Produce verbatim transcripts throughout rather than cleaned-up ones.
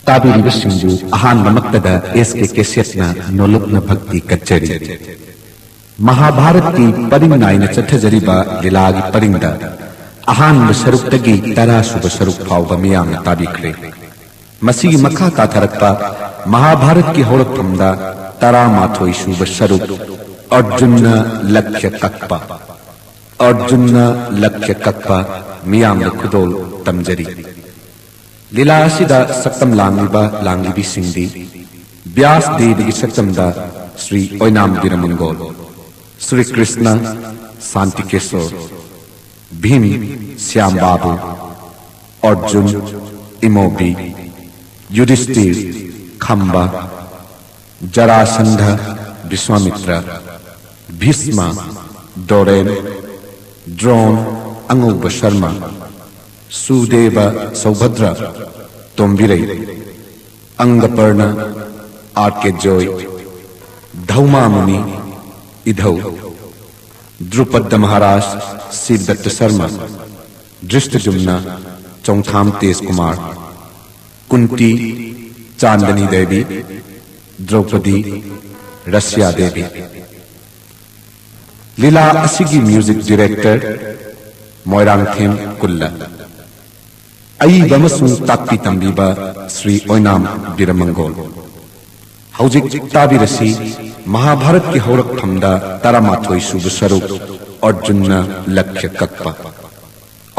ꯇꯥꯕꯤꯔꯤꯕꯁꯤꯡꯕꯨ ꯑꯍꯥꯟꯕꯃꯛꯇꯗ ꯑꯦꯁ ꯀꯦ ꯀꯦꯁꯦꯠꯅ ꯅꯣꯂꯨꯛꯅ ꯚꯛꯇꯤ ꯀꯠꯆꯔꯤ꯫ ꯃꯍꯥꯚꯥꯔꯠꯀꯤ ꯄꯔꯤꯡ ꯅꯥꯏꯅ ꯆꯠꯊꯖꯔꯤꯕ ꯂꯤꯂꯥꯒꯤ ꯄꯔꯤꯡꯗ ꯑꯍꯥꯟꯕ ꯁꯔꯨꯛꯇꯒꯤ ꯇꯔꯥ ꯁꯨꯕ ꯁꯔꯨꯛ ꯐꯥꯎꯕ ꯃꯤꯌꯥꯝꯅ ꯇꯥꯕꯤꯈ꯭ꯔꯦ꯫ ꯃꯁꯤꯒꯤ ꯃꯈꯥ ꯇꯥꯊꯔꯛꯄ ꯃꯍꯥꯚꯥꯔꯠꯀꯤ ꯍꯧꯔꯛꯐꯝꯗ ꯇꯔꯥꯃꯥꯊꯣꯏ ꯁꯨꯕ ꯁꯔꯨꯛ ꯑꯔꯖꯨꯟꯅ ꯂꯛꯈ꯭ꯌ ꯀꯛꯄ, ꯑꯔꯖꯨꯟꯅ ꯂꯛꯈ꯭ꯌ ꯀꯛꯄ ꯃꯤꯌꯥꯝꯅ ꯈꯨꯗꯣꯜ ꯇꯝꯖꯔꯤ꯫ ꯂꯤꯂꯥ ꯑꯁꯤꯗ ꯁꯛꯇꯝ ꯂꯥꯡꯂꯤꯕ ꯂꯥꯡꯂꯤꯕꯤꯁꯤꯡꯗꯤ ꯕ꯭ꯌꯥꯁ ꯗꯦꯕꯒꯤ ꯁꯛꯇꯝꯗ ꯁ꯭ꯔꯤ ꯑꯣꯏꯅꯥꯝ ꯕꯤꯔꯃꯪꯒꯣꯜ, ꯁ꯭ꯔꯤ ꯀ꯭ꯔꯤꯁꯅ ꯁꯥꯟꯇꯤꯀꯦꯁꯣꯔ, ꯚꯤꯝ ꯁ꯭ꯌꯥꯝ ꯕꯥꯕꯨ, ꯑꯔꯖꯨꯟ ꯏꯃꯣꯕꯤ, ꯌꯨꯙꯤꯁꯇꯤꯔ ꯈꯝꯕ, ꯖꯔꯥꯁꯟꯙ ꯕꯤꯁ꯭ꯋꯥꯃꯤꯇ꯭ꯔ, ꯚꯤꯁꯃ ꯗꯣꯔꯦꯟ, ꯗ꯭ꯔꯣꯟ ꯑꯉꯧꯕ ꯁꯔꯃ, ꯁꯨꯗꯦꯕ ꯁꯧꯚꯗ꯭ꯔ ꯇꯣꯝꯕꯤꯔꯩ, ꯑꯪꯒꯄꯔꯅ ꯑꯥꯔ ꯀꯦ ꯖꯣꯏ, ꯙꯧꯃꯥꯃꯨꯅꯤ ꯏꯙꯧ, ꯗ꯭ꯔꯨꯄꯗ ꯃꯍꯥꯔꯥꯖ ꯁꯤꯕꯗꯠꯇ ꯁꯔꯃ, ꯗ꯭ꯔꯤꯁꯇꯖꯨꯝꯅ ꯆꯣꯡꯊꯥꯝ ꯇꯦꯖ ꯀꯨꯃꯥꯔ, ꯀꯨꯟꯇꯤ ꯆꯥꯟꯗꯅꯤ ꯗꯦꯕꯤ, ꯗ꯭ꯔꯧꯄꯗꯤ ꯔꯁꯤꯌꯥ ꯗꯦꯕꯤ꯫ ꯂꯤꯂꯥ ꯑꯁꯤꯒꯤ ꯃ꯭ꯌꯨꯖꯤꯛ ꯗꯤꯔꯦꯛꯇꯔ ꯃꯣꯏꯔꯥꯡꯊꯦꯝ ꯀꯨꯜꯂ꯫ ꯑꯏꯕ ꯑꯃꯁꯨꯡ ꯇꯥꯛꯄꯤ ꯇꯝꯕꯤꯕ ꯁ꯭ꯔꯤ ꯑꯣꯏꯅꯥꯝ ꯕꯤꯔꯃꯪꯒꯣꯜ꯫ ꯍꯧꯖꯤꯛ ꯇꯥꯕꯤꯔꯁꯤ ꯃꯍꯥꯚꯥꯔꯠꯀꯤ ꯍꯧꯔꯛꯐꯝꯗ ꯇꯔꯥꯃꯥꯊꯣꯏ ꯁꯨꯕ ꯁꯔꯨꯛ ꯑꯔꯖꯨꯟꯅ ꯂꯛꯈ꯭ꯌ ꯀꯛꯄ꯫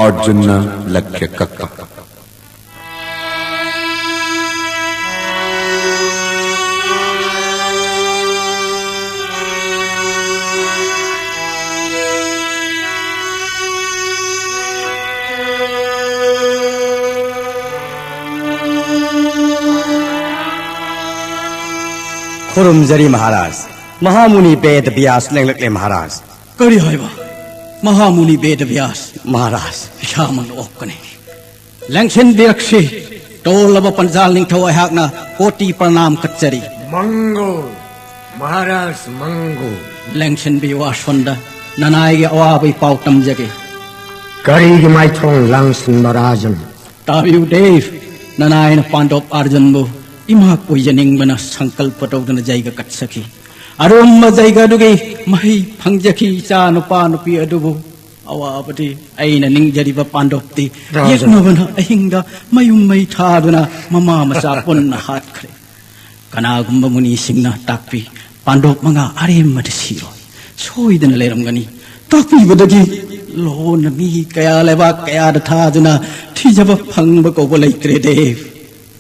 ꯑꯔꯖꯨꯟꯅ ꯂꯛꯈ꯭ꯌ ꯀꯛꯄ꯫ ꯈꯨꯔꯨꯝꯖꯔꯤ ꯃꯍꯥꯔꯥꯖ꯫ ꯃꯍꯥꯃꯨꯅꯤ ꯕꯦꯗ ꯕ꯭ꯌꯥꯁ ꯂꯦꯡꯂꯛꯂꯦ ꯃꯍꯥꯔꯥꯖ꯫ ꯀꯔꯤ ꯍꯥꯏꯕ? ꯃꯍꯥꯃꯨꯅꯤ ꯕꯦꯗ ꯕ꯭ꯌꯥꯁ꯫ ꯃꯍꯥꯔꯥꯖ꯫ ꯏꯁꯥꯃꯛꯅ ꯑꯣꯛꯀꯅꯤ꯫ ꯂꯦꯡꯁꯤꯟꯕꯤꯔꯛꯁꯤ꯫ ꯇꯣꯜꯂꯕ ꯄꯟꯖꯥꯜ ꯅꯤꯡꯊꯧ ꯑꯩꯍꯥꯛꯅ ꯀꯣꯇꯤ ꯄ꯭ꯔꯅꯥꯝ ꯀꯠꯆꯔꯤ꯫ ꯃꯪꯒꯣ, ꯃꯍꯥꯔꯥꯖ ꯃꯪꯒꯣ꯫ ꯂꯦꯡꯁꯤꯟꯕꯤꯌꯨ ꯑꯁꯣꯟꯗ, ꯅꯅꯥꯏꯒꯤ ꯑꯋꯥꯕꯒꯤ ꯄꯥꯎ ꯇꯝꯖꯒꯦ꯫ ꯀꯔꯤꯒꯤ ꯃꯥꯏꯊꯣꯡ ꯂꯥꯡꯁꯤꯟꯕ ꯔꯥꯖꯟ? ꯇꯥꯕꯤꯌꯨ ꯗꯦꯕ꯫ ꯅꯅꯥꯏꯅ ꯄꯥꯟꯗꯣꯞ ꯑꯥꯔꯖꯨꯟꯕꯨ ꯏꯃꯥ ꯀꯣꯏꯖꯅꯤꯡꯕꯅ ꯁꯪꯀꯜꯄ ꯇꯧꯗꯨꯅ ꯖꯩꯒ ꯀꯠꯆꯈꯤ꯫ ꯑꯔꯨꯝꯕ ꯖꯩꯒ ꯑꯗꯨꯒꯤ ꯃꯍꯩ ꯐꯪꯖꯈꯤ ꯏꯆꯥ ꯅꯨꯄꯥ ꯅꯨꯄꯤ ꯑꯗꯨꯕꯨ꯫ ꯑꯋꯥꯕꯗꯤ ꯑꯩꯅ ꯅꯤꯡꯖꯔꯤꯕ ꯄꯥꯟꯗꯣꯞꯇꯤ ꯔꯥꯖꯟ꯫ ꯌꯦꯛꯅꯕꯅ ꯑꯍꯤꯡꯗ ꯃꯌꯨꯝ ꯃꯩ ꯊꯥꯗꯨꯅ ꯃꯃꯥ ꯃꯆꯥ ꯄꯨꯟꯅ ꯍꯥꯠꯈ꯭ꯔꯦ꯫ ꯀꯅꯥꯒꯨꯝꯕ ꯃꯨꯅꯤꯁꯤꯡꯅ ꯇꯥꯛꯄꯤ, ꯄꯥꯟꯗꯣꯞ ꯃꯉꯥ ꯑꯔꯦꯝꯕꯗ ꯁꯤꯔꯣꯏ, ꯁꯣꯏꯗꯅ ꯂꯩꯔꯝꯒꯅꯤ꯫ ꯇꯥꯛꯄꯤꯕꯗꯒꯤ ꯂꯣꯟꯅ ꯃꯤ ꯀꯌꯥ ꯂꯩꯕꯥꯛ ꯀꯌꯥꯗ ꯊꯥꯗꯨꯅ ꯊꯤꯖꯕ ꯐꯪꯕ ꯀꯧꯕ ꯂꯩꯇ꯭ꯔꯦ ꯗꯦꯕ꯫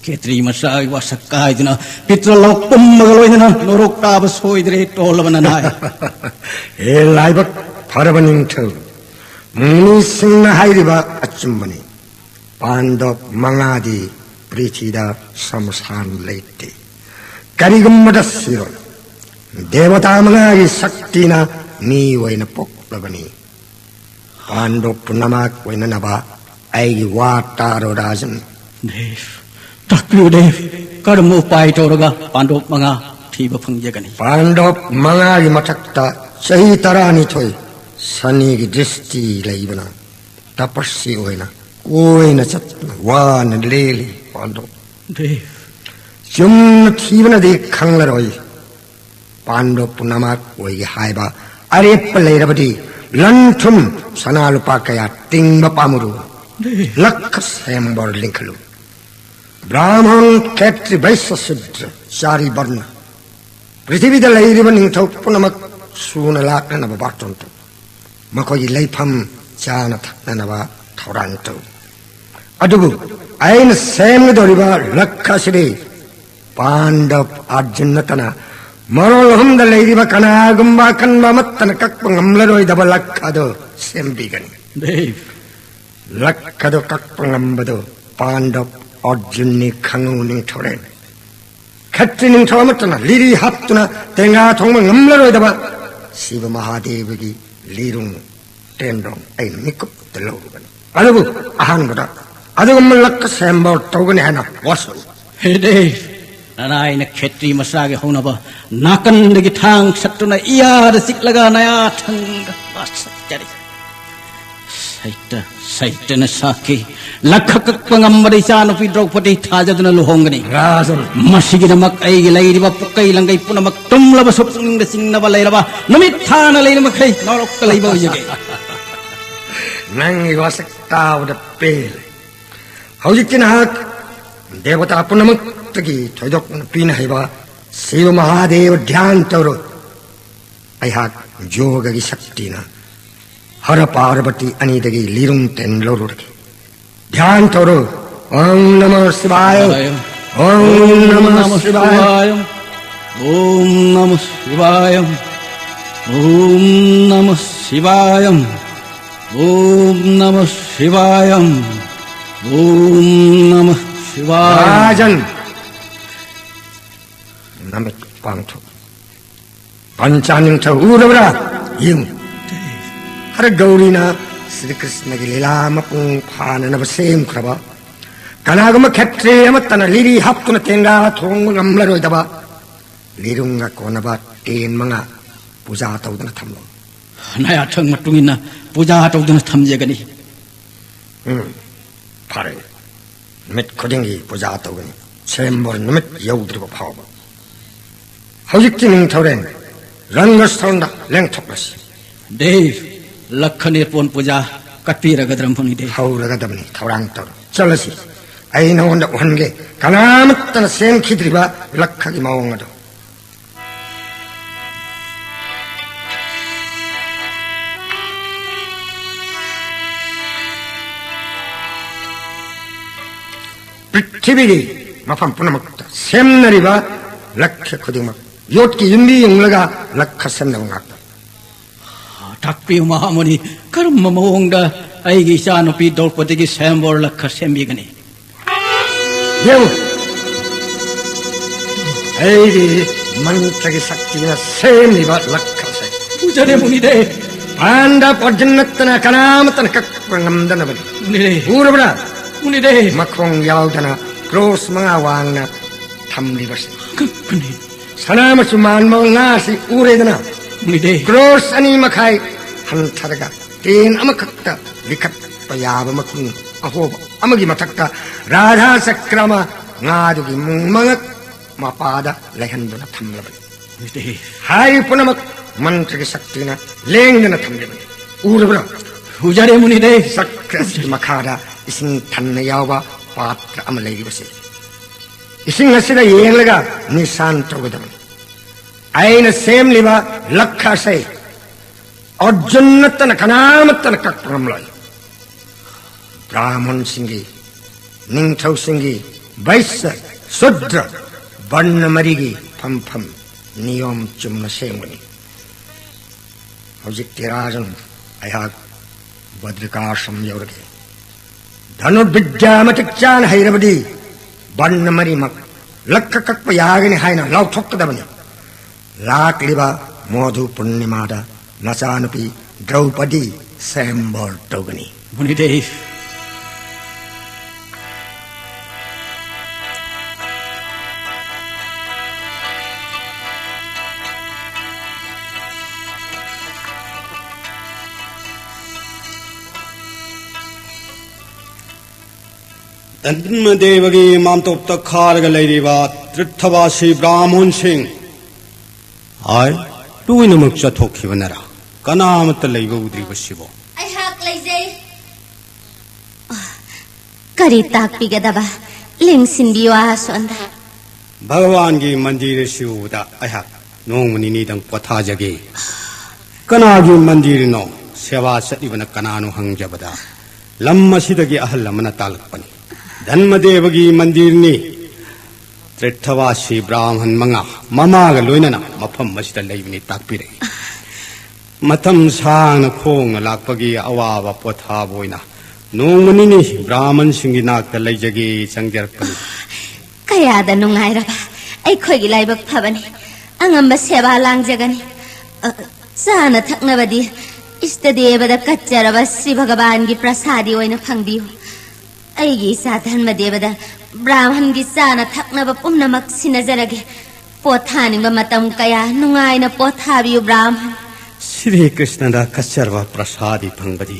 ꯈꯦꯇ꯭ꯔꯤ ꯃꯆꯥꯒꯤ ꯋꯥꯁꯛ ꯀꯥꯏꯗꯨꯅ ꯄꯤꯇ꯭ꯔꯂꯣꯛ ꯄꯨꯝꯕꯒ ꯂꯣꯏꯅꯅ ꯅꯣꯔꯣꯛ ꯇꯥꯕ ꯁꯣꯏꯗ꯭ꯔꯦ ꯇꯣꯜꯂꯕ ꯅꯅꯥꯏ꯫ ꯍꯦ ꯂꯥꯏꯕꯛ ꯐꯔꯕ ꯅꯤꯡꯊꯧ, ꯃꯨꯅꯤꯁꯤꯡꯅ ꯍꯥꯏꯔꯤꯕ ꯑꯆꯨꯝꯕꯅꯤ꯫ ꯄꯥꯟꯗꯣꯞ ꯃꯉꯥꯗꯤ ꯄ꯭ꯔꯤꯊꯤꯗ ꯁꯃꯁꯥꯟ ꯂꯩꯇꯦ꯫ ꯀꯔꯤꯒꯨꯝꯕꯗ ꯁꯤꯔꯣꯏ꯫ ꯗꯦꯕꯇꯥ ꯃꯉꯥꯒꯤ ꯁꯛꯇꯤꯅ ꯃꯤ ꯑꯣꯏꯅ ꯄꯣꯛꯂꯕꯅꯤ꯫ ꯄꯥꯟꯗꯣꯞ ꯄꯨꯝꯅꯃꯛ ꯑꯣꯏꯅꯅꯕ ꯑꯩꯒꯤ ꯋꯥ ꯇꯥꯔꯣ ꯔꯥꯖꯟ꯫ ꯗꯦꯕ, ꯇꯥꯛꯄꯤꯌꯨ ꯗꯦꯕ, ꯀꯔꯝꯕ ꯎꯄꯥꯏ ꯇꯧꯔꯒ ꯄꯥꯟꯗꯣꯞ ꯃꯉꯥ ꯊꯤꯕ ꯐꯪꯖꯒꯅꯤ? ꯄꯥꯟꯗꯣꯞ ꯃꯉꯥꯒꯤ ꯃꯊꯛꯇ ꯆꯍꯤ ꯇꯔꯥꯅꯤꯊꯣꯏ ꯁꯅꯤꯒꯤ ꯗ꯭ꯔꯤꯁꯇꯤ ꯂꯩꯕꯅ ꯇꯄꯁꯤ ꯑꯣꯏꯅ ꯀꯣꯏꯅ ꯆꯠꯇꯨꯅ ꯋꯥꯅ ꯂꯦꯜꯂꯤ ꯄꯥꯟꯗꯣꯞ꯫ ꯗꯦꯕ꯫ ꯆꯨꯝꯅ ꯊꯤꯕꯅꯗꯤ ꯈꯪꯂꯔꯣꯏ꯫ ꯄꯥꯟꯗꯣꯞ ꯄꯨꯝꯅꯃꯛ ꯑꯣꯏꯒꯦ ꯍꯥꯏꯕ ꯑꯔꯦꯞꯄ ꯂꯩꯔꯕꯗꯤ ꯂꯟ ꯊꯨꯝ ꯁꯅꯥ ꯂꯨꯄꯥ ꯀꯌꯥ ꯇꯤꯡꯕ ꯄꯥꯝꯃꯨꯔꯨ꯫ ꯗꯦꯕ꯫ ꯂꯛꯈ ꯁꯦꯝꯕꯣꯔ ꯂꯤꯡꯈꯠꯂꯨ꯫ ꯕ꯭ꯔꯥꯍꯃꯟ, ꯈꯦꯇ꯭ꯔꯤ, ꯚꯩꯁ꯭ꯌ, ꯁꯨꯗ꯭ꯔ, ꯆꯥꯔꯤ ꯕꯔꯅ, ꯄ꯭ꯔꯤꯊꯤꯕꯤꯗ ꯂꯩꯔꯤꯕ ꯅꯤꯡꯊꯧ ꯄꯨꯝꯅꯃꯛ ꯁꯨꯅ ꯂꯥꯛꯅꯅꯕ ꯕꯥꯔꯇꯣꯟ ꯇꯧ꯫ ꯃꯈꯣꯏꯒꯤ ꯂꯩꯐꯝ ꯆꯥꯅ ꯊꯛꯅꯅꯕ ꯊꯧꯔꯥꯡ ꯇꯧ꯫ ꯑꯗꯨꯕꯨ ꯑꯩꯅ ꯁꯦꯝꯒꯗꯧꯔꯤꯕ ꯂꯛꯈ ꯑꯁꯤꯗꯤ ꯄꯥꯟꯗꯕ ꯑꯔꯖꯨꯟ ꯅꯠꯇꯅ ꯃꯔꯣꯜ ꯑꯍꯨꯝꯗ ꯂꯩꯔꯤꯕ ꯀꯅꯥꯒꯨꯝꯕ ꯑꯀꯟꯕ ꯑꯃꯠꯇꯅ ꯀꯛꯄ ꯉꯝꯂꯔꯣꯏꯗꯕ ꯂꯛꯈ ꯑꯗꯨ ꯁꯦꯝꯕꯤꯒꯅꯤ꯫ ꯗꯦꯕ꯫ ꯂꯛꯈ ꯑꯗꯨ ꯀꯛꯄ ꯉꯝꯕꯗꯨ ꯄꯥꯟꯗꯕ ꯑꯔꯖꯨꯟꯅꯤ ꯈꯪꯉꯨ ꯅꯤꯡꯊꯧꯔꯦꯜ꯫ ꯈꯠꯇ꯭ꯔꯤ ꯅꯤꯡꯊꯧ ꯑꯃꯠꯇꯅ ꯂꯤꯔꯤ ꯍꯥꯞꯇꯨꯅ ꯇꯦꯡꯒꯥ ꯊꯣꯡꯕ ꯉꯝꯂꯔꯣꯏꯗꯕ ꯁꯤꯕ ꯃꯍꯥꯗꯦꯕꯒꯤ ꯂꯤꯔꯨꯡ ꯇꯦꯟꯗꯣꯡ ꯑꯩꯅ ꯃꯤꯀꯨꯞꯇ ꯂꯧꯔꯨꯕꯅꯤ꯫ ꯑꯗꯨꯕꯨ ꯑꯍꯥꯟꯕꯗ ꯑꯗꯨꯒꯨꯝꯕ ꯂꯛꯈ ꯁꯦꯝꯕ ꯇꯧꯒꯅꯤ ꯍꯥꯏꯅ ꯋꯥꯁꯛꯎ꯫ ꯍꯦ ꯗꯦꯕ, ꯅꯅꯥꯏꯅ ꯈꯦꯇ꯭ꯔꯤ ꯃꯆꯥꯒꯤ ꯍꯧꯅꯕ ꯅꯥꯀꯟꯗꯒꯤ ꯊꯥꯡ ꯁꯠꯇꯨꯅ ꯏꯌꯥꯗ ꯆꯤꯛꯂꯒ ꯅꯌꯥ ꯊꯪꯗ ꯋꯥꯁꯛꯆꯔꯤ꯫ ꯁꯩꯇ, ꯁꯩꯇꯅ ꯁꯥꯈꯤ, ꯂꯛꯈ ꯀꯛꯄ ꯉꯝꯕꯗ ꯏꯆꯥꯅꯨꯄꯤ ꯗ꯭ꯔꯧꯄꯗꯤ ꯊꯥꯖꯗꯨꯅ ꯂꯨꯍꯣꯡꯒꯅꯤ꯫ ꯔꯥꯖꯟ꯫ ꯃꯁꯤꯒꯤꯗꯃꯛ ꯑꯩꯒꯤ ꯂꯩꯔꯤꯕ ꯄꯨꯀꯩ ꯂꯪꯒꯩ ꯄꯨꯝꯅꯃꯛ ꯇꯨꯝꯂꯕꯁꯨ ꯄꯨꯛꯅꯤꯡꯗ ꯆꯤꯡꯅꯕ ꯂꯩꯔꯕ ꯅꯨꯃꯤꯠ ꯊꯥꯅ ꯂꯩꯔꯤ ꯃꯈꯩ ꯅꯣꯔꯣꯛꯇ ꯂꯩꯕ ꯑꯣꯏꯖꯒꯦ꯫ ꯅꯪꯒꯤ ꯋꯥꯁꯛ ꯇꯥꯕꯗ ꯄꯦꯜꯂꯦ꯫ ꯍꯧꯖꯤꯛꯇꯤ ꯅꯍꯥꯛ ꯗꯦꯕꯇꯥ ꯄꯨꯝꯅꯃꯛꯇꯒꯤ ꯊꯣꯏꯗꯣꯛꯅ ꯄꯤꯅ ꯍꯩꯕ ꯁꯤꯕ ꯃꯍꯥꯗꯦꯕ ꯙ꯭ꯌꯥꯟ ꯇꯧꯔꯣ꯫ ꯑꯩꯍꯥꯛ ꯌꯣꯒꯒꯤ ꯁꯛꯇꯤꯅ ꯍꯔ ꯄꯥꯔꯕꯇꯤ ꯑꯅꯤꯗꯒꯤ ꯂꯤꯔꯨꯡ ꯇꯦꯟ ꯂꯧꯔꯨꯔꯒꯦ꯫ ꯙ꯭ꯌꯥꯟ ꯇꯧꯔꯣ꯫ ॐ नमः शिवाय। ॐ नमः शिवाय। ॐ नमः शिवाय। ॐ नमः शिवाय। ॐ नमः शिवाय। ॐ नमः शिवाय। राजन, ꯅꯃꯤꯠ ꯄꯥꯡꯊꯣꯛ꯫ ꯄꯟꯆꯥ ꯅꯤꯡꯊꯧ ꯎꯔꯕ꯭ꯔꯥ? ꯌꯦꯡꯉꯨ꯫ ꯍꯔ ꯒꯧꯔꯤꯅ ꯁ꯭ꯔꯤ ꯀ꯭ꯔꯤꯁꯅꯒꯤ ꯂꯤꯂꯥ ꯃꯄꯨꯡ ꯐꯥꯅꯅꯕ ꯁꯦꯝꯈ꯭ꯔꯕ ꯀꯅꯥꯒꯨꯝꯕ ꯈꯦꯇ꯭ꯔꯤ ꯑꯃꯠꯇꯅ ꯂꯤꯔꯤ ꯍꯥꯞꯇꯨꯅ ꯇꯦꯡꯒꯥ ꯊꯣꯡꯕ ꯉꯝꯂꯔꯣꯏꯗꯕ ꯂꯤꯔꯨꯡꯒ ꯀꯣꯟꯅꯕ ꯇꯦꯟ ꯃꯉꯥ ꯄꯨꯖꯥ ꯇꯧꯗꯨꯅ ꯊꯝꯂꯣ꯫ ꯅꯥꯌꯥꯊꯪ ꯃꯇꯨꯡ ꯏꯟꯅ ꯄꯨꯖꯥ ꯇꯧꯗꯨꯅ ꯊꯝꯖꯒꯅꯤ꯫ ꯎꯝ, ꯐꯔꯦ꯫ ꯅꯨꯃꯤꯠ ꯈꯨꯗꯤꯡꯒꯤ ꯄꯨꯖꯥ ꯇꯧꯒꯅꯤ, ꯁꯦꯝꯕꯣꯔ ꯅꯨꯃꯤꯠ ꯌꯧꯗ꯭ꯔꯤꯕ ꯐꯥꯎꯕ꯫ ꯍꯧꯖꯤꯛꯇꯤ ꯅꯤꯡꯊꯧꯔꯦꯜ ꯔꯪꯒꯁꯊꯥꯟꯗ ꯂꯦꯡꯊꯣꯛꯂꯁꯤ꯫ ꯗꯦꯕ, ꯂꯛꯈ ꯅꯤꯔꯄꯣꯟ ꯄꯨꯖꯥ ꯀꯠꯄꯤꯔꯒꯗ꯭ꯔ ꯃꯨꯅꯤꯗꯦꯕ? ꯍꯧꯔꯒꯗꯕꯅꯤ, ꯊꯧꯔꯥꯡ ꯇꯧꯔꯣ꯫ ꯆꯠꯂꯁꯤ꯫ ꯑꯩ ꯅꯉꯣꯟꯗ ꯎꯍꯟꯒꯦ, ꯀꯅꯥꯃꯠꯇꯅ ꯁꯦꯝꯈꯤꯗ꯭ꯔꯤꯕ ꯂꯛꯈꯒꯤ ꯃꯑꯣꯡ ꯑꯗꯨ꯫ ꯄ꯭ꯔꯤꯊꯤꯕꯤꯒꯤ ꯃꯐꯝ ꯄꯨꯝꯅꯃꯛꯇ ꯁꯦꯝꯅꯔꯤꯕ ꯂꯛꯈ ꯈꯨꯗꯤꯡꯃꯛ ꯌꯣꯠꯀꯤ ꯌꯨꯝꯕꯤ ꯌꯨꯡꯂꯒ ꯂꯛꯈ ꯁꯦꯝꯅꯕ ꯉꯥꯛꯇ꯫ ꯇꯥꯛꯄꯤꯌꯨ ꯃꯍꯥꯃꯨꯅꯤ, ꯀꯔꯝꯕ ꯃꯑꯣꯡꯗ ꯑꯩꯒꯤ ꯏꯆꯥꯅꯨꯄꯤ ꯗ꯭ꯔꯧꯄꯗꯤꯒꯤ ꯁꯦꯝꯕꯣꯔ ꯂꯛꯈ ꯁꯦꯝꯕꯤꯒꯅꯤ? ꯌꯦꯡꯉꯨ, ꯑꯩꯒꯤ ꯃꯟꯇ꯭ꯔꯒꯤ ꯁꯛꯇꯤꯅ ꯁꯦꯝꯂꯤꯕ ꯂꯛꯈꯁꯦ꯫ ꯎꯖꯔꯦ ꯃꯨꯅꯤꯗꯦꯕ꯫ ꯄꯥꯟꯗꯕ ꯑꯔꯖꯨꯟ ꯅꯠꯇꯅ ꯀꯅꯥꯃꯠꯇꯅ ꯀꯛꯄ ꯉꯝꯗꯅꯕꯅꯤ꯫ ꯃꯨꯅꯤꯗꯦꯕ꯫ ꯎꯔꯕ꯭ꯔꯥ? ꯃꯨꯅꯤꯗꯦꯕ꯫ ꯃꯈꯣꯡ ꯌꯥꯎꯗꯅ ꯀ꯭ꯔꯣꯁ ꯃꯉꯥ ꯋꯥꯡꯅ ꯊꯝꯂꯤꯕꯁꯦ꯫ ꯀꯛꯄꯅꯤ꯫ ꯁꯅꯥ ꯃꯆꯨ ꯃꯥꯟꯕ ꯉꯥꯁꯤ ꯎꯔꯦꯗꯅ? ꯃꯨꯅꯤꯗꯦꯕ꯫ ꯀ꯭ꯔꯣꯁ ꯑꯅꯤ ꯃꯈꯥꯏ ꯍꯟꯊꯔꯒ ꯇꯦꯟ ꯑꯃꯈꯛꯇ ꯂꯤꯈꯠꯄ ꯌꯥꯕ ꯃꯈꯨꯟ ꯑꯍꯣꯕ ꯑꯃꯒꯤ ꯃꯊꯛꯇ ꯔꯥꯙꯥ ꯆꯀ꯭ꯔ ꯑꯃ ꯉꯥꯗꯨꯒꯤ ꯃꯨꯡ ꯃꯉꯛ ꯃꯄꯥꯗ ꯂꯩꯍꯟꯗꯨꯅ ꯊꯝꯂꯕꯅꯤ꯫ ꯍꯥꯏꯔꯤꯕ ꯄꯨꯝꯅꯃꯛ ꯃꯟꯇ꯭ꯔꯒꯤ ꯁꯛꯇꯤꯅ ꯂꯦꯡꯗꯅ ꯊꯝꯂꯤꯕꯅꯤ꯫ ꯎꯔꯕ꯭ꯔꯥ? ꯎꯖꯔꯦ ꯃꯨꯅꯤꯗꯦ꯫ ꯆꯀ꯭ꯔ ꯑꯁꯤꯒꯤ ꯃꯈꯥꯗ ꯏꯁꯤꯡ ꯊꯟꯅ ꯌꯥꯎꯕ ꯄꯥꯇ꯭ꯔ ꯑꯃ ꯂꯩꯔꯤꯕꯁꯤ, ꯏꯁꯤꯡ ꯑꯁꯤꯗ ꯌꯦꯡꯂꯒ ꯅꯤꯁꯥꯟ ꯇꯧꯒꯗꯕꯅꯤ꯫ ꯑꯩꯅ ꯁꯦꯝꯂꯤꯕ ꯂꯛꯈ ꯑꯁꯤ ꯑꯔꯖꯨꯟ ꯅꯠꯇꯅ ꯀꯅꯥꯃꯠꯇꯅ ꯀꯛꯄ ꯉꯝꯂꯣꯏ꯫ ꯕ꯭ꯔꯥꯍꯃꯟꯁꯤꯡꯒꯤ, ꯅꯤꯡꯊꯧꯁꯤꯡꯒꯤ, ꯕꯩꯁ꯭ꯌ, ꯁꯨꯗ꯭ꯔ, ꯕꯔꯅ ꯃꯔꯤꯒꯤ ꯐꯝꯐꯝ ꯅꯤꯌꯣꯝ ꯆꯨꯝꯅ ꯁꯦꯝꯒꯅꯤ꯫ ꯍꯧꯖꯤꯛꯇꯤ ꯔꯥꯖꯟ, ꯑꯩꯍꯥꯛ ꯕꯗ꯭ꯔꯤꯀꯥꯁ꯭ꯔꯝ ꯌꯧꯔꯒꯦ꯫ ꯙꯅꯨꯔꯕꯤꯗ꯭ꯌꯥ ꯃꯇꯤꯛ ꯆꯥꯅ ꯍꯩꯔꯕꯗꯤ ꯕꯔꯅ ꯃꯔꯤꯃꯛ ꯂꯛꯈ ꯀꯛꯄ ꯌꯥꯒꯅꯤ ꯍꯥꯏꯅ ꯂꯥꯎꯊꯣꯛꯀꯗꯕꯅꯤ꯫ ꯂꯥꯛꯂꯤꯕ ꯃꯣꯙꯨ ꯄꯨꯔꯅꯤꯃꯥꯗ ꯅꯆꯥꯅꯨꯄꯤ ꯗ꯭ꯔꯧꯄꯗꯤ ꯁꯦꯝꯕꯣꯔ ꯇꯧꯒꯅꯤ꯫ ꯃꯨꯅꯤꯗꯦ꯫ ꯙꯟꯃꯗꯦꯕꯒꯤ ꯃꯥꯝꯇꯣꯞꯇ ꯈꯥꯔꯒ ꯂꯩꯔꯤꯕ ꯇ꯭ꯔꯤꯊꯕꯥꯁꯤ ꯕ꯭ꯔꯥꯍꯃꯟꯁꯤꯡ꯫ ꯍꯥꯏ, ꯂꯣꯏꯅꯃꯛ ꯆꯠꯊꯣꯛꯈꯤꯕꯅꯔꯥ? ꯀꯅꯥ ꯑꯃꯠꯇ ꯂꯩꯕ ꯎꯗ꯭ꯔꯤꯕꯁꯤꯕꯣ? ꯑꯩꯍꯥꯛ ꯂꯩꯖꯩ꯫ ꯑ, ꯀꯔꯤ ꯇꯥꯛꯄꯤꯒꯗꯕ? ꯂꯦꯡꯁꯤꯟꯕꯤꯌꯨ ꯑꯁꯣꯟꯗ꯫ ꯚꯒꯋꯥꯟꯒꯤ ꯃꯟꯗꯤꯔ ꯑꯁꯤ ꯎꯕꯗ ꯑꯩꯍꯥꯛ ꯅꯣꯡꯃ ꯅꯤꯅꯤꯗꯪ ꯄꯣꯊꯥꯖꯒꯦ꯫ ꯀꯅꯥꯒꯤ ꯃꯟꯗꯤꯔꯅꯣ? ꯁꯦꯕꯥ ꯆꯠꯂꯤꯕꯅ ꯀꯅꯥꯅꯣ ꯍꯪꯖꯕꯗ, ꯂꯝ ꯑꯁꯤꯗꯒꯤ ꯑꯍꯜ ꯑꯃꯅ ꯇꯥꯛꯂꯛꯄꯅꯤ꯫ ꯙꯟꯃꯗꯦꯕꯒꯤ ꯃꯟꯗꯤꯔꯅꯤ꯫ ꯇ꯭ꯔꯤꯊꯕꯥꯁꯤ ꯕ꯭ꯔꯥꯍꯃꯟ ꯃꯉꯥ ꯃꯃꯥꯒ ꯂꯣꯏꯅꯅ ꯃꯐꯝ ꯑꯁꯤꯗ ꯂꯩꯕꯅꯤ ꯇꯥꯛꯄꯤꯔꯛꯏ꯫ ꯃꯇꯝ ꯁꯥꯡꯅ ꯈꯣꯡꯅ ꯂꯥꯛꯄꯒꯤ ꯑꯋꯥꯕ ꯄꯣꯊꯥꯕ ꯑꯣꯏꯅ ꯅꯣꯡꯃ ꯅꯤꯅꯤ ꯕ꯭ꯔꯥꯍꯃꯟꯁꯤꯡꯒꯤ ꯅꯥꯛꯇ ꯂꯩꯖꯒꯦ ꯆꯪꯖꯔꯛꯄꯅꯤ꯫ ꯀꯌꯥꯗ ꯅꯨꯡꯉꯥꯏꯔꯕ ꯑꯩꯈꯣꯏꯒꯤ ꯂꯥꯏꯕꯛ ꯐꯕꯅꯤ꯫ ꯑꯉꯝꯕ ꯁꯦꯕꯥ ꯂꯥꯡꯖꯒꯅꯤ꯫ ꯑ, ꯆꯥꯅ ꯊꯛꯅꯕꯗꯤ ꯏꯁꯇ ꯗꯦꯕꯗ ꯀꯠꯆꯔꯕ ꯁ꯭ꯔꯤ ꯚꯒꯋꯥꯟꯒꯤ ꯄ꯭ꯔꯁꯥꯗꯤ ꯑꯣꯏꯅ ꯐꯪꯕꯤꯌꯨ꯫ ꯑꯩꯒꯤ ꯏꯆꯥ ꯙꯟꯃꯗꯦꯕꯗ ꯕ꯭ꯔꯥꯍꯃꯟꯒꯤ ꯆꯥꯅ ꯊꯛꯅꯕ ꯄꯨꯝꯅꯃꯛ ꯁꯤꯟꯅꯖꯔꯒꯦ꯫ ꯄꯣꯊꯥꯅꯤꯡꯕ ꯃꯇꯝ ꯀꯌꯥ ꯅꯨꯡꯉꯥꯏꯅ ꯄꯣꯊꯥꯕꯤꯌꯨ ꯕ꯭ꯔꯥꯍꯃꯟ꯫ ꯁ꯭ꯔꯤ ꯀ꯭ꯔꯤꯁꯅꯗ ꯀꯠꯆꯔꯕ ꯄ꯭ꯔꯁꯥꯗꯤ ꯐꯪꯕꯗꯤ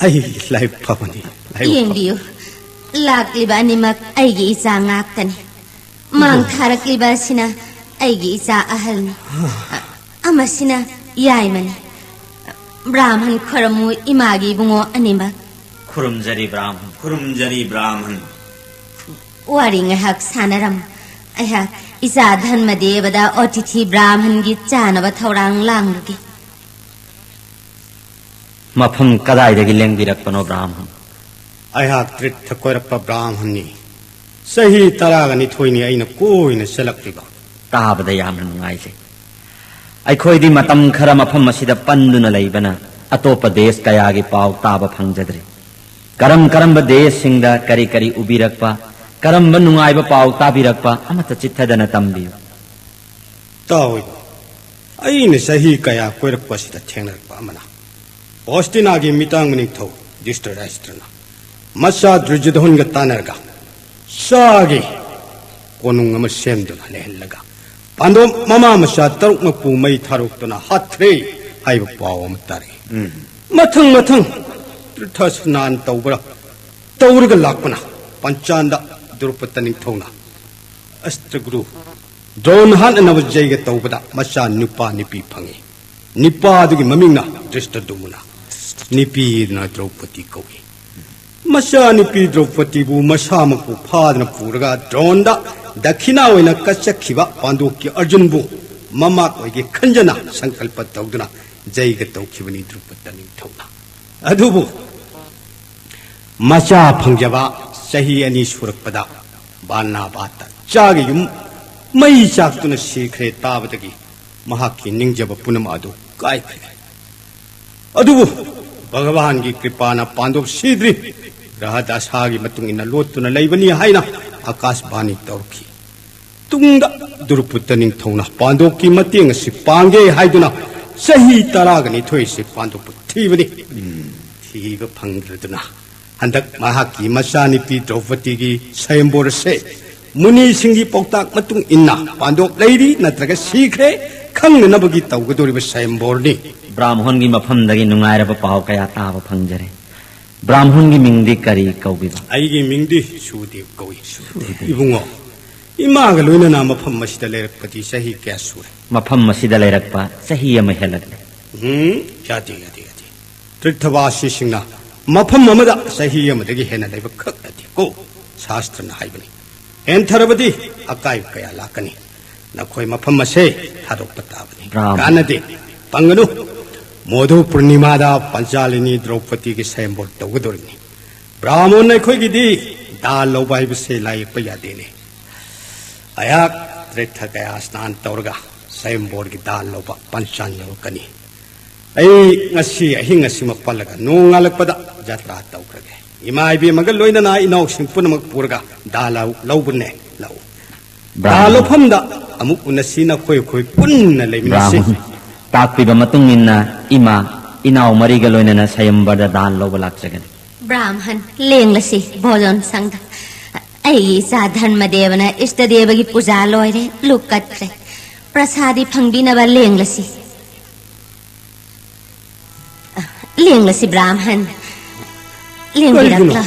ꯑꯩ ꯂꯥꯏꯕꯛ ꯐꯕꯅꯤ꯫ ꯌꯦꯡꯕꯤꯌꯨ, ꯂꯥꯛꯂꯤꯕ ꯑꯅꯤꯃꯛ ꯑꯩꯒꯤ ꯏꯆꯥ ꯉꯥꯛꯇꯅꯤ꯫ ꯃꯥꯡ ꯊꯥꯔꯛꯂꯤꯕ ꯑꯁꯤꯅ ꯑꯩꯒꯤ ꯏꯆꯥ ꯑꯍꯜꯅꯤ꯫ ꯑ-, ꯑꯃꯁꯤꯅ ꯌꯥꯏꯃꯅꯤ꯫ ꯕ꯭ꯔꯥꯍꯃꯟ ꯈꯣꯏꯔꯝꯃꯨ ꯏꯃꯥꯒꯤ ꯏꯕꯨꯡꯉꯣ ꯑꯅꯤꯃꯛ꯫ ꯈꯨꯔꯨꯝꯖꯔꯤ ꯕ꯭ꯔꯥꯍꯃꯟ, ꯈꯨꯔꯨꯝꯖꯔꯤ ꯕ꯭ꯔꯥꯍꯃꯟ꯫ ꯋꯥꯔꯤ ꯉꯥꯏꯍꯥꯛ ꯁꯥꯟꯅꯔꯝꯃꯨ꯫ ꯑꯩꯍꯥꯛ ꯏꯆꯥ ꯙꯔꯃꯗꯦꯕꯗ ꯑꯣꯇꯤꯊꯤ ꯕ꯭ꯔꯥꯍꯃꯟꯒꯤ ꯆꯥꯅꯕ ꯊꯧꯔꯥꯡ ꯂꯥꯡꯂꯨꯒꯦ꯫ ꯃꯐꯝ ꯀꯗꯥꯏꯗꯒꯤ ꯂꯦꯡꯕꯤꯔꯛꯄꯅꯣ ꯕ꯭ꯔꯥꯍꯃꯟ? ꯑꯩꯍꯥꯛ ꯇꯤꯔꯊ ꯀꯣꯏꯔꯛꯄ ꯕ꯭ꯔꯥꯍꯃꯟꯅꯤ꯫ ꯆꯍꯤ ꯇꯔꯥꯒ ꯅꯤꯊꯣꯏꯅꯤ ꯑꯩꯅ ꯀꯣꯏꯅ ꯆꯠꯂꯛꯂꯤꯕ꯫ ꯇꯥꯕꯗ ꯌꯥꯝꯅ ꯅꯨꯡꯉꯥꯏꯖꯩ꯫ ꯑꯩꯈꯣꯏꯗꯤ ꯃꯇꯝ ꯈꯔ ꯃꯐꯝ ꯑꯁꯤꯗ ꯄꯟꯗꯨꯅ ꯂꯩꯕꯅ ꯑꯇꯣꯞꯄ ꯗꯦꯁ ꯀꯌꯥꯒꯤ ꯄꯥꯎ ꯇꯥꯕ ꯐꯪꯖꯗ꯭ꯔꯤ꯫ ꯀꯔꯝ ꯀꯔꯝꯕ ꯗꯦꯁꯁꯤꯡꯗ ꯀꯔꯤ ꯀꯔꯤ ꯎꯕꯤꯔꯛꯄ, ꯀꯔꯝꯕ ꯅꯨꯡꯉꯥꯏꯕ ꯄꯥꯎ ꯇꯥꯕꯤꯔꯛꯄ ꯑꯃꯠꯇ ꯆꯤꯠꯊꯗꯅ ꯇꯝꯕꯤꯌꯨ꯫ ꯇꯥꯎ ꯏꯕꯨꯡ, ꯑꯩꯅ ꯆꯍꯤ ꯀꯌꯥ ꯀꯣꯏꯔꯛꯄ ꯑꯁꯤꯗ ꯊꯦꯡꯅꯔꯛꯄ ꯑꯃꯅ, ꯍꯣꯁꯇꯤꯅꯥꯒꯤ ꯃꯤꯇꯥꯡ ꯃꯅꯤꯡꯊꯧ ꯙ꯭ꯔꯤꯇꯔꯥꯁꯇ꯭ꯔꯅ ꯃꯆꯥ ꯗꯨꯔꯖꯣꯙꯟꯒ ꯇꯥꯟꯅꯔꯒ ꯆꯥꯒꯤ ꯀꯣꯅꯨꯡ ꯑꯃ ꯁꯦꯝꯗꯨꯅ ꯂꯩꯍꯜꯂꯒ ꯄꯥꯟꯗꯣꯞ ꯃꯃꯥ ꯃꯆꯥ ꯇꯔꯨꯛꯃꯛꯄꯨ ꯃꯩ ꯊꯥꯔꯣꯛꯇꯨꯅ ꯍꯥꯠꯈ꯭ꯔꯦ ꯍꯥꯏꯕ ꯄꯥꯎ ꯑꯃ ꯇꯥꯔꯛꯏ꯫ ꯎꯝ꯫ ꯃꯊꯪ ꯃꯊꯪ ꯇꯤꯔꯊ ꯁ꯭ꯅꯥꯟ ꯇꯧꯕ꯭ꯔꯥ ꯇꯧꯔꯒ ꯂꯥꯛꯄꯅ ꯄꯟꯆꯥꯟꯗ ꯗ꯭ꯔꯧꯄꯗ ꯅꯤꯡꯊꯧꯅ ꯑꯁꯇ꯭ꯔꯒꯨꯔꯨ ꯗ꯭ꯔꯣꯟ ꯍꯥꯠꯅꯅꯕ ꯖꯩꯒ ꯇꯧꯕꯗ ꯃꯆꯥ ꯅꯨꯄꯥ ꯅꯨꯄꯤ ꯐꯪꯉꯤ꯫ ꯅꯨꯄꯥꯗꯨꯒꯤ ꯃꯃꯤꯡꯅ ꯙ꯭ꯔꯤꯁꯇꯗꯨꯃꯅ, ꯅꯨꯄꯤꯗꯨꯅ ꯗ꯭ꯔꯧꯄꯗꯤ ꯀꯧꯏ꯫ ꯃꯆꯥꯅꯨꯄꯤ ꯗ꯭ꯔꯧꯄꯗꯤꯕꯨ ꯃꯁꯥꯃꯛꯄꯨ ꯐꯥꯗꯨꯅ ꯄꯨꯔꯒ ꯗ꯭ꯔꯣꯟꯗ ꯗꯈꯤꯅꯥ ꯑꯣꯏꯅ ꯀꯠꯆꯈꯤꯕ ꯄꯥꯟꯗꯣꯞꯀꯤ ꯑꯔꯖꯨꯟꯕꯨ ꯃꯃꯥꯛ ꯑꯣꯏꯒꯦ ꯈꯟꯖꯅ ꯁꯪꯀꯜꯄ ꯇꯧꯗꯨꯅ ꯖꯩꯒ ꯇꯧꯈꯤꯕꯅꯤ ꯗ꯭ꯔꯧꯄꯗ ꯅꯤꯡꯊꯧꯅ꯫ ꯑꯗꯨꯕꯨ ꯃꯆꯥ ꯐꯪꯖꯕ ꯆꯍꯤ ꯑꯅꯤ ꯁꯨꯔꯛꯄꯗ ꯕꯥꯅꯥꯕꯥꯇ ꯆꯥꯒꯤ ꯌꯨꯝ ꯃꯩ ꯆꯥꯛꯇꯨꯅ ꯁꯤꯈ꯭ꯔꯦ ꯇꯥꯕꯗꯒꯤ ꯃꯍꯥꯛꯀꯤ ꯅꯤꯡꯖꯕ ꯄꯨꯝꯅꯃꯛ ꯑꯗꯨ ꯀꯥꯏꯈ꯭ꯔꯦ꯫ ꯑꯗꯨꯕꯨ ꯚꯒꯋꯥꯟꯒꯤ ꯀ꯭ꯔꯤꯄꯥꯅ ꯄꯥꯟꯗꯣꯞ ꯁꯤꯗ꯭ꯔꯤ꯫ ꯒ꯭ꯔꯍ ꯗꯁꯥꯒꯤ ꯃꯇꯨꯡ ꯏꯟꯅ ꯂꯣꯠꯇꯨꯅ ꯂꯩꯕꯅꯤ ꯍꯥꯏꯅ ꯑꯀꯥꯁꯕꯥꯅꯤ ꯇꯧꯔꯛꯈꯤ꯫ ꯇꯨꯡꯗ ꯗ꯭ꯔꯧꯄꯗ ꯅꯤꯡꯊꯧꯅ ꯄꯥꯟꯗꯣꯞꯀꯤ ꯃꯇꯦꯡ ꯑꯁꯤ ꯄꯥꯡꯒꯦ ꯍꯥꯏꯗꯨꯅ ꯆꯍꯤ ꯇꯔꯥꯒ ꯅꯤꯊꯣꯏ ꯑꯁꯤ ꯄꯥꯟꯗꯣꯞꯄꯨ ꯊꯤꯕꯅꯤ꯫ ꯊꯤꯕ ꯐꯪꯗ꯭ꯔꯗꯨꯅ ꯍꯟꯗꯛ ꯃꯍꯥꯛꯀꯤ ꯃꯆꯥꯅꯨꯄꯤ ꯗ꯭ꯔꯧꯄꯗꯤꯒꯤ ꯁꯌꯝꯕꯣꯔ ꯑꯁꯦ ꯃꯨꯅꯤꯁꯤꯡꯒꯤ ꯄꯥꯎꯇꯥꯛ ꯃꯇꯨꯡ ꯏꯟꯅ ꯄꯥꯟꯗꯣꯞ ꯂꯩꯔꯤ ꯅꯠꯇ꯭ꯔꯒ ꯁꯤꯈ꯭ꯔꯦ ꯈꯪꯅꯅꯕꯒꯤ ꯇꯧꯒꯗꯧꯔꯤꯕ ꯁꯌꯝꯕꯣꯔꯅꯤ꯫ ꯕ꯭ꯔꯥꯝꯍꯣꯟꯒꯤ ꯃꯐꯝꯗꯒꯤ ꯅꯨꯡꯉꯥꯏꯔꯕ ꯄꯥꯎ ꯀꯌꯥ ꯇꯥꯕ ꯐꯪꯖꯔꯦ꯫ ꯕ꯭ꯔꯥꯍꯃꯟꯒꯤ ꯃꯤꯡꯗꯤ ꯀꯔꯤ ꯀꯧꯕꯤꯕ? ꯑꯩꯒꯤ ꯃꯤꯡꯗꯤ ꯁꯨꯗꯦꯕ ꯀꯧꯏ꯫ ꯁꯨꯗꯦꯕ꯫ ꯏꯕꯨꯡꯉꯣ, ꯏꯃꯥꯒ ꯂꯣꯏꯅꯅ ꯃꯐꯝ ꯑꯁꯤꯗ ꯂꯩꯔꯛꯄꯗꯤ ꯆꯍꯤ ꯀꯌꯥ ꯁꯨꯔꯦ? ꯃꯐꯝ ꯑꯁꯤꯗ ꯂꯩꯔꯛꯄ ꯆꯍꯤ ꯑꯃ ꯍꯦꯜꯂꯛꯂꯦ꯫ ꯎꯝ, ꯌꯥꯗꯦ, ꯌꯥꯗꯦ, ꯌꯥꯗꯦ꯫ ꯇꯤꯔꯊꯕꯥꯁꯤꯁꯤꯡꯅ ꯃꯐꯝ ꯑꯃꯗ ꯆꯍꯤ ꯑꯃꯗꯒꯤ ꯍꯦꯟꯅ ꯂꯩꯕ ꯈꯛ ꯅꯠꯇꯦ ꯀꯣ꯫ ꯁꯥꯁꯇ꯭ꯔꯅ ꯍꯥꯏꯕꯅꯤ꯫ ꯍꯦꯟꯊꯔꯕꯗꯤ ꯑꯀꯥꯏꯕ ꯀꯌꯥ ꯂꯥꯛꯀꯅꯤ꯫ ꯅꯈꯣꯏ ꯃꯐꯝ ꯑꯁꯦ ꯊꯥꯗꯣꯛꯄ ꯇꯥꯕꯅꯤ꯫ ꯕ꯭ꯔꯥꯍꯃꯟ꯫ ꯀꯥꯟꯅꯗꯦ, ꯄꯪꯒꯅꯨ꯫ ꯃꯣꯙꯨ ꯄꯨꯔꯅꯤꯃꯥꯗ ꯄꯟꯆꯥꯂꯤꯅꯤ ꯗ꯭ꯔꯧꯄꯗꯤꯒꯤ ꯁꯌꯝꯕꯣꯔ ꯇꯧꯒꯗꯧꯔꯤꯕꯅꯤ꯫ ꯕ꯭ꯔꯥꯍꯃꯟ ꯑꯩꯈꯣꯏꯒꯤꯗꯤ ꯗꯥ ꯂꯧꯕ ꯍꯥꯏꯕꯁꯦ ꯂꯥꯏꯌꯦꯛꯄ ꯌꯥꯗꯦꯅꯦ꯫ ꯑꯩꯍꯥꯛ ꯇꯤꯔꯊ ꯒꯌꯥ ꯁ꯭ꯅꯥꯟ ꯇꯧꯔꯒ ꯁꯌꯝꯕꯣꯔꯒꯤ ꯗꯥ ꯂꯧꯕ ꯄꯟꯆꯥꯟ ꯌꯧꯔꯛꯀꯅꯤ꯫ ꯑꯩ ꯉꯁꯤ ꯑꯍꯤꯡ ꯑꯁꯤꯃꯛ ꯄꯜꯂꯒ ꯅꯣꯡꯉꯥꯜꯂꯛꯄꯗ ꯖꯇ꯭ꯔꯥ ꯇꯧꯈ꯭ꯔꯒꯦ꯫ ꯏꯃꯥ ꯏꯕꯦꯝꯃꯒ ꯂꯣꯏꯅꯅ ꯏꯅꯥꯎꯁꯤꯡ ꯄꯨꯝꯅꯃꯛ ꯄꯨꯔꯒ ꯗꯥ ꯂꯧ-, ꯂꯧꯕꯅꯦ꯫ ꯂꯧ-, ꯗꯥ ꯕ꯭ꯔꯥꯍꯃꯟ꯫ ꯂꯧꯐꯝꯗ ꯑꯃꯨꯛ ꯎꯅꯁꯤ, ꯅꯈꯣꯏ ꯑꯩꯈꯣꯏ ꯄꯨꯟꯅ ꯂꯩꯃꯤꯟꯅꯁꯤ꯫ ꯕ꯭ꯔꯥꯍꯃꯟ꯫ ꯇꯥꯛꯄꯤꯕ ꯃꯇꯨꯡ ꯏꯟꯅ ꯏꯃꯥ ꯏꯅꯥꯎ ꯃꯔꯤꯒ ꯂꯣꯏꯅꯅ ꯁꯌꯝꯕꯔꯗ ꯗꯥꯟ ꯂꯧꯕ ꯂꯥꯛꯆꯒꯅꯤ꯫ ꯕ꯭ꯔꯥꯍꯃꯟ, ꯂꯦꯡꯂꯁꯤ ꯚꯣꯖꯟ ꯁꯪꯗ꯫ ꯑꯩꯒꯤ ꯏꯆꯥ ꯙꯔꯃꯗꯦꯕꯅ ꯏꯁꯇꯗꯦꯕꯒꯤ ꯄꯨꯖꯥ ꯂꯣꯏꯔꯦ, ꯂꯨꯛ ꯀꯠꯈ꯭ꯔꯦ꯫ ꯄ꯭ꯔꯁꯥꯗꯤ ꯐꯪꯕꯤꯅꯕ ꯂꯦꯡꯂꯁꯤ꯫ ꯂꯦꯡꯂꯁꯤ ꯕ꯭ꯔꯥꯍꯃꯟ꯫ ꯂꯦꯡꯕꯤꯔꯛꯂꯣ꯫ ꯀꯔꯤꯒꯤꯅꯣ?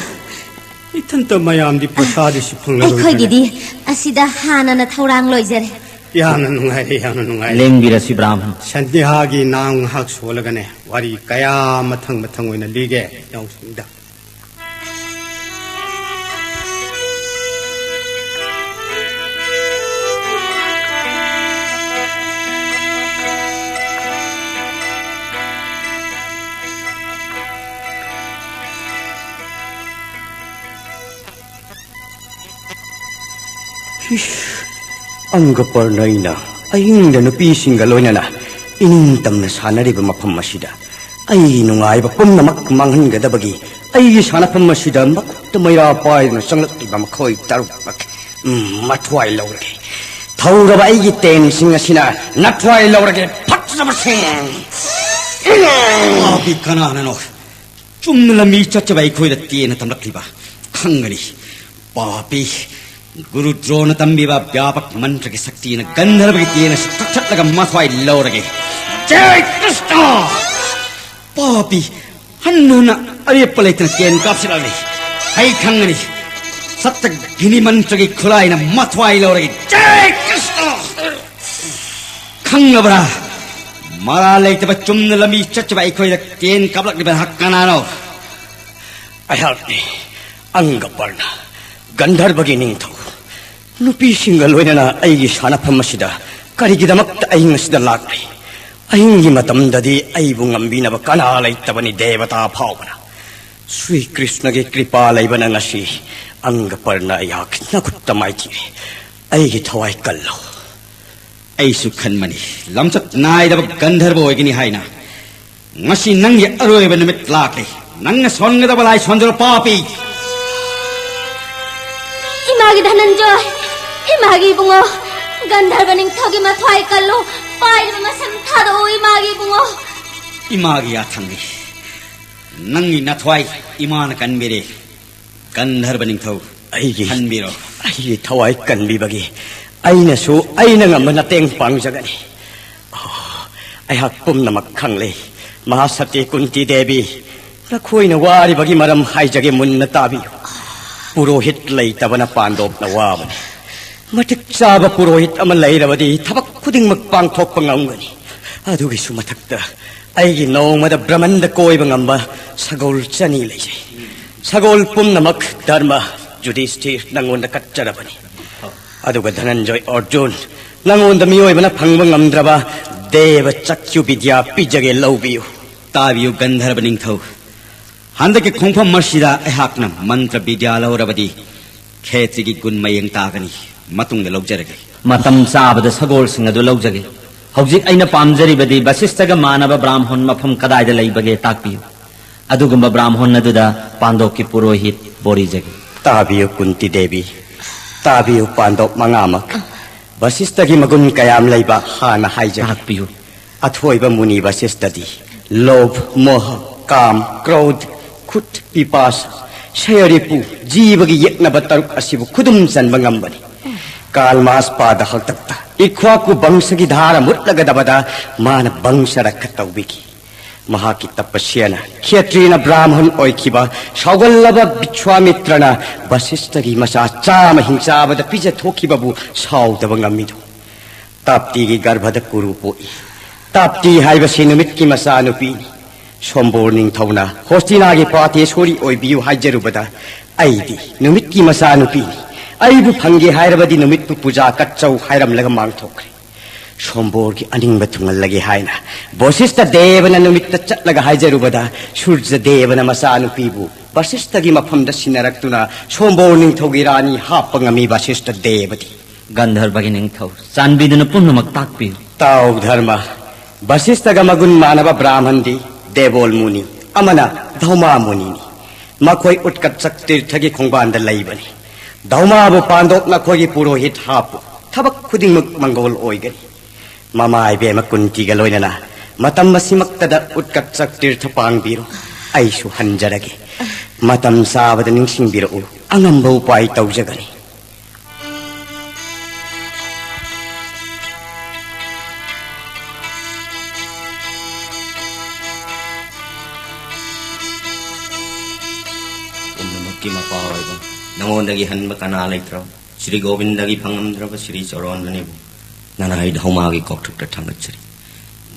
ꯏꯊꯟꯇ ꯃꯌꯥꯝꯗꯤ ꯄ꯭ꯔꯁꯥꯗꯤꯁꯤ ꯐꯪꯂꯔꯣꯏꯗ꯭ꯔꯅꯦ? ꯑꯩꯈꯣꯏꯒꯤꯗꯤ ꯑꯁꯤꯗ ꯍꯥꯟꯅꯅ ꯊꯧꯔꯥꯡ ꯂꯣꯏꯖꯔꯦ꯫ ꯌꯥꯝꯅ ꯅꯨꯡꯉꯥꯏꯔꯦ, ꯌꯥꯝꯅ ꯅꯨꯡꯉꯥꯏꯔꯦ꯫ ꯂꯦꯡꯕꯤꯔꯁꯤ ꯕ꯭ꯔꯥꯍꯃꯟ꯫ ꯁꯟꯗꯦꯍꯥꯒꯤ ꯅꯥꯡ ꯉꯥꯏꯍꯥꯛ ꯁꯣꯜꯂꯒꯅꯦ, ꯋꯥꯔꯤ ꯀꯌꯥ ꯃꯊꯪ ꯃꯊꯪ ꯑꯣꯏꯅ ꯂꯤꯒꯦ ꯏꯅꯥꯎꯁꯤꯡꯗ꯫ ꯏꯁ, ꯑꯪꯒ ꯄꯔꯅꯩꯅ ꯑꯍꯤꯡꯗ ꯅꯨꯄꯤꯁꯤꯡꯒ ꯂꯣꯏꯅꯅ ꯏꯅꯤꯡꯇꯝꯅ ꯁꯥꯟꯅꯔꯤꯕ ꯃꯐꯝ ꯑꯁꯤꯗ ꯑꯩꯒꯤ ꯅꯨꯡꯉꯥꯏꯕ ꯄꯨꯝꯅꯃꯛ ꯃꯥꯡꯍꯟꯒꯗꯕꯒꯤ ꯑꯩꯒꯤ ꯁꯥꯟꯅꯐꯝ ꯑꯁꯤꯗ ꯃꯈꯨꯠꯇ ꯃꯩꯔꯥ ꯄꯥꯏꯗꯨꯅ ꯆꯪꯂꯛꯂꯤꯕ ꯃꯈꯣꯏ ꯇꯔꯨꯛꯃꯛ, ꯎꯝ, ꯃꯊ꯭ꯋꯥꯏ ꯂꯧꯔꯒꯦ꯫ ꯊꯧꯔꯕ ꯑꯩꯒꯤ ꯇꯦꯟꯁꯤꯡ ꯑꯁꯤꯅ ꯅꯊ꯭ꯋꯥꯏ ꯂꯧꯔꯒꯦ, ꯐꯠꯇ꯭ꯔꯕꯁꯤꯡ! ꯄꯥꯄꯤ ꯀꯅꯥꯅꯅꯣ? ꯆꯨꯝꯅ ꯂꯝꯕꯤ ꯆꯠꯆꯕ ꯑꯩꯈꯣꯏꯗ ꯇꯦꯟꯅ ꯇꯝꯂꯛꯂꯤꯕ ꯈꯪꯒꯅꯤ꯫ ꯄꯥꯄꯤ, ꯒꯨꯔꯨ ꯗ꯭ꯔꯣꯅ ꯇꯝꯕꯤꯕ ꯕ꯭ꯌꯥꯄꯛ ꯃꯟꯇ꯭ꯔꯒꯤ ꯁꯛꯇꯤꯅ ꯒꯟꯙꯔꯕꯒꯤ ꯇꯦꯟ ꯑꯁꯤ ꯀꯛꯊꯠꯂꯒ ꯃꯊ꯭ꯋꯥꯏ ꯂꯧꯔꯒꯦ꯫ ꯖꯩ ꯀ꯭ꯔꯤꯁꯅ! ꯄꯥꯄꯤ, ꯍꯟꯅ ꯍꯟꯅ ꯑꯔꯦꯞꯄ ꯂꯩꯇꯅ ꯇꯦꯟ ꯀꯥꯞꯁꯤꯜꯂꯛꯂꯤ꯫ ꯑꯩ ꯈꯪꯒꯅꯤ꯫ ꯁꯠꯇꯒꯤꯅꯤ ꯃꯟꯇ꯭ꯔꯒꯤ ꯈꯨꯠꯂꯥꯏꯅ ꯃꯊ꯭ꯋꯥꯏ ꯂꯧꯔꯒꯦ꯫ ꯖꯥꯏ ꯀ꯭ꯔꯤꯁꯅ! ꯈꯪꯂꯕ꯭ꯔꯥ? ꯃꯔꯥ ꯂꯩꯇꯕ ꯆꯨꯝꯅ ꯂꯝꯕꯤ ꯆꯠꯆꯕ ꯑꯩꯈꯣꯏꯗ ꯇꯦꯟ ꯀꯥꯞꯂꯛꯂꯤꯕ ꯅꯍꯥꯛ ꯀꯅꯥꯅꯣ? ꯑꯩꯍꯥꯛꯅꯤ, ꯑꯪꯒꯄꯔꯅ, ꯒꯟꯙꯔꯕꯒꯤ ꯅꯤꯡꯊꯧ꯫ ꯅꯨꯄꯤꯁꯤꯡꯒ ꯂꯣꯏꯅꯅ ꯑꯩꯒꯤ ꯁꯥꯟꯅꯐꯝ ꯑꯁꯤꯗ ꯀꯔꯤꯒꯤꯗꯃꯛꯇ ꯑꯍꯤꯡ ꯑꯁꯤꯗ ꯂꯥꯛꯂꯤ? ꯑꯍꯤꯡꯒꯤ ꯃꯇꯝꯗꯗꯤ ꯑꯩꯕꯨ ꯉꯝꯕꯤꯅꯕ ꯀꯅꯥ ꯂꯩꯇꯕꯅꯤ, ꯗꯦꯕꯇꯥ ꯐꯥꯎꯕꯅ꯫ ꯁ꯭ꯔꯤ ꯀ꯭ꯔꯤꯁꯅꯒꯤ ꯀ꯭ꯔꯤꯄꯥ ꯂꯩꯕꯅ ꯉꯁꯤ ꯑꯪꯒꯄꯔꯅ ꯑꯩꯍꯥꯛ ꯅꯈꯨꯠꯇ ꯃꯥꯏꯊꯤꯔꯦ꯫ ꯑꯩꯒꯤ ꯊꯋꯥꯏ ꯀꯜꯂꯣ꯫ ꯑꯩꯁꯨ ꯈꯟꯕꯅꯤ, ꯂꯝꯆꯠ ꯅꯥꯏꯗꯕ ꯒꯟꯙꯔꯕ ꯑꯣꯏꯒꯅꯤ ꯍꯥꯏꯅ꯫ ꯉꯁꯤ ꯅꯪꯒꯤ ꯑꯔꯣꯏꯕ ꯅꯨꯃꯤꯠ ꯂꯥꯛꯂꯦ꯫ ꯅꯪꯅ ꯁꯣꯟꯒꯗꯕ ꯂꯥꯏ ꯁꯣꯟꯖꯔꯣ, ꯄꯥꯄꯤ꯫ ꯏꯃꯥꯒꯤ ꯙꯅꯟꯖꯣꯏ, ꯏꯃꯥꯒꯤ ꯏꯕꯨꯡꯉꯣ, ꯒꯟꯙꯔꯕ ꯅꯤꯡꯊꯧꯒꯤ ꯃꯊ꯭ꯋꯥꯏ ꯀꯜꯂꯨ, ꯄꯥꯏꯔꯤꯕ ꯃꯁꯝ ꯊꯥꯗꯣꯛꯎ, ꯏꯃꯥꯒꯤ ꯏꯕꯨꯡꯉꯣ꯫ ꯏꯃꯥꯒꯤ ꯌꯥꯊꯪꯅꯤ꯫ ꯅꯪꯒꯤ ꯅꯊ꯭ꯋꯥꯏ ꯏꯃꯥꯅ ꯀꯟꯕꯤꯔꯦ꯫ ꯒꯟꯙꯔꯕ ꯅꯤꯡꯊꯧ, ꯑꯩꯒꯤ, ꯈꯟꯕꯤꯔꯣ꯫ ꯑꯩꯒꯤ ꯊꯋꯥꯏ ꯀꯟꯕꯤꯕꯒꯤ ꯑꯩꯅꯁꯨ ꯑꯩꯅ ꯉꯝꯕ ꯃꯇꯦꯡ ꯄꯥꯡꯖꯒꯅꯤ꯫ ꯑꯣ, ꯑꯩꯍꯥꯛ ꯄꯨꯝꯅꯃꯛ ꯈꯪꯂꯦ꯫ ꯃꯍꯥꯁꯇꯤ ꯀꯨꯟꯇꯤ ꯗꯦꯕꯤ, ꯅꯈꯣꯏꯅ ꯋꯥꯔꯤꯕꯒꯤ ꯃꯔꯝ ꯍꯥꯏꯖꯒꯦ, ꯃꯨꯟꯅ ꯇꯥꯕꯤꯌꯨ꯫ ꯄꯨꯔꯣꯍꯤꯠ ꯂꯩꯇꯕꯅ ꯄꯥꯟꯗꯣꯞꯅ ꯋꯥꯕꯅꯤ꯫ ꯃꯇꯤꯛ ꯆꯥꯕ ꯄꯨꯔꯣꯍꯤꯠ ꯑꯃ ꯂꯩꯔꯕꯗꯤ ꯊꯕꯛ ꯈꯨꯗꯤꯡꯃꯛ ꯄꯥꯡꯊꯣꯛꯄ ꯉꯝꯒꯅꯤ꯫ ꯑꯗꯨꯒꯤꯁꯨ ꯃꯊꯛꯇ ꯑꯩꯒꯤ ꯅꯣꯡꯃꯗ ꯕ꯭ꯔꯍꯃꯟꯗ ꯀꯣꯏꯕ ꯉꯝꯕ ꯁꯒꯣꯜ ꯆꯅꯤ ꯂꯩꯖꯩ꯫ ꯁꯒꯣꯜ ꯄꯨꯝꯅꯃꯛ ꯙꯔꯃ ꯌꯨꯙꯤꯁꯊꯤꯔ ꯅꯪꯉꯣꯟꯗ ꯀꯠꯆꯔꯕꯅꯤ꯫ ꯑꯗꯨꯒ ꯙꯅꯟꯖꯣꯏ ꯑꯔꯖꯨꯟ, ꯅꯪꯉꯣꯟꯗ ꯃꯤꯑꯣꯏꯕꯅ ꯐꯪꯕ ꯉꯝꯗ꯭ꯔꯕ ꯗꯦꯕ ꯆꯛꯈ꯭ꯌꯨ ꯕꯤꯗ꯭ꯌꯥ ꯄꯤꯖꯒꯦ, ꯂꯧꯕꯤꯌꯨ꯫ ꯇꯥꯕꯤꯌꯨ ꯒꯟꯙꯔꯕ ꯅꯤꯡꯊꯧ, ꯍꯟꯗꯛꯀꯤ ꯈꯣꯡꯐꯝ ꯑꯁꯤꯗ ꯑꯩꯍꯥꯛꯅ ꯃꯟꯇ꯭ꯔ ꯕꯤꯗ꯭ꯌꯥ ꯂꯧꯔꯕꯗꯤ ꯈꯦꯇ꯭ꯔꯤꯒꯤ ꯒꯨꯟ ꯃꯌꯦꯡ ꯇꯥꯒꯅꯤ꯫ ꯃꯇꯨꯡꯗ ꯂꯧꯖꯔꯒꯦ꯫ ꯃꯇꯝ ꯆꯥꯕꯗ ꯁꯒꯣꯜꯁꯤꯡ ꯑꯗꯨ ꯂꯧꯖꯒꯦ꯫ ꯍꯧꯖꯤꯛ ꯑꯩꯅ ꯄꯥꯝꯖꯔꯤꯕꯗꯤ ꯕꯁꯤꯁꯇꯒ ꯃꯥꯟꯅꯕ ꯕ꯭ꯔꯥꯝꯍꯣꯟ ꯃꯐꯝ ꯀꯗꯥꯏꯗ ꯂꯩꯕꯒꯦ ꯇꯥꯛꯄꯤꯌꯨ꯫ ꯑꯗꯨꯒꯨꯝꯕ ꯕ꯭ꯔꯥꯝꯍꯣꯟ ꯑꯗꯨꯗ ꯄꯥꯟꯗꯣꯞꯀꯤ ꯄꯨꯔꯣꯍꯤꯠ ꯕꯣꯔꯤꯖꯒꯦ꯫ ꯇꯥꯕꯤꯌꯨ ꯀꯨꯟꯇꯤ ꯗꯦꯕꯤ, ꯇꯥꯕꯤꯌꯨ ꯄꯥꯟꯗꯣꯞ ꯃꯉꯥꯃꯛ꯫ ꯕꯁꯤꯁꯇꯒꯤ ꯃꯒꯨꯟ ꯀꯌꯥꯝ ꯂꯩꯕ ꯍꯥꯟꯅ ꯍꯥꯏꯖꯒꯦ꯫ ꯇꯥꯛꯄꯤꯌꯨ꯫ ꯑꯊꯣꯏꯕ ꯃꯨꯅꯤ ꯕꯁꯤꯁꯇꯗꯤ ꯂꯣꯚ, ꯃꯣꯍ, ꯀꯥꯝ, ꯀ꯭ꯔꯣꯙ, ꯈꯨꯠ, ꯄꯤꯄꯥꯁ, ꯁꯌꯔꯤꯄꯨ, ꯖꯤꯕꯒꯤ ꯌꯦꯛꯅꯕ ꯇꯔꯨꯛ ꯑꯁꯤꯕꯨ ꯈꯨꯗꯨꯝ ꯆꯟꯕ ꯉꯝꯕꯅꯤ꯫ ꯀꯥꯜꯃꯥꯁ ꯄꯥꯗ ꯍꯥꯛꯇꯛꯇ ꯏꯈ꯭ꯋꯥꯀꯨ ꯕꯪꯁꯒꯤ ꯙꯥꯔꯥ ꯃꯨꯠꯂꯒꯗꯕꯗ ꯃꯥꯅ ꯕꯪꯁ ꯔꯛꯈ ꯇꯧꯕꯤꯈꯤ꯫ ꯃꯍꯥꯛꯀꯤ ꯇꯄꯁ꯭ꯌꯥꯅ ꯈꯦꯇ꯭ꯔꯤꯅ ꯕ꯭ꯔꯥꯍꯃꯟ ꯑꯣꯏꯈꯤꯕ ꯁꯥꯎꯒꯜꯂꯕ ꯕꯤꯁ꯭ꯋꯥꯃꯤꯇ꯭ꯔꯅ ꯕꯁꯤꯁ꯭ꯊꯒꯤ ꯃꯆꯥ ꯆꯥꯝꯃ ꯍꯤꯡꯆꯥꯕꯗ ꯄꯤꯖꯊꯣꯛꯈꯤꯕꯕꯨ ꯁꯥꯎꯗꯕ ꯉꯝꯃꯤꯗꯨ꯫ ꯇꯥꯞꯇꯤꯒꯤ ꯒꯔꯚꯗ ꯀꯨꯔꯨ ꯄꯣꯛꯏ꯫ ꯇꯥꯞꯇꯤ ꯍꯥꯏꯕꯁꯤ ꯅꯨꯃꯤꯠꯀꯤ ꯃꯆꯥꯅꯨꯄꯤꯅꯤ꯫ ꯁꯣꯝꯕꯣꯔ ꯅꯤꯡꯊꯧꯅ ꯍꯣꯁꯇꯤꯅꯥꯒꯤ ꯄꯥꯇꯦꯁꯣꯔꯤ ꯑꯣꯏꯕꯤꯌꯨ ꯍꯥꯏꯖꯔꯨꯕꯗ, "ꯑꯩꯗꯤ ꯅꯨꯃꯤꯠꯀꯤ ꯃꯆꯥꯅꯨꯄꯤꯅꯤ, ꯑꯩꯕꯨ ꯐꯪꯒꯦ ꯍꯥꯏꯔꯕꯗꯤ ꯅꯨꯃꯤꯠꯄꯨ ꯄꯨꯖꯥ ꯀꯠꯆꯧ" ꯍꯥꯏꯔꯝꯂꯒ ꯃꯥꯡꯊꯣꯛꯈ꯭ꯔꯦ꯫ ꯁꯣꯝꯕꯣꯔꯒꯤ ꯑꯅꯤꯡꯕ ꯊꯨꯡꯍꯜꯂꯒꯦ ꯍꯥꯏꯅ ꯕꯣꯁꯤꯁꯇ ꯗꯦꯕꯅ ꯅꯨꯃꯤꯠꯇ ꯆꯠꯂꯒ ꯍꯥꯏꯖꯔꯨꯕꯗ, ꯁꯨꯔꯖ ꯗꯦꯕꯅ ꯃꯆꯥꯅꯨꯄꯤꯕꯨ ꯕꯁꯤꯁꯇꯒꯤ ꯃꯐꯝꯗ ꯁꯤꯟꯅꯔꯛꯇꯨꯅ ꯁꯣꯝꯕꯣꯔ ꯅꯤꯡꯊꯧꯒꯤ ꯔꯥꯅꯤ ꯍꯥꯞꯄ ꯉꯝꯃꯤ ꯕꯁꯤꯁꯇ ꯗꯦꯕꯗꯤ꯫ ꯒꯟꯙꯔꯕꯒꯤ ꯅꯤꯡꯊꯧ, ꯆꯥꯟꯕꯤꯗꯨꯅ ꯄꯨꯝꯅꯃꯛ ꯇꯥꯛꯄꯤꯌꯨ꯫ ꯇꯥꯎ ꯙꯔꯃ, ꯕꯁꯤꯁꯇꯒ ꯃꯒꯨꯟ ꯃꯥꯟꯅꯕ ꯕ꯭ꯔꯥꯍꯃꯟꯗꯤ ꯗꯦꯕꯣꯜ ꯃꯨꯅꯤ ꯑꯃꯅ ꯙꯧꯃꯥ ꯃꯨꯅꯤꯅꯤ꯫ ꯃꯈꯣꯏ ꯎꯠꯀꯠꯆꯛ ꯇꯤꯔꯊꯒꯤ ꯈꯣꯡꯕꯥꯟꯗ ꯂꯩꯕꯅꯤ꯫ ꯙꯧꯃꯥꯕꯨ ꯄꯥꯟꯗꯣꯛ ꯅꯈꯣꯏꯒꯤ ꯄꯨꯔꯣꯍꯤꯠ ꯍꯥꯞꯄꯨ꯫ ꯊꯕꯛ ꯈꯨꯗꯤꯡꯃꯛ ꯃꯪꯒꯣꯜ ꯑꯣꯏꯒꯅꯤ꯫ ꯃꯃꯥ ꯏꯕꯦꯝꯃ ꯀꯨꯟꯇꯤꯒ ꯂꯣꯏꯅꯅ ꯃꯇꯝ ꯑꯁꯤꯃꯛꯇꯗ ꯎꯠꯀꯠꯆꯛ ꯇꯤꯔꯊ ꯄꯥꯡꯕꯤꯔꯣ꯫ ꯑꯩꯁꯨ ꯍꯟꯖꯔꯒꯦ꯫ ꯃꯇꯝ ꯆꯥꯕꯗ ꯅꯤꯡꯁꯤꯡꯕꯤꯔꯛꯎ꯫ ꯑꯉꯝꯕ ꯎꯄꯥꯏ ꯇꯧꯖꯒꯅꯤ꯫ ꯄꯨꯝꯅꯃꯛꯀꯤ ꯃꯄꯥ ꯑꯣꯏꯕ, ꯅꯉꯣꯟꯗꯒꯤ ꯍꯟꯕ ꯀꯅꯥ ꯂꯩꯇ꯭ꯔꯕ, ꯁ꯭ꯔꯤ ꯒꯣꯕꯤꯟꯗꯒꯤ ꯐꯪꯉꯝꯗ꯭ꯔꯕ ꯁ꯭ꯔꯤ ꯆꯔꯣꯟꯗꯅꯤꯕꯨ ꯅꯅꯥꯏ ꯙꯧꯃꯥꯒꯤ ꯀꯣꯛꯊꯛꯇ ꯊꯥꯡꯒꯠꯆꯔꯤ꯫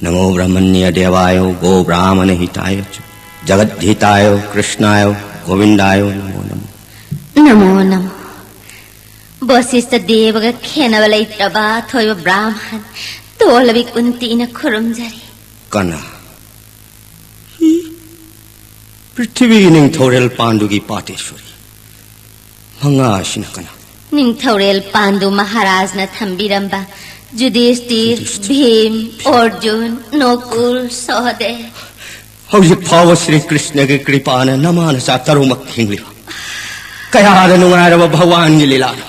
ꯅꯃꯣ ꯕ꯭ꯔꯍꯃꯅ꯭ꯌ ꯗꯦꯕꯥꯌꯣ ꯒꯣ ꯕ꯭ꯔꯥꯍꯃꯅ ꯍꯤꯇꯥꯌ ꯆ ꯖꯒꯠ ꯍꯤꯇꯥꯌꯣ ꯀ꯭ꯔꯤꯁ꯭ꯅꯥꯌꯣ ꯒꯣꯕꯤꯟꯗꯥꯌꯣ ꯅꯃꯣ ꯅꯃꯣ꯫ ꯅꯃꯣ ꯅꯃꯣ꯫ ꯕꯣꯁꯤꯁꯇ ꯗꯦꯕꯒ ꯈꯦꯟꯅꯕ ꯂꯩꯇ꯭ꯔꯕ ꯑꯊꯣꯏꯕ ꯕ꯭ꯔꯥꯍꯃꯟ ꯇꯣꯜꯂꯕꯤ ꯀꯨꯟꯇꯤꯅ ꯈꯨꯔꯨꯝꯖꯔꯤ꯫ ꯀꯅꯥ? ꯍꯤ? ꯄ꯭ꯔꯤꯊꯤꯕꯤꯒꯤ ꯅꯤꯡꯊꯧꯔꯦꯜ ꯄꯥꯟꯗꯨꯒꯤ ꯄꯥꯇꯦꯁꯣꯔꯤ꯫ ꯃꯉꯥ ꯑꯁꯤꯅ ꯀꯅꯥ? ꯅꯤꯡꯊꯧꯔꯦꯜ ꯄꯥꯟꯗꯨ ꯃꯍꯥꯔꯥꯖꯅ ꯊꯝꯕꯤꯔꯝꯕ ꯖꯨꯗꯤꯁꯇꯤꯔ, ꯖꯨꯗꯤꯁꯇꯤꯔ, ꯚꯤꯝ, ꯚꯤꯝ, ꯑꯣꯔꯖꯨꯟ, ꯅꯣꯀꯨꯜ, ꯁꯍꯗꯦꯕ꯫ ꯍꯧꯖꯤꯛ ꯐꯥꯎꯕ ꯁ꯭ꯔꯤ ꯀ꯭ꯔꯤꯁ꯭ꯅꯒꯤ ꯀ꯭ꯔꯤꯄꯥꯅ ꯅꯃꯥ ꯅꯆꯥ ꯇꯔꯨꯛꯃꯛ ꯍꯤꯡꯂꯤꯕ꯫ ꯀꯌꯥꯗ ꯅꯨꯡꯉꯥꯏꯔꯕ ꯚꯒꯋꯥꯟꯒꯤ ꯂꯤꯂꯥꯅꯣ!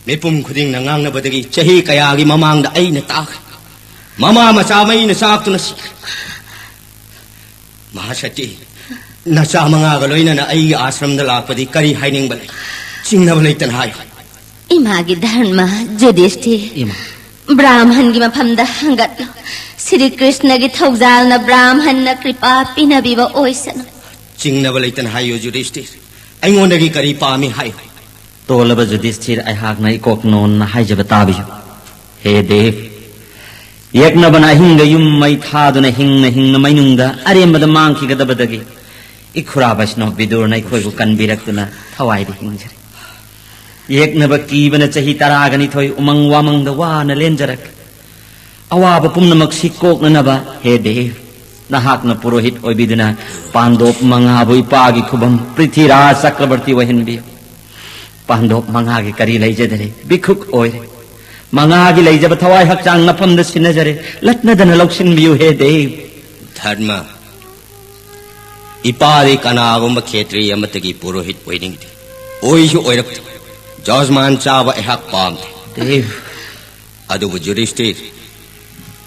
ꯃꯤꯄꯨꯝ ꯈꯨꯗꯤꯡꯅ ꯉꯥꯡꯅꯕꯗꯒꯤ ꯆꯍꯤ ꯀꯌꯥꯒꯤ ꯃꯃꯥꯡꯗ ꯑꯩꯅ ꯇꯥꯈ꯭ꯔꯦ꯫ ꯃꯃꯥ ꯃꯆꯥ ꯃꯩꯅ ꯆꯥꯛꯇꯨꯅ ꯁꯤꯈ꯭ꯔꯦ꯫ ꯃꯍꯥꯁꯇꯤ, ꯅꯆꯥ ꯃꯉꯥꯒ ꯂꯣꯏꯅꯅ ꯑꯩꯒꯤ ꯑꯥꯁ꯭ꯔꯝꯗ ꯂꯥꯛꯄꯗꯤ ꯀꯔꯤ ꯍꯥꯏꯅꯤꯡꯕ ꯂꯩ? ꯆꯤꯡꯅꯕ ꯂꯩꯇꯅ ꯍꯥꯏꯌꯨ꯫ ꯏꯃꯥꯒꯤ ꯙꯔꯃ, ꯖꯨꯗꯤꯁꯇꯤꯔ꯫ ꯏꯃꯥ꯫ ꯕ꯭ꯔꯥꯍꯃꯟꯒꯤ ꯃꯐꯝꯗ ꯍꯪꯒꯠꯂꯣ꯫ ꯁ꯭ꯔꯤ ꯀ꯭ꯔꯤꯁꯅꯒꯤ ꯊꯧꯖꯥꯜꯅ ꯕ꯭ꯔꯥꯍꯃꯟꯅ ꯀ꯭ꯔꯤꯄꯥ ꯄꯤꯅꯕꯤꯕ ꯑꯣꯏꯁꯅꯨ꯫ ꯆꯤꯡꯅꯕ ꯂꯩꯇꯅ ꯍꯥꯏꯌꯨ, ꯖꯨꯙꯤꯁꯇꯤꯔ꯫ ꯑꯩꯉꯣꯟꯗꯒꯤ ꯀꯔꯤ ꯄꯥꯝꯃꯤ ꯍꯥꯏꯌꯨ꯫ ꯇꯣꯜꯂꯕ ꯖꯨꯙꯤꯁꯇꯤꯔ, ꯑꯩꯍꯥꯛꯅ ꯏꯀꯣꯛ ꯅꯣꯟꯅ ꯍꯥꯏꯖꯕ ꯇꯥꯕꯤꯌꯨ꯫ ꯍꯦ ꯗꯦꯕ, ꯌꯦꯛꯅꯕꯅ ꯑꯍꯤꯡꯗ ꯌꯨꯝ ꯃꯩ ꯊꯥꯗꯨꯅ ꯍꯤꯡꯅ ꯍꯤꯡꯅ ꯃꯩꯅꯨꯡꯗ ꯑꯔꯦꯝꯕꯗ ꯃꯥꯡꯈꯤꯒꯗꯕꯗꯒꯤ ꯏꯈꯨꯔꯥ ꯕꯩꯁꯅꯣꯞ ꯕꯤꯗꯨꯔꯅ ꯑꯩꯈꯣꯏꯕꯨ ꯀꯟꯕꯤꯔꯛꯇꯨꯅ ꯊꯋꯥꯏꯗ ꯍꯤꯡꯖꯔꯤ꯫ ꯌꯦꯛꯅꯕ ꯀꯤꯕꯅ ꯆꯍꯤ ꯇꯔꯥꯒ ꯅꯤꯊꯣꯏ ꯎꯃꯪ ꯋꯥꯃꯪꯗ ꯋꯥꯅ ꯂꯦꯟꯖꯔꯛꯈꯤ꯫ ꯑꯋꯥꯕ ꯄꯨꯝꯅꯃꯛꯁꯤ ꯀꯣꯛꯅꯅꯕ, ꯍꯦ ꯗꯦꯕ, ꯅꯍꯥꯛꯅ ꯄꯨꯔꯣꯍꯤꯠ ꯑꯣꯏꯕꯤꯗꯨꯅ ꯄꯥꯟꯗꯣꯞ ꯃꯉꯥꯕꯨ ꯏꯄꯥꯒꯤ ꯈꯨꯕꯝ ꯄ꯭ꯔꯤꯊꯤꯔꯥꯖ ꯆꯀ꯭ꯔꯕꯔꯇꯤ ꯑꯣꯏꯍꯟꯕꯤꯌꯨ꯫ ꯄꯥꯟꯗꯣꯞ ꯃꯉꯥꯒꯤ ꯀꯔꯤ ꯂꯩꯖꯗꯔꯦ, ꯚꯤꯈꯨꯛ ꯑꯣꯏꯔꯦ꯫ ꯃꯉꯥꯒꯤ ꯂꯩꯖꯕ ꯊꯋꯥꯏ ꯍꯛꯆꯥꯡ ꯅꯐꯝꯗ ꯁꯤꯟꯅꯖꯔꯦ, ꯂꯠꯅꯗꯅ ꯂꯧꯁꯤꯟꯕꯤꯌꯨ, ꯍꯦ ꯗꯦꯕ꯫ ꯙꯔꯃ, ꯏꯄꯥꯗꯤ ꯀꯅꯥꯒꯨꯝꯕ ꯈꯦꯇ꯭ꯔꯤ ꯑꯃꯠꯇꯒꯤ ꯄꯨꯔꯣꯍꯤꯠ ꯑꯣꯏꯅꯤꯡꯗꯦ, ꯑꯣꯏꯁꯨ ꯑꯣꯏꯔꯛꯇꯦ꯫ ꯖꯖꯃꯥꯟ ꯆꯥꯕ ꯑꯩꯍꯥꯛ ꯄꯥꯝꯗꯦ꯫ ꯗꯦꯕ꯫ ꯑꯗꯨꯕꯨ ꯖꯨꯙꯤꯁꯇꯤꯔ,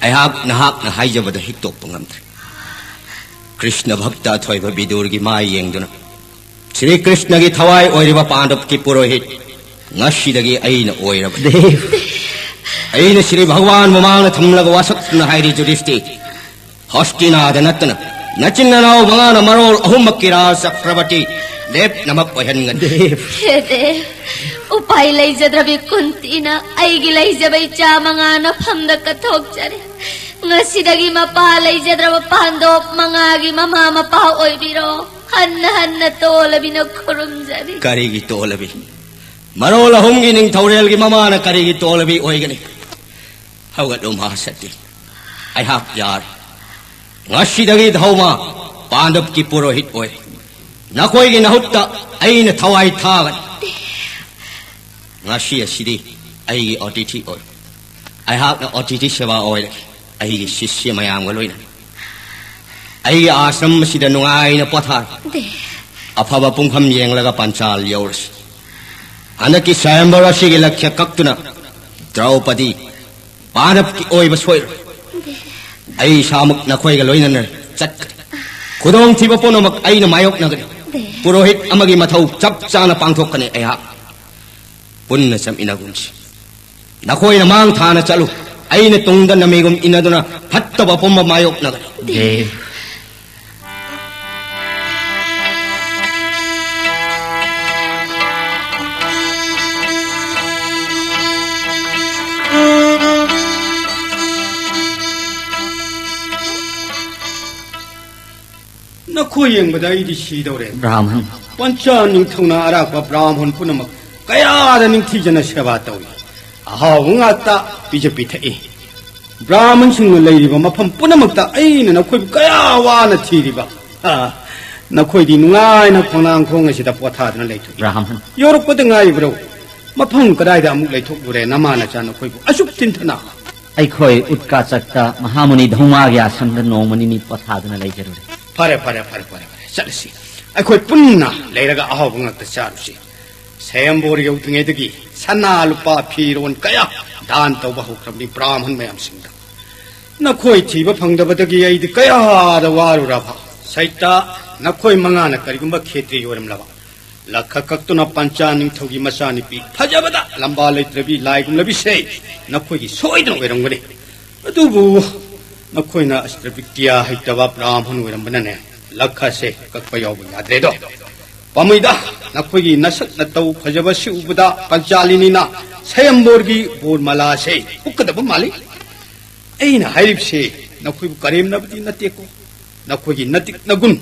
ꯑꯩꯍꯥꯛ ꯅꯍꯥꯛꯅ ꯍꯥꯏꯖꯕꯗ ꯍꯤꯛꯇꯣꯛꯄ ꯉꯝꯗ꯭ꯔꯦ꯫ ꯀ꯭ꯔꯤꯁꯅ ꯚꯛꯇ ꯑꯊꯣꯏꯕ ꯕꯤꯗꯨꯔꯒꯤ ꯃꯥꯏ ꯌꯦꯡꯗꯨꯅ, ꯁ꯭ꯔꯤ ꯀ꯭ꯔꯤꯁꯅꯒꯤ ꯊꯋꯥꯏ ꯑꯣꯏꯔꯤꯕ ꯄꯥꯟꯗꯕꯀꯤ ꯄꯨꯔꯣꯍꯤꯠ ꯉꯁꯤꯗꯒꯤ ꯑꯩꯅ ꯑꯣꯏꯔꯕꯅꯤ꯫ ꯗꯦꯕ꯫ ꯑꯩꯅ ꯁ꯭ꯔꯤ ꯚꯒꯋꯥꯟ ꯃꯃꯥꯡꯗ ꯊꯝꯂꯒ ꯋꯥꯁꯛꯇꯨꯅ ꯍꯥꯏꯔꯤ, ꯖꯨꯙꯤꯁꯇꯤꯔ, ꯍꯣꯁꯇꯤꯅꯥꯗ ꯅꯠꯇꯅ ꯅꯆꯤꯟ ꯅꯅꯥꯎ ꯃꯉꯥꯅ ꯃꯔꯣꯜ ꯑꯍꯨꯝꯃꯛꯀꯤ ꯔꯥꯖ ꯆꯀ꯭ꯔꯕꯔꯇꯤ ꯂꯦꯞꯅꯃꯛ ꯑꯣꯏꯍꯟꯒꯅꯤ꯫ ꯗꯦꯕ꯫ ꯍꯦ ꯗꯦꯕ, ꯎꯄꯥꯏ ꯂꯩꯖꯗ꯭ꯔꯕꯤ ꯀꯨꯟꯇꯤꯅ ꯑꯩꯒꯤ ꯂꯩꯖꯕ ꯏꯆꯥ ꯃꯉꯥ ꯅꯐꯝꯗ ꯀꯠꯊꯣꯛꯆꯔꯤ꯫ ꯉꯁꯤꯗꯒꯤ ꯃꯄꯥ ꯂꯩꯖꯗ꯭ꯔꯕ ꯄꯥꯟꯗꯣꯞ ꯃꯉꯥꯒꯤ ꯃꯃꯥ ꯃꯄꯥ ꯑꯣꯏꯕꯤꯔꯣ꯫ ꯍꯟꯅ ꯍꯟꯅ ꯇꯣꯜꯂꯕꯤꯅ ꯈꯨꯔꯨꯝꯖꯔꯤ꯫ ꯀꯔꯤꯒꯤ ꯇꯣꯜꯂꯕꯤ? ꯃꯔꯣꯜ ꯑꯍꯨꯝꯒꯤ ꯅꯤꯡꯊꯧꯔꯦꯜꯒꯤ ꯃꯃꯥꯅ ꯀꯔꯤꯒꯤ ꯇꯣꯜꯂꯕꯤ ꯑꯣꯏꯒꯅꯤ? ꯍꯧꯒꯠꯂꯨ, ꯃꯍꯥꯁꯇꯤ꯫ ꯑꯩꯍꯥꯛ ꯌꯥꯔꯦ꯫ ꯉꯁꯤꯗꯒꯤ ꯙꯧꯃ ꯄꯥꯟꯗꯕꯀꯤ ꯄꯨꯔꯣꯍꯤꯠ ꯑꯣꯏ꯫ ꯅꯈꯣꯏꯒꯤ ꯅꯍꯨꯠꯇ ꯑꯩꯅ ꯊꯋꯥꯏ ꯊꯥꯒꯅꯤ꯫ ꯉꯁꯤ ꯑꯁꯤꯗꯤ ꯑꯩꯒꯤ ꯑꯣꯇꯤꯊꯤ ꯑꯣꯏ꯫ ꯑꯩꯍꯥꯛꯅ ꯑꯣꯇꯤꯊꯤ ꯁꯦꯕꯥ ꯑꯣꯏꯔꯒꯦ, ꯑꯩꯒꯤ ꯁꯤꯁ꯭ꯌ ꯃꯌꯥꯝꯒ ꯂꯣꯏꯅꯅ꯫ ꯑꯩꯒꯤ ꯑꯥꯁ꯭ꯔꯝ ꯑꯁꯤꯗ ꯅꯨꯡꯉꯥꯏꯅ ꯄꯣꯊꯥꯔꯣ꯫ ꯗꯦꯕ꯫ ꯑꯐꯕ ꯄꯨꯡꯐꯝ ꯌꯦꯡꯂꯒ ꯄꯟꯆꯥꯜ ꯌꯧꯔꯁꯤ꯫ ꯍꯟꯗꯛꯀꯤ ꯁ꯭ꯋꯥꯌꯝꯚꯔ ꯑꯁꯤꯒꯤ ꯂꯛꯈ꯭ꯌ ꯀꯛꯇꯨꯅ ꯗ꯭ꯔꯧꯄꯗꯤ ꯄꯥꯟꯗꯕꯀꯤ ꯑꯣꯏꯕ ꯁꯣꯏꯔꯣꯏ꯫ ꯑꯩ ꯏꯁꯥꯃꯛ ꯅꯈꯣꯏꯒ ꯂꯣꯏꯅꯅ ꯆꯠꯀꯅꯤ꯫ ꯈꯨꯗꯣꯡꯊꯤꯕ ꯄꯨꯝꯅꯃꯛ ꯑꯩꯅ ꯃꯥꯌꯣꯛꯅꯒꯅꯤ꯫ ꯄꯨꯔꯣꯍꯤꯠ ꯑꯃꯒꯤ ꯃꯊꯧ ꯆꯞ ꯆꯥꯅ ꯄꯥꯡꯊꯣꯛꯀꯅꯤ ꯑꯩꯍꯥꯛ꯫ ꯄꯨꯟꯅ ꯆꯠꯃꯤꯟꯅꯒꯨꯝꯁꯤ꯫ ꯅꯈꯣꯏꯅ ꯃꯥꯡ ꯊꯥꯅ ꯆꯠꯂꯨ꯫ ꯑꯩꯅ ꯇꯨꯡꯗ ꯅꯃꯤꯒꯨꯝ ꯏꯟꯅꯗꯨꯅ ꯐꯠꯇꯕ ꯄꯨꯝꯕ ꯃꯥꯌꯣꯛꯅꯒꯅꯤ꯫ ꯗꯦꯕ꯫ ꯅꯈꯣꯏ ꯌꯦꯡꯕꯗ ꯑꯩꯗꯤ ꯁꯤꯗꯧꯔꯦ꯫ ꯕ꯭ꯔꯥꯍꯃꯟ꯫ ꯄꯟꯆꯥ ꯅꯤꯡꯊꯧꯅ ꯑꯔꯥꯛꯄ ꯕ꯭ꯔꯥꯍꯃꯟ ꯄꯨꯝꯅꯃꯛ ꯀꯌꯥꯗ ꯅꯤꯡꯊꯤꯖꯅ ꯁꯦꯕꯥ ꯇꯧꯏ꯫ ꯑꯍꯥꯎꯕ ꯉꯥꯛꯇ ꯄꯤꯖ ꯄꯤꯊꯛꯏ꯫ ꯕ꯭ꯔꯥꯍꯃꯟꯁꯤꯡꯅ ꯂꯩꯔꯤꯕ ꯃꯐꯝ ꯄꯨꯝꯅꯃꯛꯇ ꯑꯩꯅ ꯅꯈꯣꯏꯕꯨ ꯀꯌꯥ ꯋꯥꯅ ꯊꯤꯔꯤꯕ꯫ ꯑꯥ, ꯅꯈꯣꯏꯗꯤ ꯅꯨꯡꯉꯥꯏꯅ ꯈꯣꯡꯅꯥꯡ ꯈꯣꯡ ꯑꯁꯤꯗ ꯄꯣꯊꯥꯗꯨꯅ ꯂꯩꯊꯣꯛꯏ꯫ ꯕ꯭ꯔꯥꯍꯃꯟ꯫ ꯌꯧꯔꯛꯄꯗ ꯉꯥꯏꯔꯤꯕ꯭ꯔꯣ? ꯃꯐꯝ ꯀꯗꯥꯏꯗ ꯑꯃꯨꯛ ꯂꯩꯊꯣꯛꯂꯨꯔꯦ ꯅꯃꯥ ꯅꯆꯥ ꯅꯈꯣꯏꯕꯨ ꯑꯁꯨꯛ ꯊꯤꯟꯊꯅ? ꯑꯩꯈꯣꯏ ꯎꯠꯀꯥꯆꯛꯇ ꯃꯍꯥꯃꯨꯅꯤ ꯙꯧꯃꯥꯒꯤ ꯑꯥꯁ꯭ꯔꯝꯗ ꯅꯣꯡꯃ ꯅꯤꯅꯤ ꯄꯣꯊꯥꯗꯨꯅ ꯂꯩꯖꯔꯨꯔꯦ꯫ ꯐꯔꯦ, ꯐꯔꯦ, ꯐꯔꯦ, ꯐꯔꯦ, ꯐꯔꯦ꯫ ꯆꯠꯂꯁꯤ꯫ ꯑꯩꯈꯣꯏ ꯄꯨꯟꯅ ꯂꯩꯔꯒ ꯑꯍꯥꯎꯕ ꯉꯥꯛꯇ ꯆꯥꯔꯨꯁꯤ꯫ ꯁꯌꯝꯕꯣꯔ ꯌꯧꯗ꯭ꯔꯤꯉꯩꯗꯒꯤ ꯁꯅꯥ ꯂꯨꯄꯥ ꯐꯤꯔꯣꯟ ꯀꯌꯥ ꯗꯥꯟ ꯇꯧꯕ ꯍꯧꯈ꯭ꯔꯕꯅꯤ ꯕ꯭ꯔꯥꯍꯃꯟ ꯃꯌꯥꯝꯁꯤꯡꯗ꯫ ꯅꯈꯣꯏ ꯊꯤꯕ ꯐꯪꯗꯕꯗꯒꯤ ꯑꯩꯗꯤ ꯀꯌꯥꯗ ꯋꯥꯔꯨꯔꯕ꯫ ꯁꯩꯇ, ꯅꯈꯣꯏ ꯃꯉꯥꯅ ꯀꯔꯤꯒꯨꯝꯕ ꯈꯦꯇ꯭ꯔꯤ ꯑꯣꯏꯔꯝꯂꯕ, ꯂꯛꯈ ꯀꯛꯇꯨꯅ ꯄꯟꯆꯥ ꯅꯤꯡꯊꯧꯒꯤ ꯃꯆꯥꯅꯨꯄꯤ ꯐꯖꯕꯗ ꯂꯝꯕꯥ ꯂꯩꯇ꯭ꯔꯕꯤ ꯂꯥꯏꯒꯨꯝꯂꯕꯤꯁꯦ ꯅꯈꯣꯏꯒꯤ ꯁꯣꯏꯗꯅ ꯑꯣꯏꯔꯝꯒꯅꯤ꯫ ꯑꯗꯨꯕꯨ ꯅꯈꯣꯏꯅ ꯑꯁꯇ꯭ꯔꯕꯤꯇ꯭ꯌꯥ ꯍꯩꯇꯕ ꯕ꯭ꯔꯥꯍꯃꯟ ꯑꯣꯏꯔꯝꯕꯅꯅꯦ, ꯂꯛꯈꯁꯦ ꯀꯛꯄ ꯌꯥꯎꯕ ꯌꯥꯗ꯭ꯔꯦꯗꯣ꯫ ꯄꯥꯝꯃꯩꯗ, ꯅꯈꯣꯏꯒꯤ ꯅꯁꯛ ꯅꯇꯧ ꯐꯖꯕꯁꯤ ꯎꯕꯗ ꯄꯟꯆꯥꯂꯤꯅꯤꯅ ꯁꯌꯝꯕꯣꯔꯒꯤ ꯕꯣꯔꯃꯥꯂꯥꯁꯦ ꯎꯞꯀꯗꯕ ꯃꯥꯜꯂꯤ꯫ ꯑꯩꯅ ꯍꯥꯏꯔꯤꯕꯁꯦ ꯅꯈꯣꯏꯕꯨ ꯀꯔꯦꯝꯅꯕꯗꯤ ꯅꯠꯇꯦꯀꯣ꯫ ꯅꯈꯣꯏꯒꯤ ꯅꯇꯤꯛ ꯅꯒꯨꯟ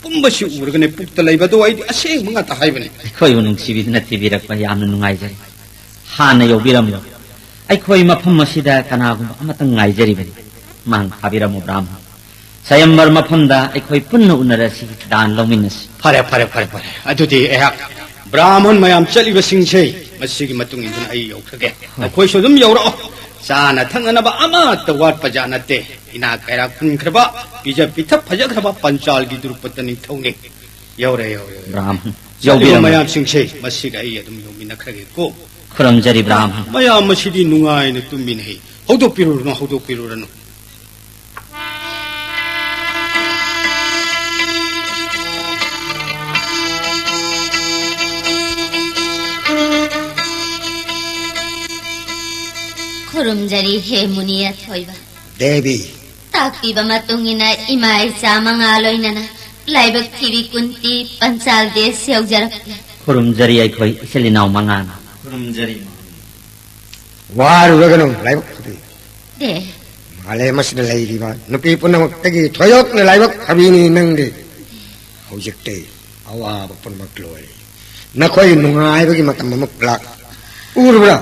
ꯄꯨꯝꯕꯁꯤ ꯎꯔꯒꯅꯦ ꯄꯨꯛꯇ ꯂꯩꯕꯗꯣ ꯑꯩꯗꯤ ꯑꯁꯦꯡꯕ ꯉꯥꯛꯇ ꯍꯥꯏꯕꯅꯤ꯫ ꯑꯩꯈꯣꯏꯕꯨ ꯅꯨꯡꯁꯤꯕꯤꯗꯨꯅ ꯊꯤꯕꯤꯔꯛꯄ ꯌꯥꯝꯅ ꯅꯨꯡꯉꯥꯏꯖꯔꯦ꯫ ꯍꯥꯟꯅ ꯌꯧꯕꯤꯔꯝꯂꯣ꯫ ꯑꯩꯈꯣꯏ ꯃꯐꯝ ꯑꯁꯤꯗ ꯀꯅꯥꯒꯨꯝꯕ ꯑꯃꯇꯪ ꯉꯥꯏꯖꯔꯤꯕꯅꯤ꯫ ꯃꯥꯡ ꯊꯥꯕꯤꯔꯝꯃꯨ ꯕ꯭ꯔꯥꯍꯃꯟ꯫ ꯁꯌꯝꯕꯔ ꯃꯐꯝꯗ ꯑꯩꯈꯣꯏ ꯄꯨꯟꯅ ꯎꯅꯔꯁꯤ, ꯗꯥꯟ ꯂꯧꯃꯤꯟꯅꯁꯤ꯫ ꯐꯔꯦ, ꯐꯔꯦ, ꯐꯔꯦ, ꯐꯔꯦ꯫ ꯑꯗꯨꯗꯤ ꯑꯩꯍꯥꯛ ꯕ꯭ꯔꯥꯍꯃꯟ ꯃꯌꯥꯝ ꯆꯠꯂꯤꯕꯁꯤꯡꯁꯦ ꯃꯁꯤꯒꯤ ꯃꯇꯨꯡ ꯏꯟꯗꯨꯅ ꯑꯩ ꯌꯧꯈ꯭ꯔꯒꯦ꯫ ꯍꯣꯏ꯫ ꯅꯈꯣꯏꯁꯨ ꯑꯗꯨꯝ ꯌꯧꯔꯛꯑꯣ꯫ ꯆꯥꯅ ꯊꯛꯅꯅꯕ ꯑꯃꯠꯇ ꯋꯥꯠꯄ ꯖꯥꯠ ꯅꯠꯇꯦ꯫ ꯏꯅꯥꯛ ꯀꯩꯔꯥꯛ ꯈꯨꯟꯈ꯭ꯔꯕ, ꯄꯤꯖ ꯄꯤꯊꯛ ꯐꯖꯈ꯭ꯔꯕ ꯄꯟꯆꯥꯜꯒꯤ ꯗ꯭ꯔꯨꯄꯗ ꯅꯤꯡꯊꯧꯅꯤ꯫ ꯌꯧꯔꯦ, ꯌꯧꯔꯦ, ꯌꯧꯔꯦ꯫ ꯕ꯭ꯔꯥꯍꯃꯟ, ꯆꯠꯂꯤꯕ ꯌꯧꯕꯤꯔꯝꯃꯣ꯫ ꯃꯌꯥꯝꯁꯤꯡꯁꯦ ꯃꯁꯤꯒ ꯑꯩ ꯑꯗꯨꯝ ꯌꯧꯃꯤꯟꯅꯈ꯭ꯔꯒꯦꯀꯣ꯫ ꯈꯨꯔꯨꯝꯖꯔꯤ ꯕ꯭ꯔꯥꯍꯃꯟ꯫ ꯃꯌꯥꯝ ꯑꯁꯤꯗꯤ ꯅꯨꯡꯉꯥꯏꯅ ꯇꯨꯝꯃꯤꯟꯅꯩ꯫ ꯍꯧꯗꯣꯛꯄꯤꯔꯨꯔꯅꯨ, ꯍꯧꯗꯣꯛꯄꯤꯔꯨꯔꯅꯨ꯫ ꯈꯨꯔꯨꯝꯖꯔꯤ ꯍꯦ ꯃꯨꯅꯤ ꯑꯊꯣꯏꯕ꯫ ꯗꯦꯕꯤ꯫ ꯇꯥꯛꯄꯤꯕ ꯃꯇꯨꯡ ꯏꯟꯅ ꯏꯃꯥ ꯏꯆꯥ ꯃꯉꯥ ꯂꯣꯏꯅꯅ ꯂꯥꯏꯕꯛ ꯊꯤꯕꯤ ꯀꯨꯟꯇꯤ ꯄꯟꯆꯥꯜ ꯗꯦꯁ ꯌꯧꯖꯔꯛꯂꯦ꯫ ꯈꯨꯔꯨꯝꯖꯔꯤ ꯑꯩꯈꯣꯏ ꯏꯆꯤꯜ ꯏꯅꯥꯎ ꯃꯉꯥꯅ꯫ ꯈꯨꯔꯨꯝꯖꯔꯤ꯫ ꯋꯥꯔꯨꯔꯒꯅꯨ ꯂꯥꯏꯕꯛ ꯐꯕꯤ꯫ ꯗꯦ꯫ ꯃꯥꯂꯦꯝ ꯑꯁꯤꯗ ꯂꯩꯔꯤꯕ ꯅꯨꯄꯤ ꯄꯨꯝꯅꯃꯛꯇꯒꯤ ꯊꯣꯏꯗꯣꯛꯅ ꯂꯥꯏꯕꯛ ꯐꯕꯤꯅꯤ ꯅꯪꯗꯤ꯫ ꯍꯧꯖꯤꯛꯇꯤ ꯑꯋꯥꯕ ꯄꯨꯝꯅꯃꯛ ꯂꯣꯏꯔꯦ꯫ ꯅꯈꯣꯏ ꯅꯨꯡꯉꯥꯏꯕꯒꯤ ꯃꯇꯝ ꯑꯃꯨꯛ ꯂꯥꯛ꯫ ꯎꯔꯕ꯭ꯔꯥ?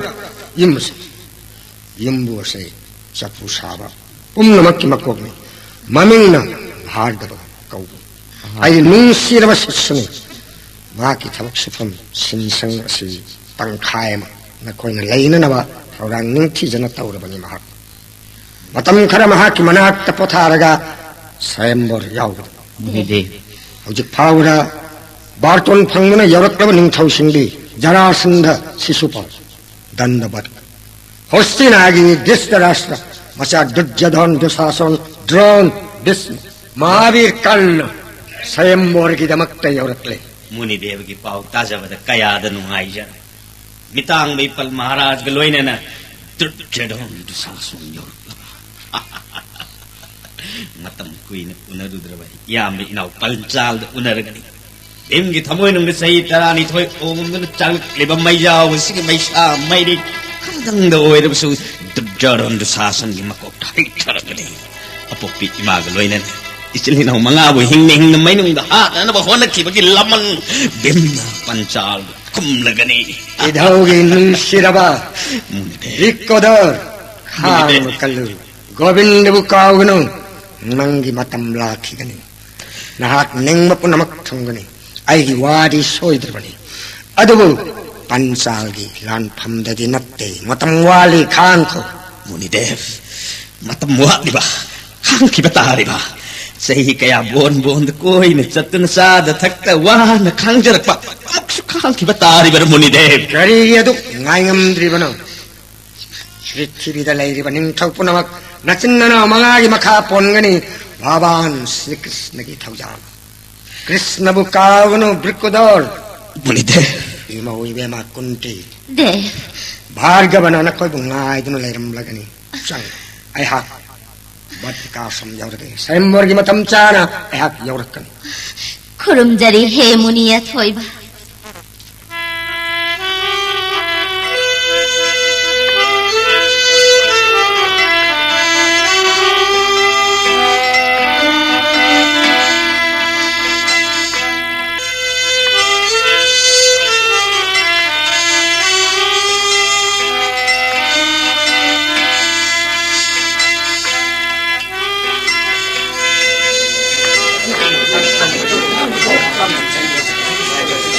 ꯌꯨꯝ ꯑꯁꯤ꯫ ꯌꯨꯝꯕꯨ ꯑꯁꯤ ꯆꯐꯨ ꯁꯥꯕ ꯄꯨꯝꯅꯃꯛꯀꯤ ꯃꯀꯣꯛꯅꯤ꯫ ꯃꯃꯤꯡꯅ ꯚꯥꯔꯒꯕ ꯀꯧꯕ꯫ ꯑꯩ ꯅꯨꯡꯁꯤꯔꯕ ꯁꯤꯁꯨꯅꯤ꯫ ꯃꯍꯥꯛꯀꯤ ꯊꯕꯛ ꯁꯨꯐꯝ ꯁꯤꯟꯁꯪ ꯑꯁꯤ ꯇꯪꯈꯥꯏ ꯑꯃ ꯅꯈꯣꯏꯅ ꯂꯩꯅꯅꯕ ꯊꯧꯔꯥꯡ ꯅꯤꯡꯊꯤꯖꯅ ꯇꯧꯔꯕꯅꯤ ꯃꯍꯥꯛ꯫ ꯃꯇꯝ ꯈꯔ ꯃꯍꯥꯛꯀꯤ ꯃꯅꯥꯛꯇ ꯄꯣꯊꯥꯔꯒ ꯁ꯭ꯋꯥꯌꯝꯕꯔ ꯌꯥꯎꯒꯗꯕ꯫ ꯃꯨꯅꯤꯗꯦ꯫ ꯍꯧꯖꯤꯛ ꯐꯥꯎꯕꯗ ꯕꯥꯔꯇꯣꯟ ꯐꯪꯗꯨꯅ ꯌꯧꯔꯛꯂꯕ ꯅꯤꯡꯊꯧꯁꯤꯡꯗꯤ ꯖꯔꯥꯁꯟꯙ, ꯁꯤꯁꯨꯄꯥꯜ, ꯗꯟꯗꯕꯠ, ꯍꯣꯁꯇꯤꯅꯥꯒꯤ ꯙ꯭ꯔꯤꯇꯔꯥꯁꯇ꯭ꯔ, ꯃꯆꯥ ꯗꯨꯔꯖꯣꯙꯟ, ꯗꯨꯁꯥꯁꯟ, ꯗ꯭ꯔꯣꯟ, ꯚꯤꯁꯃ, ꯃꯍꯥꯕꯤꯔ ꯀꯔꯅ ꯁ꯭ꯋꯥꯌꯝꯕꯔꯒꯤꯗꯃꯛꯇ ꯌꯧꯔꯛꯂꯦ꯫ ꯃꯨꯅꯤꯗꯦꯕꯒꯤ ꯄꯥꯎ ꯇꯥꯖꯕꯗ ꯀꯌꯥꯗ ꯅꯨꯡꯉꯥꯏꯖꯔꯦ꯫ ꯃꯤꯇꯥꯡꯕ ꯏꯄꯜ ꯃꯍꯥꯔꯥꯖꯒ ꯂꯣꯏꯅꯅ ꯗꯨꯔꯖꯣꯙꯟ ꯗꯨꯁꯥꯁꯟ ꯌꯧꯔꯛꯂꯕ꯫ ꯃꯇꯝ ꯀꯨꯏꯅ ꯎꯅꯔꯨꯗ꯭ꯔꯕ ꯏꯌꯥꯝꯕ ꯏꯅꯥꯎ ꯄꯟꯆꯥꯜꯗ ꯎꯅꯔꯒꯅꯤ꯫ ꯚꯤꯝꯒꯤ ꯊꯃꯣꯏꯅꯨꯡꯗ ꯆꯍꯤ ꯇꯔꯥꯅꯤꯊꯣꯏ ꯑꯣꯝꯗꯨꯅ ꯆꯥꯛꯂꯛꯂꯤꯕ ꯃꯩꯖꯥꯎ ꯑꯁꯤꯒꯤ ꯃꯩꯁꯥ ꯃꯩꯔꯤ ꯈꯔꯗꯪꯗ ꯑꯣꯏꯔꯕꯁꯨ ꯗꯨꯔꯖꯣꯙꯟ ꯗꯨꯁꯥꯁꯟꯒꯤ ꯃꯀꯣꯛꯇ ꯍꯩꯊꯔꯒꯅꯤ꯫ ꯑꯄꯣꯛꯄꯤ ꯏꯃꯥꯒ ꯂꯣꯏꯅꯅ ꯏꯆꯤꯜ ꯏꯅꯥꯎ ꯃꯉꯥꯕꯨ ꯍꯤꯡꯅ ꯍꯤꯡꯅ ꯃꯩꯅꯨꯡꯗ ꯍꯥꯠꯅꯅꯕ ꯍꯣꯠꯅꯈꯤꯕꯒꯤ ꯂꯃꯟ ꯚꯤꯝꯅ ꯄꯟꯆꯥꯜꯕꯨ ꯈꯨꯝꯂꯒꯅꯤ꯫ ꯏꯙꯧꯒꯤ ꯅꯨꯡꯁꯤꯔꯕ ꯃꯨꯅꯤꯗꯦ꯫ ꯔꯤꯛꯀꯣꯗꯔ, ꯈꯥꯡꯕ ꯀꯜꯂꯨ꯫ ꯒꯣꯕꯤꯟꯗꯕꯨ ꯀꯥꯎꯒꯅꯨ꯫ ꯅꯪꯒꯤ ꯃꯇꯝ ꯂꯥꯛꯈꯤꯒꯅꯤ꯫ ꯅꯍꯥꯛ ꯅꯤꯡꯕ ꯄꯨꯝꯅꯃꯛ ꯊꯨꯡꯒꯅꯤ꯫ ꯑꯩꯒꯤ ꯋꯥꯗꯤ ꯁꯣꯏꯗ꯭ꯔꯕꯅꯤ꯫ ꯑꯗꯨꯕꯨ ꯄꯟꯆꯥꯜꯒꯤ ꯂꯥꯟꯐꯝꯗꯗꯤ ꯅꯠꯇꯦ꯫ ꯃꯇꯝ ꯋꯥꯠꯂꯤ, ꯈꯥꯡꯈꯣ꯫ ꯃꯨꯅꯤꯗꯦꯕ, ꯃꯇꯝ ꯋꯥꯠꯂꯤꯕ, ꯈꯥꯡꯈꯤꯕ ꯇꯥꯔꯤꯕ꯫ ꯆꯍꯤ ꯀꯌꯥ ꯕꯣꯟ ꯕꯣꯟꯗ ꯀꯣꯏꯅ ꯆꯠꯇꯨꯅ ꯆꯥꯗ ꯊꯛꯇ ꯋꯥꯅ ꯈꯥꯡꯖꯔꯛꯄ ꯑꯃꯨꯛꯁꯨ ꯈꯥꯡꯈꯤꯕ ꯇꯥꯔꯤꯕꯔ ꯃꯨꯅꯤꯗꯦꯕ? ꯀꯔꯤꯒꯤ ꯑꯗꯨꯛ ꯉꯥꯏꯉꯝꯗ꯭ꯔꯤꯕꯅꯣ? ꯄ꯭ꯔꯤꯊꯤꯕꯤꯗ ꯂꯩꯔꯤꯕ ꯅꯤꯡꯊꯧ ꯄꯨꯝꯅꯃꯛ ꯅꯆꯤꯟ ꯅꯅꯥꯎ ꯃꯉꯥꯒꯤ ꯃꯈꯥ ꯄꯣꯟꯒꯅꯤ꯫ ꯚꯒꯋꯥꯟ ꯁ꯭ꯔꯤ ꯀ꯭ꯔꯤꯁꯅꯒꯤ ꯊꯧꯖꯥꯜ꯫ ꯀ꯭ꯔꯤꯁꯅꯕꯨ ꯀꯥꯎꯒꯅꯨ, ꯕ꯭ꯔꯤꯀꯨꯗꯣꯔ꯫ ꯃꯨꯅꯤꯗꯦꯕ꯫ ꯏꯃꯧ ꯏꯕꯦꯝꯃ ꯀꯨꯟꯇꯤ꯫ ꯗꯦ꯫ ꯚꯥꯔꯒꯕꯅ ꯅꯈꯣꯏꯕꯨ ꯉꯥꯏꯗꯨꯅ ꯂꯩꯔꯝꯂꯒꯅꯤ꯫ ꯆꯪ, ꯑꯩꯍꯥꯛ ꯕꯠ ꯕꯤꯀꯥꯁ ꯑꯃ ꯌꯧꯔꯒꯦ꯫ ꯁ꯭ꯋꯌꯝꯕꯔꯒꯤ ꯃꯇꯝ ꯆꯥꯅ ꯑꯩꯍꯥꯛ ꯌꯧꯔꯛꯀꯅꯤ꯫ ꯈꯨꯔꯨꯝꯖꯔꯤ ꯍꯦ ꯃꯨꯅꯤ ꯑꯊꯣꯏꯕ꯫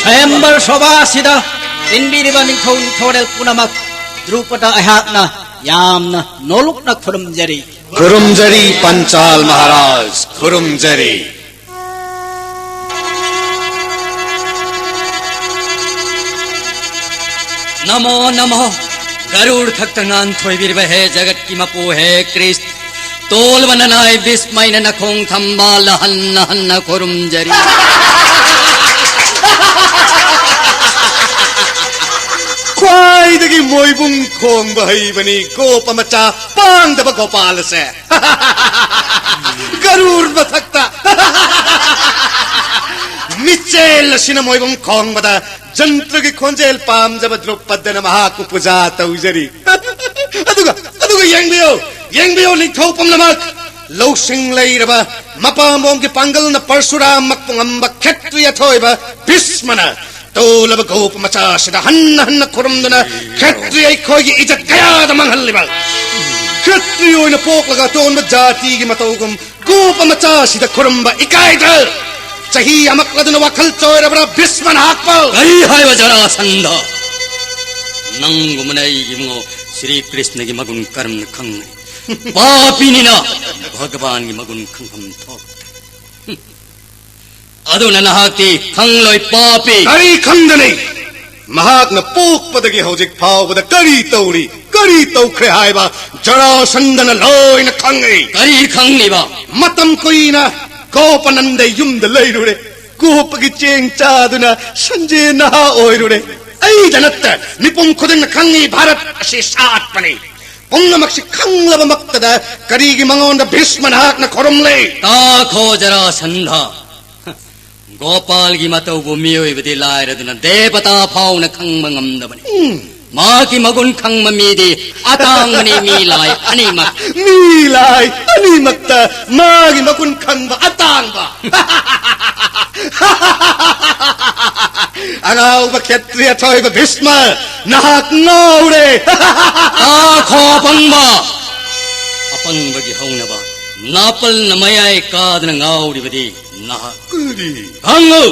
ꯁ꯭ꯋꯌꯝꯕꯔ ꯁꯣꯚꯥꯁꯤꯗ ꯇꯤꯟꯕꯤꯔꯤꯕ ꯅꯤꯡꯊꯧ ꯅꯤꯡꯊꯧꯔꯦꯜ ꯄꯨꯝꯅꯃꯛ, ꯗ꯭ꯔꯨꯄꯗ ꯑꯩꯍꯥꯛꯅ ꯌꯥꯝꯅ ꯅꯣꯂꯨꯛꯅ ꯈꯨꯔꯨꯝꯖꯔꯤ꯫ ꯈꯨꯔꯨꯝꯖꯔꯤ ꯄꯟꯆꯥꯜ ꯃꯍꯥꯔꯥꯖ, ꯈꯨꯔꯨꯝꯖꯔꯤ꯫ नमो नमो। गरुड़ ꯊꯛꯇ ꯉꯥꯟꯊꯣꯏꯕꯤꯔꯕ ꯍꯦ ꯖꯒꯠꯀꯤ ꯃꯄꯨ ꯍꯦ ꯀ꯭ꯔꯤꯁ, ꯇꯣꯜꯕ ꯅꯅꯥꯏ ꯕꯤꯁꯃꯩꯅ ꯅꯈꯣꯡ ꯊꯝꯕꯥꯜ ꯍꯟꯅ ꯍꯟꯅ ꯈꯨꯔꯨꯝꯖꯔꯤ꯫ ꯈ꯭ꯋꯥꯏꯗꯒꯤ ꯃꯣꯏꯕꯨꯡ ꯈꯣꯡꯕ ꯍꯩꯕꯅꯤ ꯒꯣꯄ ꯃꯆꯥ ꯄꯥꯡꯗꯕ ꯒꯣꯄꯥꯜ ꯑꯁꯦ꯫ ꯒꯔꯨꯔ ꯃꯊꯛꯇ꯫ ꯃꯤꯆꯦꯜ ꯑꯁꯤꯅ ꯃꯣꯏꯕꯨꯡ ꯈꯣꯡꯕꯗ ꯖꯟꯇ꯭ꯔꯒꯤ ꯈꯣꯟꯖꯦꯜ ꯄꯥꯝꯖꯕ ꯗ꯭ꯔꯨꯄꯗꯅ ꯃꯍꯥꯛꯄꯨ ꯄꯨꯖꯥ ꯇꯧꯖꯔꯤ꯫ ꯑꯗꯨꯒ, ꯑꯗꯨꯒ ꯌꯦꯡꯕꯤꯌꯨ, ꯌꯦꯡꯕꯤꯌꯨ ꯅꯤꯡꯊꯧ ꯄꯨꯝꯅꯃꯛ, ꯂꯧꯁꯤꯡ ꯂꯩꯔꯕ ꯃꯄꯥꯝꯕꯣꯝꯒꯤ ꯄꯥꯡꯒꯜꯅ ꯄꯔꯁꯨꯔꯥꯝꯃꯛꯄꯨ ꯉꯝꯕ ꯈꯦꯇ꯭ꯔꯤ ꯑꯊꯣꯏꯕ ꯚꯤꯁꯃꯅ ꯇꯣꯜꯂꯕ ꯒꯣꯄ ꯃꯆꯥꯁꯤꯗ ꯍꯟꯅ ꯍꯟꯅ ꯈꯨꯔꯨꯝꯗꯨꯅ ꯈꯦꯇ꯭ꯔꯤ ꯑꯩꯈꯣꯏꯒꯤ ꯏꯖꯠ ꯀꯌꯥꯗ ꯃꯥꯡꯍꯜꯂꯤꯕ? ꯈꯦꯇ꯭ꯔꯤ ꯑꯣꯏꯅ ꯄꯣꯛꯂꯒ ꯑꯇꯣꯟꯕ ꯖꯥꯇꯤꯒꯤ ꯃꯇꯧꯒꯨꯝ ꯒꯣꯄ ꯃꯆꯥꯁꯤꯗ ꯈꯨꯔꯨꯝꯕ ꯏꯀꯥꯏꯗ꯭ꯔ? ꯆꯍꯤ ꯌꯥꯝꯂꯛꯂꯗꯨꯅ ꯋꯥꯈꯜ ꯆꯣꯏꯔꯕ꯭ꯔꯥ ꯚꯤꯁꯃ ꯅꯍꯥꯛꯄꯧ? ꯀꯔꯤ ꯍꯥꯏꯕ ꯖꯔꯥꯁꯟꯙ? ꯅꯪꯒꯨꯝꯕꯅ ꯑꯩꯒꯤ ꯏꯕꯨꯡꯉꯣ ꯁ꯭ꯔꯤ ꯀ꯭ꯔꯤꯁꯅꯒꯤ ꯃꯒꯨꯟ ꯀꯔꯝꯅ ꯈꯪꯒꯅꯤ? ꯄꯥꯄꯤꯅꯤꯅ ꯚꯒꯕꯥꯟꯒꯤ ꯃꯒꯨꯟ ꯈꯪꯐꯝ ꯊꯣꯛ꯫ ꯑꯗꯨꯅ ꯅꯍꯥꯛꯇꯤ ꯈꯪꯂꯣꯏ, ꯄꯥꯄꯤ꯫ ꯀꯔꯤ ꯈꯪꯒꯅꯤ? ꯃꯍꯥꯛꯅ ꯄꯣꯛꯄꯗꯒꯤ ꯍꯧꯖꯤꯛ ꯐꯥꯎꯕꯗ ꯀꯔꯤ ꯇꯧꯔꯤ, ꯀꯔꯤ ꯇꯧꯈ꯭ꯔꯦ ꯍꯥꯏꯕ ꯖꯔꯥꯁꯟꯙꯅ ꯂꯣꯏꯅ ꯈꯪꯏ꯫ ꯀꯔꯤ ꯈꯪꯂꯤꯕ? ꯃꯇꯝ ꯀꯨꯏꯅ ꯒꯣꯄꯅꯟꯗ ꯌꯨꯝꯗ ꯂꯩꯔꯨꯔꯦ꯫ ꯒꯣꯄꯒꯤ ꯆꯦꯡ ꯆꯥꯗꯨꯅ ꯁꯟꯖꯦ ꯅꯍꯥ ꯑꯣꯏꯔꯨꯔꯦ꯫ ꯑꯩꯗ ꯅꯠꯇꯦ, ꯃꯤꯄꯨꯝ ꯈꯨꯗꯤꯡꯅ ꯈꯪꯉꯤ, ꯚꯥꯔꯠ ꯑꯁꯤ ꯁꯥꯠꯄꯅꯤ꯫ ꯄꯨꯝꯅꯃꯛꯁꯤ ꯈꯪꯂꯕꯃꯛꯇꯗ ꯀꯔꯤꯒꯤ ꯃꯉꯣꯟꯗ ꯚꯤꯁꯃ ꯅꯍꯥꯛꯅ ꯈꯨꯔꯨꯝꯂꯤ? ꯇꯥꯈꯣ ꯖꯔꯥꯁꯟꯙ, ꯒꯣꯄꯥꯜꯒꯤ ꯃꯇꯧꯕꯨ ꯃꯤꯑꯣꯏꯕꯗꯤ ꯂꯥꯏꯔꯗꯨꯅ ꯗꯦꯕꯇꯥ ꯐꯥꯎꯅ ꯈꯪꯕ ꯉꯝꯗꯕꯅꯤ꯫ ꯎꯝ꯫ ꯃꯍꯥꯛꯀꯤ ꯃꯒꯨꯟ ꯈꯪꯕ ꯃꯤꯗꯤ ꯑꯇꯥꯡꯕꯅꯤ, ꯃꯤ ꯂꯥꯏ ꯑꯅꯤꯃꯛ꯫ ꯃꯤ ꯂꯥꯏ ꯑꯅꯤꯃꯛꯇ ꯃꯥꯒꯤ ꯃꯒꯨꯟ ꯈꯪꯕ ꯑꯇꯥꯡꯕ꯫ ꯑꯉꯥꯎꯕ ꯈꯦꯇ꯭ꯔꯤ ꯑꯊꯣꯏꯕ ꯚꯤꯁꯃ, ꯅꯍꯥꯛ ꯉꯥꯎꯔꯦ꯫ ꯇꯥꯈꯣ ꯑꯄꯪꯕ! ꯑꯄꯪꯕꯒꯤ ꯍꯧꯅꯕ, ꯅꯥꯄꯜꯅ ꯃꯌꯥꯏ ꯀꯥꯗꯅ ꯉꯥꯎꯔꯤꯕꯗꯤ ꯅꯍꯥꯛ꯫ ꯀꯔꯤ? ꯈꯪꯉꯨ!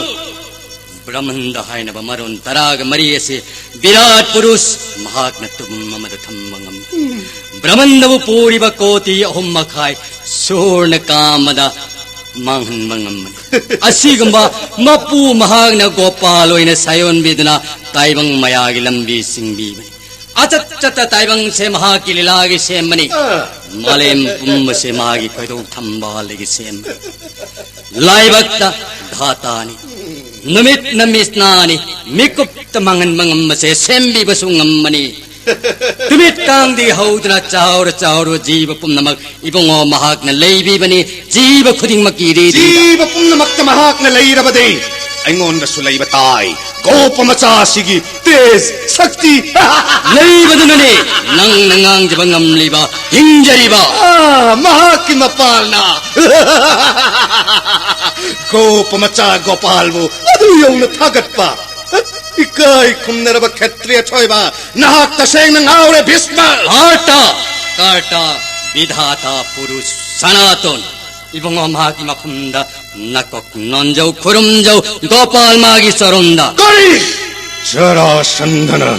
ꯕ꯭ꯔꯍꯃꯟꯗ ꯍꯥꯏꯅꯕ ꯃꯔꯣꯟ ꯇꯔꯥꯒ ꯃꯔꯤ ꯑꯁꯤ ꯕꯤꯔꯥꯠ ꯄꯨꯔꯨꯁ ꯃꯍꯥꯛꯅ ꯇꯨꯝ ꯑꯃꯗ ꯊꯝꯕ ꯉꯝꯃꯤ꯫ ꯕ꯭ꯔꯍꯃꯟꯗꯕꯨ ꯄꯨꯔꯤꯕ ꯀꯣꯇꯤ ꯑꯍꯨꯝ ꯃꯈꯥꯏ ꯁꯨꯔꯅ ꯀꯥ ꯑꯃꯗ ꯃꯥꯡꯍꯟꯕ ꯉꯝꯕꯅꯤ꯫ ꯑꯁꯤꯒꯨꯝꯕ ꯃꯄꯨ ꯃꯍꯥꯛꯅ ꯒꯣꯄꯥꯜ ꯑꯣꯏꯅ ꯁꯥꯌꯣꯟꯕꯤꯗꯨꯅ ꯇꯥꯏꯕꯪ ꯃꯌꯥꯒꯤ ꯂꯝꯕꯤ ꯆꯤꯡꯕꯤꯕꯅꯤ꯫ ꯑꯆꯠ ꯆꯠꯇ ꯇꯥꯏꯕꯪꯁꯦ ꯃꯍꯥꯛꯀꯤ ꯂꯤꯂꯥꯒꯤ ꯁꯦꯝꯕꯅꯤ꯫ ꯑꯥ꯫ ꯃꯥꯂꯦꯝ ꯄꯨꯝꯕꯁꯦ ꯃꯥꯒꯤ ꯈꯣꯏꯗꯧ ꯊꯝꯕꯥꯜꯗꯒꯤ ꯁꯦꯝꯕꯅꯤ꯫ ꯂꯥꯏꯕꯛꯇ ꯙꯥꯇꯥꯅꯤ꯫ ꯅꯨꯃꯤꯠꯅ ꯃꯤꯠꯅꯥꯅꯤ꯫ ꯃꯤꯀꯨꯞꯇ ꯃꯥꯡꯍꯟꯕ ꯉꯝꯕꯁꯦ ꯁꯦꯝꯕꯤꯕꯁꯨ ꯉꯝꯕꯅꯤ꯫ ꯅꯨꯃꯤꯠ ꯀꯥꯡꯗꯒꯤ ꯍꯧꯗꯨꯅ ꯆꯥꯎꯔ ꯆꯥꯎꯔꯕ ꯖꯤꯕ ꯄꯨꯝꯅꯃꯛ ꯏꯕꯨꯡꯉꯣ ꯃꯍꯥꯛꯅ ꯂꯩꯕꯤꯕꯅꯤ꯫ ꯖꯤꯕ ꯈꯨꯗꯤꯡꯃꯛꯀꯤ ꯏꯔꯤꯗꯤꯗ꯫ ꯖꯤꯕ ꯄꯨꯝꯅꯃꯛꯇ ꯃꯍꯥꯛꯅ ꯂꯩꯔꯕꯗꯤ ꯑꯩꯉꯣꯟꯗꯁꯨ ꯂꯩꯕ ꯇꯥꯏ꯫ ꯒꯣꯄ ꯃꯆꯥꯁꯤꯒꯤ ꯇꯦꯖ, ꯁꯛꯇꯤ꯫ ꯂꯩꯕꯗꯨꯅꯅꯦ ꯅꯪꯅ ꯉꯥꯡꯖꯕ ꯉꯝꯂꯤꯕ, ꯍꯤꯡꯖꯔꯤꯕ꯫ ꯑꯥ, ꯃꯍꯥꯛꯀꯤ ꯃꯄꯥꯜꯅ꯫ ꯒꯣꯄ ꯃꯆꯥ ꯒꯣꯄꯥꯜꯕꯨ ꯑꯗꯨ ꯌꯧꯅ ꯊꯥꯒꯠꯄ꯫ ꯏꯀꯥꯏ ꯈꯨꯝꯅꯔꯕ ꯈꯦꯇ꯭ꯔꯤ ꯑꯊꯣꯏꯕ, ꯅꯍꯥꯛ ꯇꯁꯦꯡꯅ ꯉꯥꯎꯔꯦ, ꯚꯤꯁꯃ! ꯀꯥꯔꯇꯥ! ꯀꯥꯔꯇꯥ! ꯕꯤꯙꯥꯇꯥ ꯄꯨꯔꯨꯁ ꯁꯅꯥꯇꯣꯟ! ꯏꯕꯨꯡꯉꯣ ꯃꯍꯥꯛꯀꯤ ꯃꯐꯝꯗ ꯅꯀꯣꯛ ꯅꯣꯟꯖꯧ, ꯈꯨꯔꯨꯝꯖꯧ, ꯒꯣꯄꯥꯜ ꯃꯥꯒꯤ ꯆꯔꯣꯟꯗ꯫ ꯀꯔꯤ? ꯖꯔꯥꯁꯟꯙꯅ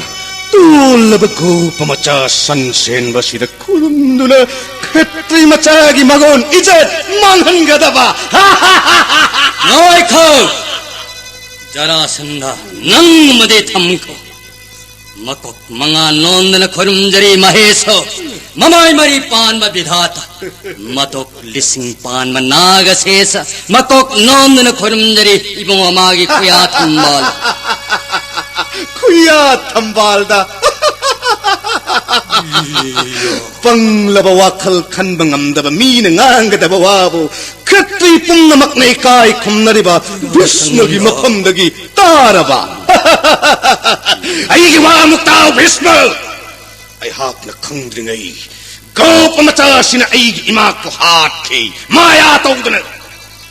ꯇꯣꯜꯂꯕ ꯒꯣꯄ ꯃꯆꯥ ꯁꯟ ꯁꯦꯟꯕꯁꯤꯗ ꯈꯨꯔꯨꯝꯗꯨꯅ ꯈꯦꯇ꯭ꯔꯤ ꯃꯆꯥꯒꯤ ꯃꯒꯨꯟ ꯏꯖꯠ ꯃꯥꯡꯍꯟꯒꯗꯕ? ꯉꯥꯏꯈꯣ! ꯖꯔꯥꯁꯟꯙ, ꯅꯪ ꯑꯃꯗꯤ ꯊꯝꯈꯣ꯫ ꯃꯀꯣꯛ ꯃꯉꯥ ꯅꯣꯟꯗꯅ ꯈꯨꯔꯨꯝꯖꯔꯤ ꯃꯍꯦꯁꯣ, ꯃꯃꯥꯏ ꯃꯔꯤ ꯄꯥꯟꯕ ꯕꯤꯙꯥꯇ, ꯃꯇꯣꯛ ꯂꯤꯁꯤꯡ ꯄꯥꯟꯕ ꯅꯥꯒꯁꯦꯁ, ꯃꯀꯣꯛ ꯅꯣꯟꯗꯨꯅ ꯈꯨꯔꯨꯝꯖꯔꯤ ꯏꯕꯨꯡꯉꯣ ꯃꯥꯒꯤ ꯈꯨꯌꯥ ꯊꯝꯕꯥꯜ꯫ ꯍꯨꯏꯌꯥ ꯊꯝꯕꯥꯜꯗ꯫ ꯄꯪꯂꯕ ꯋꯥꯈꯜ ꯈꯟꯕ ꯉꯝꯗꯕ ꯃꯤꯅ ꯉꯥꯡꯒꯗꯕ ꯋꯥꯕꯨ ꯈꯇ꯭ꯔꯤ ꯄꯨꯝꯅꯃꯛꯅ ꯏꯀꯥꯏ ꯈꯨꯝꯅꯔꯤꯕ ꯚꯤꯁꯃꯒꯤ ꯃꯐꯝꯗꯒꯤ ꯇꯥꯔꯕ꯫ ꯑꯩꯒꯤ ꯋꯥ ꯑꯃꯨꯛ ꯇꯥꯎ ꯚꯤꯁꯃ꯫ ꯑꯩꯍꯥꯛꯅ ꯈꯪꯗ꯭ꯔꯤꯉꯩ ꯒꯣꯄ ꯃꯆꯥꯁꯤꯅ ꯑꯩꯒꯤ ꯏꯃꯥꯛꯄꯨ ꯍꯥꯠꯈꯤ꯫ ꯃꯥꯌꯥ ꯇꯧꯗꯨꯅ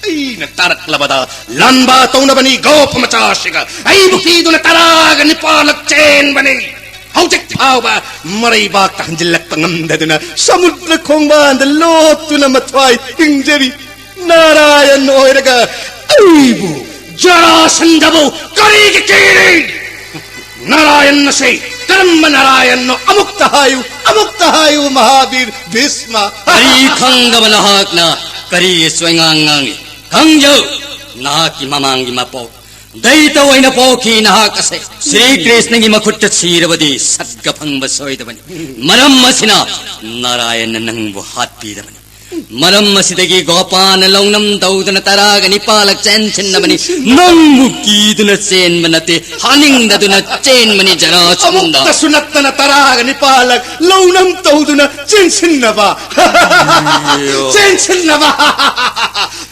ꯑꯩꯅ ꯇꯥꯔꯛꯂꯕꯗ ꯂꯥꯟꯕ ꯇꯧꯅꯕꯅꯤ ꯒꯣꯄ ꯃꯆꯥꯁꯤꯒ꯫ ꯑꯩꯕꯨ ꯀꯤꯗꯨꯅ ꯇꯔꯥꯒ ꯅꯤꯄꯥꯜꯂꯛ ꯆꯦꯟꯕꯅꯤ꯫ ꯍꯧꯖꯤꯛ ꯐꯥꯎꯕ ꯃꯔꯩꯕꯥꯛꯇ ꯍꯟꯖꯤꯜꯂꯛꯄ ꯉꯝꯗꯗꯨꯅ ꯁꯃꯨꯗ꯭ꯔ ꯈꯣꯡꯕꯥꯟꯗ ꯂꯣꯠꯇꯨꯅ ꯃꯊ꯭ꯋꯥꯏ ꯊꯤꯡꯖꯔꯤ꯫ ꯅꯥꯔꯥꯌꯟ ꯑꯣꯏꯔꯒ ꯑꯩꯕꯨ, ꯖꯔꯥꯁꯟꯙꯕꯨ ꯀꯔꯤꯒꯤ ꯀꯤꯔꯤ? ꯅꯥꯔꯥꯌꯟ ꯑꯁꯤ ꯀꯔꯝꯕ ꯅꯥꯔꯥꯌꯟꯅꯣ? ꯑꯃꯨꯛꯇ ꯍꯥꯏꯌꯨ, ꯑꯃꯨꯛꯇ ꯍꯥꯏꯌꯨ, ꯃꯍꯥꯕꯤꯔ ꯚꯤꯁꯃ꯫ ꯀꯔꯤ ꯈꯪꯗꯕ ꯅꯍꯥꯛꯅ ꯀꯔꯤꯒꯤ ꯁꯣꯏꯉꯥꯡ ꯉꯥꯡꯉꯤ? ꯈꯪꯖꯧ, ꯅꯍꯥꯛꯀꯤ ꯃꯃꯥꯡꯒꯤ ꯃꯄꯣꯛ ꯗꯩꯇ ꯑꯣꯏꯅ ꯄꯣꯛꯈꯤ ꯅꯍꯥꯛ ꯑꯁꯦ꯫ ꯁ꯭ꯔꯤ ꯀ꯭ꯔꯤꯁꯅꯒꯤ ꯃꯈꯨꯠꯇ ꯁꯤꯔꯕꯗꯤ ꯁꯠꯒ ꯐꯪꯕ ꯁꯣꯏꯗꯕꯅꯤ꯫ ꯃꯔꯝ ꯑꯁꯤꯅ ꯅꯥꯔꯥꯌꯟꯅ ꯅꯪꯕꯨ ꯍꯥꯠꯄꯤꯗꯕꯅꯤ꯫ ꯃꯔꯝ ꯑꯁꯤꯗꯒꯤ ꯒꯣꯄꯥꯅ ꯂꯧꯅꯝ ꯇꯧꯗꯨꯅ ꯇꯔꯥꯒ ꯅꯤꯄꯥꯜꯂꯛ ꯆꯦꯟꯁꯤꯟꯅꯕꯅꯤ꯫ ꯅꯪꯕꯨ ꯀꯤꯗꯨꯅ ꯆꯦꯟꯕ ꯅꯠꯇꯦ, ꯍꯥꯠꯅꯤꯡꯗꯗꯨꯅ ꯆꯦꯟꯕꯅꯤ ꯖꯔꯥꯁꯟꯙ꯫ ꯑꯃꯨꯛꯇꯁꯨ ꯅꯠꯇꯅ ꯇꯔꯥꯒ ꯅꯤꯄꯥꯜꯂꯛ ꯂꯧꯅꯝ ꯇꯧꯗꯨꯅ ꯆꯦꯟꯁꯤꯟꯅꯕ꯫ ꯆꯦꯟꯁꯤꯟꯅꯕ꯫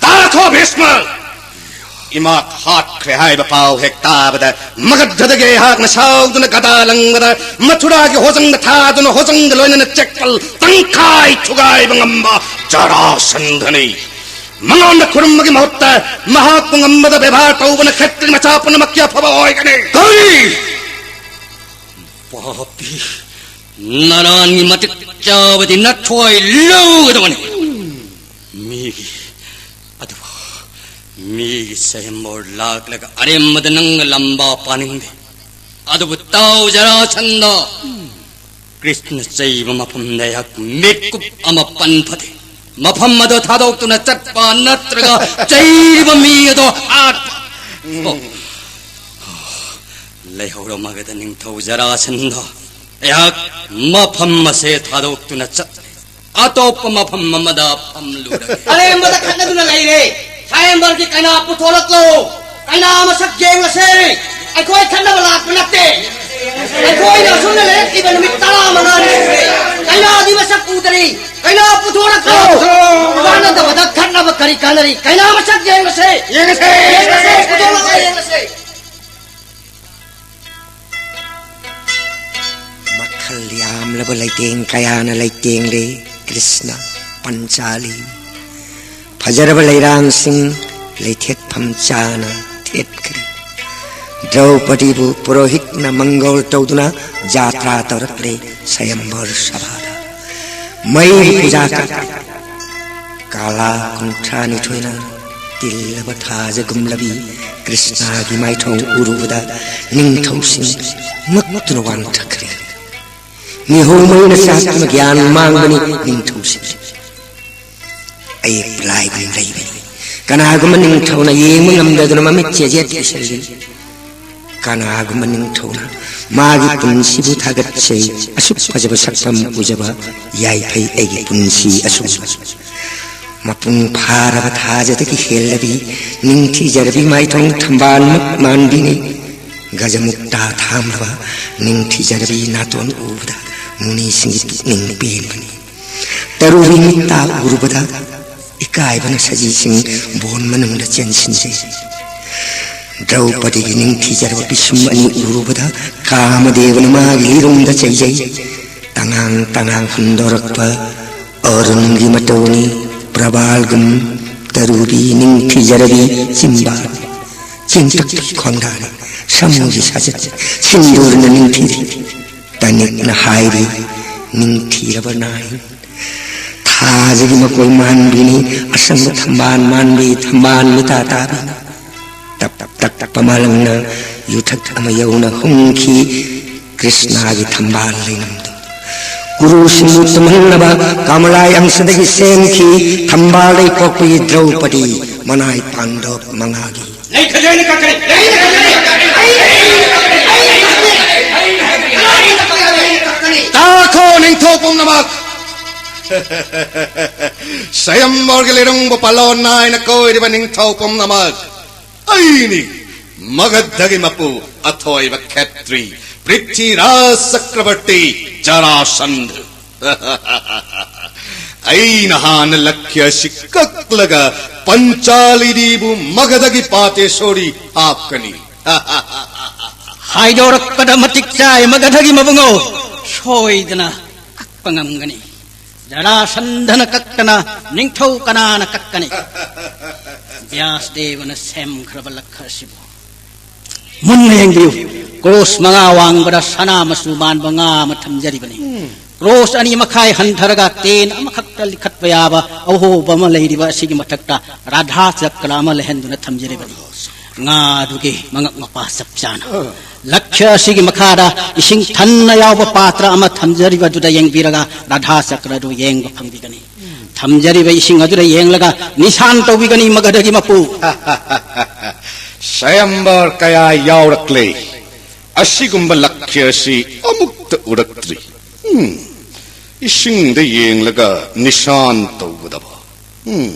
ꯇꯥꯈꯣ ꯚꯤꯁꯃ! ꯏꯃꯥ ꯍꯥꯠꯈ꯭ꯔꯦ ꯍꯥꯏꯕ ꯄꯥꯎ ꯍꯦꯛ ꯇꯥꯕꯗ ꯃꯒꯙꯗꯒꯤ ꯑꯩꯍꯥꯛꯅ ꯁꯥꯎꯗꯨꯅ ꯒꯗꯥ ꯂꯪꯕꯗ ꯃꯊꯨꯔꯥꯒꯤ ꯍꯣꯖꯪꯗ ꯊꯥꯗꯨꯅ ꯍꯣꯖꯪꯒ ꯂꯣꯏꯅꯅ ꯆꯦꯛꯄꯜ ꯇꯪꯈꯥꯏ ꯊꯨꯒꯥꯏꯕ ꯉꯝꯕ ꯖꯔꯥꯁꯟꯙꯅꯤ꯫ ꯃꯉꯣꯟꯗ ꯈꯨꯔꯨꯝꯕꯒꯤ ꯃꯍꯨꯠꯇ ꯃꯍꯥꯛꯄꯨ ꯉꯝꯕꯗ ꯕꯦꯕꯥꯔ ꯇꯧꯕꯅ ꯈꯦꯇ꯭ꯔꯤ ꯃꯆꯥ ꯄꯨꯝꯅꯃꯛꯀꯤ ꯑꯐꯕ ꯑꯣꯏꯒꯅꯤ꯫ ꯀꯔꯤ? ꯄꯥꯄꯤ, ꯅꯥꯔꯥꯌꯟꯒꯤ ꯃꯇꯤꯛ ꯆꯥꯕꯗꯤ ꯅꯊ꯭ꯋꯥꯏ ꯂꯧꯒꯗꯕꯅꯤ꯫ ꯃꯤꯒꯤ ꯑꯗꯨꯕꯨ ꯃꯤꯒꯤ ꯁ꯭ꯋꯌꯝꯕꯔ ꯂꯥꯛꯂꯒ ꯑꯔꯦꯝꯕꯗ ꯅꯪꯒ ꯂꯥꯟꯕ ꯄꯥꯅꯤꯡꯗꯦ꯫ ꯑꯗꯨꯕꯨ ꯇꯥꯎ ꯖꯔꯥꯁꯟꯙ, ꯀ꯭ꯔꯤꯁꯅ ꯆꯩꯕ ꯃꯐꯝꯗ ꯑꯩꯍꯥꯛ ꯃꯤꯠꯀꯨꯞ ꯑꯃ ꯄꯟ ꯐꯗꯦ꯫ ꯃꯐꯝ ꯑꯗꯨ ꯊꯥꯗꯣꯛꯇꯨꯅ ꯆꯠꯄ ꯅꯠꯇ꯭ꯔꯒ ꯆꯩꯔꯤꯕ ꯃꯤ ꯑꯗꯨ ꯍꯥꯠꯄ꯫ ꯑꯣ, ꯂꯩꯍꯧꯔ ꯃꯒꯙ ꯅꯤꯡꯊꯧ ꯖꯔꯥꯁꯟꯙ, ꯑꯩꯍꯥꯛ ꯃꯐꯝ ꯑꯁꯦ ꯊꯥꯗꯣꯛꯇꯨꯅ ꯆꯠꯂꯦ꯫ ꯑꯇꯣꯞꯄ ꯃꯐꯝ ꯑꯃꯗ ꯐꯝꯂꯨꯔꯒꯦ꯫ ꯑꯔꯦꯝꯕꯗ ꯈꯠꯅꯗꯨꯅ ꯂꯩꯔꯦ꯫ ꯁ꯭ꯋꯌꯝꯕꯔꯒꯤ ꯀꯩꯅꯥ ꯄꯨꯊꯣꯔꯛꯂꯣ꯫ ꯀꯩꯅꯥ ꯃꯁꯛ ꯌꯦꯡꯂꯁꯦ꯫ ꯑꯩꯈꯣꯏ ꯈꯠꯅꯕ ꯂꯥꯛꯄ ꯅꯠꯇꯦ꯫ ꯑꯩꯈꯣꯏꯅ ꯑꯁꯨꯝꯅ ꯂꯩꯔꯛꯂꯤꯕ ꯅꯨꯃꯤꯠ ꯇꯔꯥꯃꯉꯥꯅꯤ ꯁꯨꯔꯦ꯫ ꯀꯩꯅꯥꯗꯤ ꯃꯁꯛ ꯎꯗꯔꯤ꯫ ꯀꯩꯅꯥ ꯄꯨꯊꯣꯔꯛꯈ꯭ꯔꯣ꯫ ꯀꯥꯟꯅꯗꯕꯗ ꯈꯠꯅꯕ ꯀꯔꯤ ꯀꯥꯟꯅꯔꯤ? ꯀꯩꯅꯥ ꯃꯁꯛ ꯌꯦꯡꯉꯁꯦ꯫ ꯌꯦꯡꯉꯁꯦ꯫ ꯌꯦꯡꯉꯁꯦ꯫ ꯄꯨꯊꯣꯔꯛꯑꯣ, ꯌꯦꯡꯉꯁꯦ꯫ ꯃꯈꯜ ꯌꯥꯝꯂꯕ ꯂꯩꯇꯦꯡ ꯀꯌꯥꯅ ꯂꯩꯇꯦꯡꯂꯦ ꯀ꯭ꯔꯤꯁꯅ ꯄꯟꯆꯥꯂꯤ꯫ ꯐꯖꯔꯕ ꯂꯩꯔꯥꯡꯁꯤꯡ ꯂꯩꯊꯦꯠꯐꯝ ꯆꯥꯅ ꯊꯦꯠꯈ꯭ꯔꯦ꯫ ꯗ꯭ꯔꯧꯄꯗꯤꯕꯨ ꯄꯨꯔꯣꯍꯤꯠꯅ ꯃꯪꯒꯣꯜ ꯇꯧꯗꯨꯅ ꯖꯥꯇ꯭ꯔꯥ ꯇꯧꯔꯛꯂꯦ ꯁꯌꯝꯕꯔ ꯁꯚꯥꯗ꯫ ꯃꯩ ꯄꯨꯖꯥ ꯀꯠ ꯀꯥꯂꯥ ꯀꯨꯟꯊ꯭ꯔꯥꯅꯤꯊꯣꯏꯅ ꯇꯤꯜꯂꯕ ꯊꯥꯖꯒꯨꯝꯂꯕꯤ ꯀ꯭ꯔꯤꯁꯅꯥꯒꯤ ꯃꯥꯏꯊꯣꯡ ꯎꯔꯨꯕꯗ ꯅꯤꯡꯊꯧꯁꯤꯡ ꯉꯛꯇꯨꯅ ꯋꯥꯟꯊꯈ꯭ꯔꯦ꯫ ꯃꯤꯍꯧꯃꯩꯅ ꯆꯥꯛꯇꯨꯅ ꯒ꯭ꯌꯥꯟ ꯃꯥꯡꯕꯅꯤ ꯅꯤꯡꯊꯧꯁꯤꯡ꯫ ꯑꯌꯦꯛꯄ ꯂꯥꯏꯒꯨꯝ ꯂꯩꯕꯅꯤ꯫ ꯀꯅꯥꯒꯨꯝꯕ ꯅꯤꯡꯊꯧꯅ ꯌꯦꯡꯕ ꯉꯝꯗꯗꯨꯅ ꯃꯃꯤꯠ ꯆꯦꯖꯦꯠ ꯎꯏꯁꯜꯂꯤ꯫ ꯀꯅꯥꯒꯨꯝꯕ ꯅꯤꯡꯊꯧꯅ ꯃꯥꯒꯤ ꯄꯨꯟꯁꯤꯕꯨ ꯊꯥꯒꯠꯆꯩ꯫ ꯑꯁꯨꯛ ꯐꯖꯕ ꯁꯛꯇꯝ ꯎꯖꯕ ꯌꯥꯏꯐꯩ ꯑꯩꯒꯤ ꯄꯨꯟꯁꯤ ꯑꯁꯨꯝ꯫ ꯃꯄꯨꯡ ꯐꯥꯔꯕ ꯊꯥꯖꯗꯒꯤ ꯍꯦꯜꯂꯕꯤ ꯅꯤꯡꯊꯤꯖꯔꯕꯤ ꯃꯥꯏꯊꯣꯡ ꯊꯝꯕꯥꯜꯃꯛ ꯃꯥꯟꯕꯤꯅꯤ꯫ ꯒꯖꯃꯨꯛꯇꯥ ꯊꯥꯡꯂꯕ ꯅꯤꯡꯊꯤꯖꯔꯕꯤ ꯅꯥꯇꯣꯟ ꯎꯕꯗ ꯃꯨꯅꯤꯁꯤꯡꯒꯤ ꯄꯨꯛꯅꯤꯡ ꯄꯦꯟꯕꯅꯤ꯫ ꯇꯔꯨꯕꯤ ꯃꯤꯠꯇ ꯎꯔꯨꯕꯗ ꯏꯀꯥꯏꯕꯅ ꯁꯖꯤꯁꯤꯡ ꯕꯣꯟ ꯃꯅꯨꯡꯗ ꯆꯦꯟꯁꯤꯟꯖꯩ꯫ ꯗ꯭ꯔꯧꯄꯗꯤꯒꯤ ꯅꯤꯡꯊꯤꯖꯔꯕ ꯄꯤꯁꯨꯝ ꯑꯅꯤ ꯎꯔꯨꯕꯗ ꯀꯥꯃꯗꯦꯕꯅ ꯃꯥꯒꯤ ꯂꯤꯔꯨꯝꯗ ꯆꯩꯖꯩ꯫ ꯇꯉꯥꯡ ꯇꯉꯥꯡ ꯍꯨꯟꯗꯣꯔꯛꯄ ꯑꯔꯨꯟꯒꯤ ꯃꯇꯧꯅꯤ꯫ ꯄ꯭ꯔꯕꯥꯜꯒꯨꯝ ꯇꯔꯨꯕꯤ ꯅꯤꯡꯊꯤꯖꯔꯕꯤ ꯆꯤꯝꯕꯥꯜ ꯆꯦꯡꯇꯛꯇꯒꯤ ꯈꯣꯡꯗꯥꯔꯤ꯫ ꯁꯃꯨꯒꯤ ꯁꯥꯖꯠ ꯁꯤꯟꯗꯨꯔꯅ ꯅꯤꯡꯊꯤꯔꯤ꯫ ꯇꯅꯤꯛꯅ ꯍꯥꯏꯔꯤ ꯅꯤꯡꯊꯤꯔꯕ ꯅꯥꯏ꯫ ꯊꯥꯖꯒꯤ ꯃꯀꯣꯏ ꯃꯥꯟꯕꯤꯅꯤ꯫ ꯑꯁꯪꯕ ꯊꯝꯕꯥꯜ ꯃꯥꯟꯕꯤ ꯊꯝꯕꯥꯜ ꯃꯤꯇꯥ ꯇꯥꯕꯤꯅꯤ꯫ ꯇꯞ ꯇꯞ ꯇꯞ ꯇꯞꯄ ꯃꯥꯂꯪꯅ ꯌꯨꯊꯛ ꯑꯃ ꯌꯧꯅ ꯍꯨꯝꯈꯤ꯫ ꯀ꯭ꯔꯤꯁꯅꯥꯒꯤ ꯊꯝꯕꯥꯜ ꯂꯩꯅꯝꯗꯨ ꯀꯨꯔꯨꯁꯤꯡꯕꯨ ꯇꯨꯝꯍꯟꯅꯕ ꯀꯃꯂꯥ ꯑꯪꯁꯗꯒꯤ ꯁꯦꯝꯈꯤ꯫ ꯊꯝꯕꯥꯜ ꯂꯩ ꯄꯣꯛꯄꯒꯤ ꯗ꯭ꯔꯧꯄꯗꯤ ꯃꯅꯥꯏ ꯄꯥꯟꯗꯣꯞ ꯃꯉꯥꯒꯤ ꯂꯩ ꯈꯖꯥꯏꯅ ꯀꯛꯀꯅꯤ꯫ ꯂꯩ ꯈꯖꯥꯏꯅ ꯀꯛꯀꯅꯤ꯫ ꯂꯩ ꯈꯖꯥꯏꯅ ꯀꯛꯀꯅꯤ꯫ ꯂꯩ ꯈꯖꯥꯏꯅ ꯀꯛꯀꯅꯤ꯫ ꯇꯥꯈꯣ ꯅꯤꯡꯊꯧ ꯄꯨꯝꯅꯃꯛ꯫ ꯁꯌꯝꯕꯔꯒꯤ ꯂꯩꯔꯨꯡꯕꯨ ꯄꯥꯂꯣꯟ ꯅꯥꯏꯅ ꯀꯣꯏꯔꯤꯕ ꯅꯤꯡꯊꯧ ꯄꯨꯝꯅꯃꯛ꯫ ꯑꯩꯅꯤ꯫ ꯃꯒꯙꯒꯤ ꯃꯄꯨ ꯑꯊꯣꯏꯕ ꯈꯦꯇ꯭ꯔꯤ ꯄ꯭ꯔꯤꯊꯤꯔꯥꯖ ꯆꯀ꯭ꯔꯕꯔꯇꯤ ꯖꯔꯥꯁꯟꯙ꯫ ꯑꯩꯅ ꯍꯥꯟꯅ ꯂꯛꯈ꯭ꯌ ꯑꯁꯤ ꯀꯛꯂꯒ ꯄꯟꯆꯥꯂꯤꯅꯤꯕꯨ ꯃꯒꯙꯒꯤ ꯄꯥꯇꯦꯁꯣꯔꯤ ꯍꯥꯞꯀꯅꯤ꯫ ꯍꯥꯏꯗꯣꯔꯛꯄꯗ ꯃꯇꯤꯛ ꯆꯥꯏ ꯃꯒꯙꯒꯤ ꯃꯕꯨꯡꯉꯣ꯫ ꯁꯣꯏꯗꯅ ꯀꯛꯄ ꯉꯝꯒꯅꯤ꯫ ꯖꯔꯥꯁꯟꯙꯅ ꯀꯛꯇꯅ ꯅꯤꯡꯊꯧ ꯀꯅꯥꯅ ꯀꯛꯀꯅꯤ? ꯕ꯭ꯌꯥꯁꯗꯦꯕꯅ ꯁꯦꯝꯈ꯭ꯔꯕ ꯂꯛꯈ ꯑꯁꯤꯕꯨ ꯃꯨꯟꯅ ꯌꯦꯡꯕꯤꯌꯨ꯫ ꯀ꯭ꯔꯣꯁ ꯃꯉꯥ ꯋꯥꯡꯕꯗ ꯁꯅꯥ ꯃꯆꯨ ꯃꯥꯟꯕ ꯉꯥ ꯑꯃ ꯊꯝꯖꯔꯤꯕꯅꯤ꯫ ꯀ꯭ꯔꯣꯁ ꯑꯅꯤ ꯃꯈꯥꯏ ꯍꯟꯊꯔꯒ ꯇꯦꯟ ꯑꯃꯈꯛꯇ ꯂꯤꯈꯠꯄ ꯌꯥꯕ ꯑꯍꯣꯕ ꯑꯃ ꯂꯩꯔꯤꯕ ꯑꯁꯤꯒꯤ ꯃꯊꯛꯇ ꯔꯥꯙꯥ ꯆꯀ꯭ꯔ ꯑꯃ ꯂꯩꯍꯟꯗꯨꯅ ꯊꯝꯖꯔꯤꯕꯅꯤ꯫ ꯉꯥ ꯑꯗꯨꯒꯤ ꯃꯉꯛ ꯃꯄꯥ ꯆꯞ ꯆꯥꯅ ꯂꯛꯈ꯭ꯌ ꯑꯁꯤꯒꯤ ꯃꯈꯥꯗ ꯏꯁꯤꯡ ꯊꯟꯅ ꯌꯥꯎꯕ ꯄꯥꯇ꯭ꯔ ꯑꯃ ꯊꯝꯖꯔꯤꯕ ꯑꯗꯨꯗ ꯌꯦꯡꯕꯤꯔꯒ ꯔꯥꯙꯥ ꯆꯀ꯭ꯔ ꯑꯗꯨ ꯌꯦꯡꯕ ꯐꯪꯕꯤꯒꯅꯤ꯫ ꯊꯝꯖꯔꯤꯕ ꯏꯁꯤꯡ ꯑꯗꯨꯗ ꯌꯦꯡꯂꯒ ꯅꯤꯁꯥꯟ ꯇꯧꯕꯤꯒꯅꯤ ꯃꯒꯙꯒꯤ ꯃꯄꯨ꯫ ꯁ꯭ꯋꯌꯝꯕꯔ ꯀꯌꯥ ꯌꯥꯎꯔꯛꯂꯦ꯫ ꯑꯁꯤꯒꯨꯝꯕ ꯂꯛꯈ꯭ꯌ ꯑꯁꯤ ꯑꯃꯨꯛꯇ ꯎꯔꯛꯇ꯭ꯔꯤ꯫ ꯎꯝ, ꯏꯁꯤꯡꯗ ꯌꯦꯡꯂꯒ ꯅꯤꯁꯥꯟ ꯇꯧꯒꯗꯕ꯫ ꯎꯝ꯫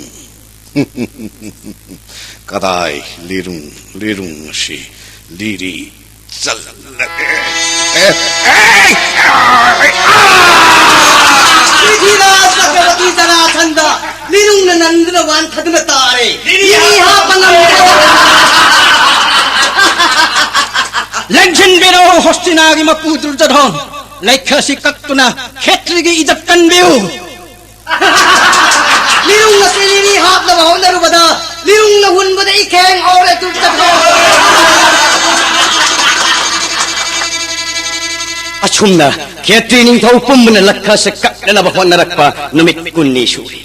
ꯀꯗꯥꯏ ꯂꯤꯔꯨꯡ, ꯂꯤꯔꯨꯡ ꯑꯁꯤ ꯂꯤꯔꯤ ꯆꯠꯂꯒꯦ꯫ ꯑꯦ, ꯑꯦ, ꯑꯦ, ꯑꯥ! ꯄ꯭ꯔꯤꯊꯤꯔꯥꯖ ꯆꯀ꯭ꯔꯕꯔꯇꯤ ꯖꯔꯥꯁꯟꯙ ꯂꯤꯔꯨꯡꯅ ꯅꯟꯗꯨꯅ ꯋꯥꯟꯊꯗꯨꯅ ꯇꯥꯔꯦ꯫ ꯂꯤꯔꯤ ꯍꯥꯞꯄ ꯉꯝꯗ꯭ꯔꯦ꯫ ꯂꯦꯡꯁꯤꯟꯕꯤꯔꯣ ꯍꯣꯁꯇꯤꯅꯥꯒꯤ ꯃꯄꯨ ꯗꯨꯔꯖꯣꯙꯣꯟ꯫ ꯂꯩꯈ ꯑꯁꯤ ꯀꯛꯇꯨꯅ ꯈꯦꯇ꯭ꯔꯤꯒꯤ ꯏꯖꯠ ꯀꯟꯕꯤꯌꯨ꯫ ꯂꯤꯔꯨꯡ ꯑꯁꯤ ꯂꯤꯔꯤ ꯍꯥꯞꯅꯕ ꯍꯣꯠꯅꯔꯨꯕꯗ ꯂꯤꯔꯨꯡꯅ ꯍꯨꯟꯕꯗ ꯏꯈꯦꯡ ꯍꯧꯔꯦ ꯗꯨꯔꯖꯣꯙꯣꯟ꯫ ꯑꯁꯨꯝꯅ ꯈꯦꯇ꯭ꯔꯤ ꯅꯤꯡꯊꯧ ꯄꯨꯝꯕꯅ ꯂꯛꯈꯁꯦ ꯀꯛꯅꯅꯕ ꯍꯣꯠꯅꯔꯛꯄ ꯅꯨꯃꯤꯠ ꯀꯨꯟꯅꯤ ꯁꯨꯔꯦ꯫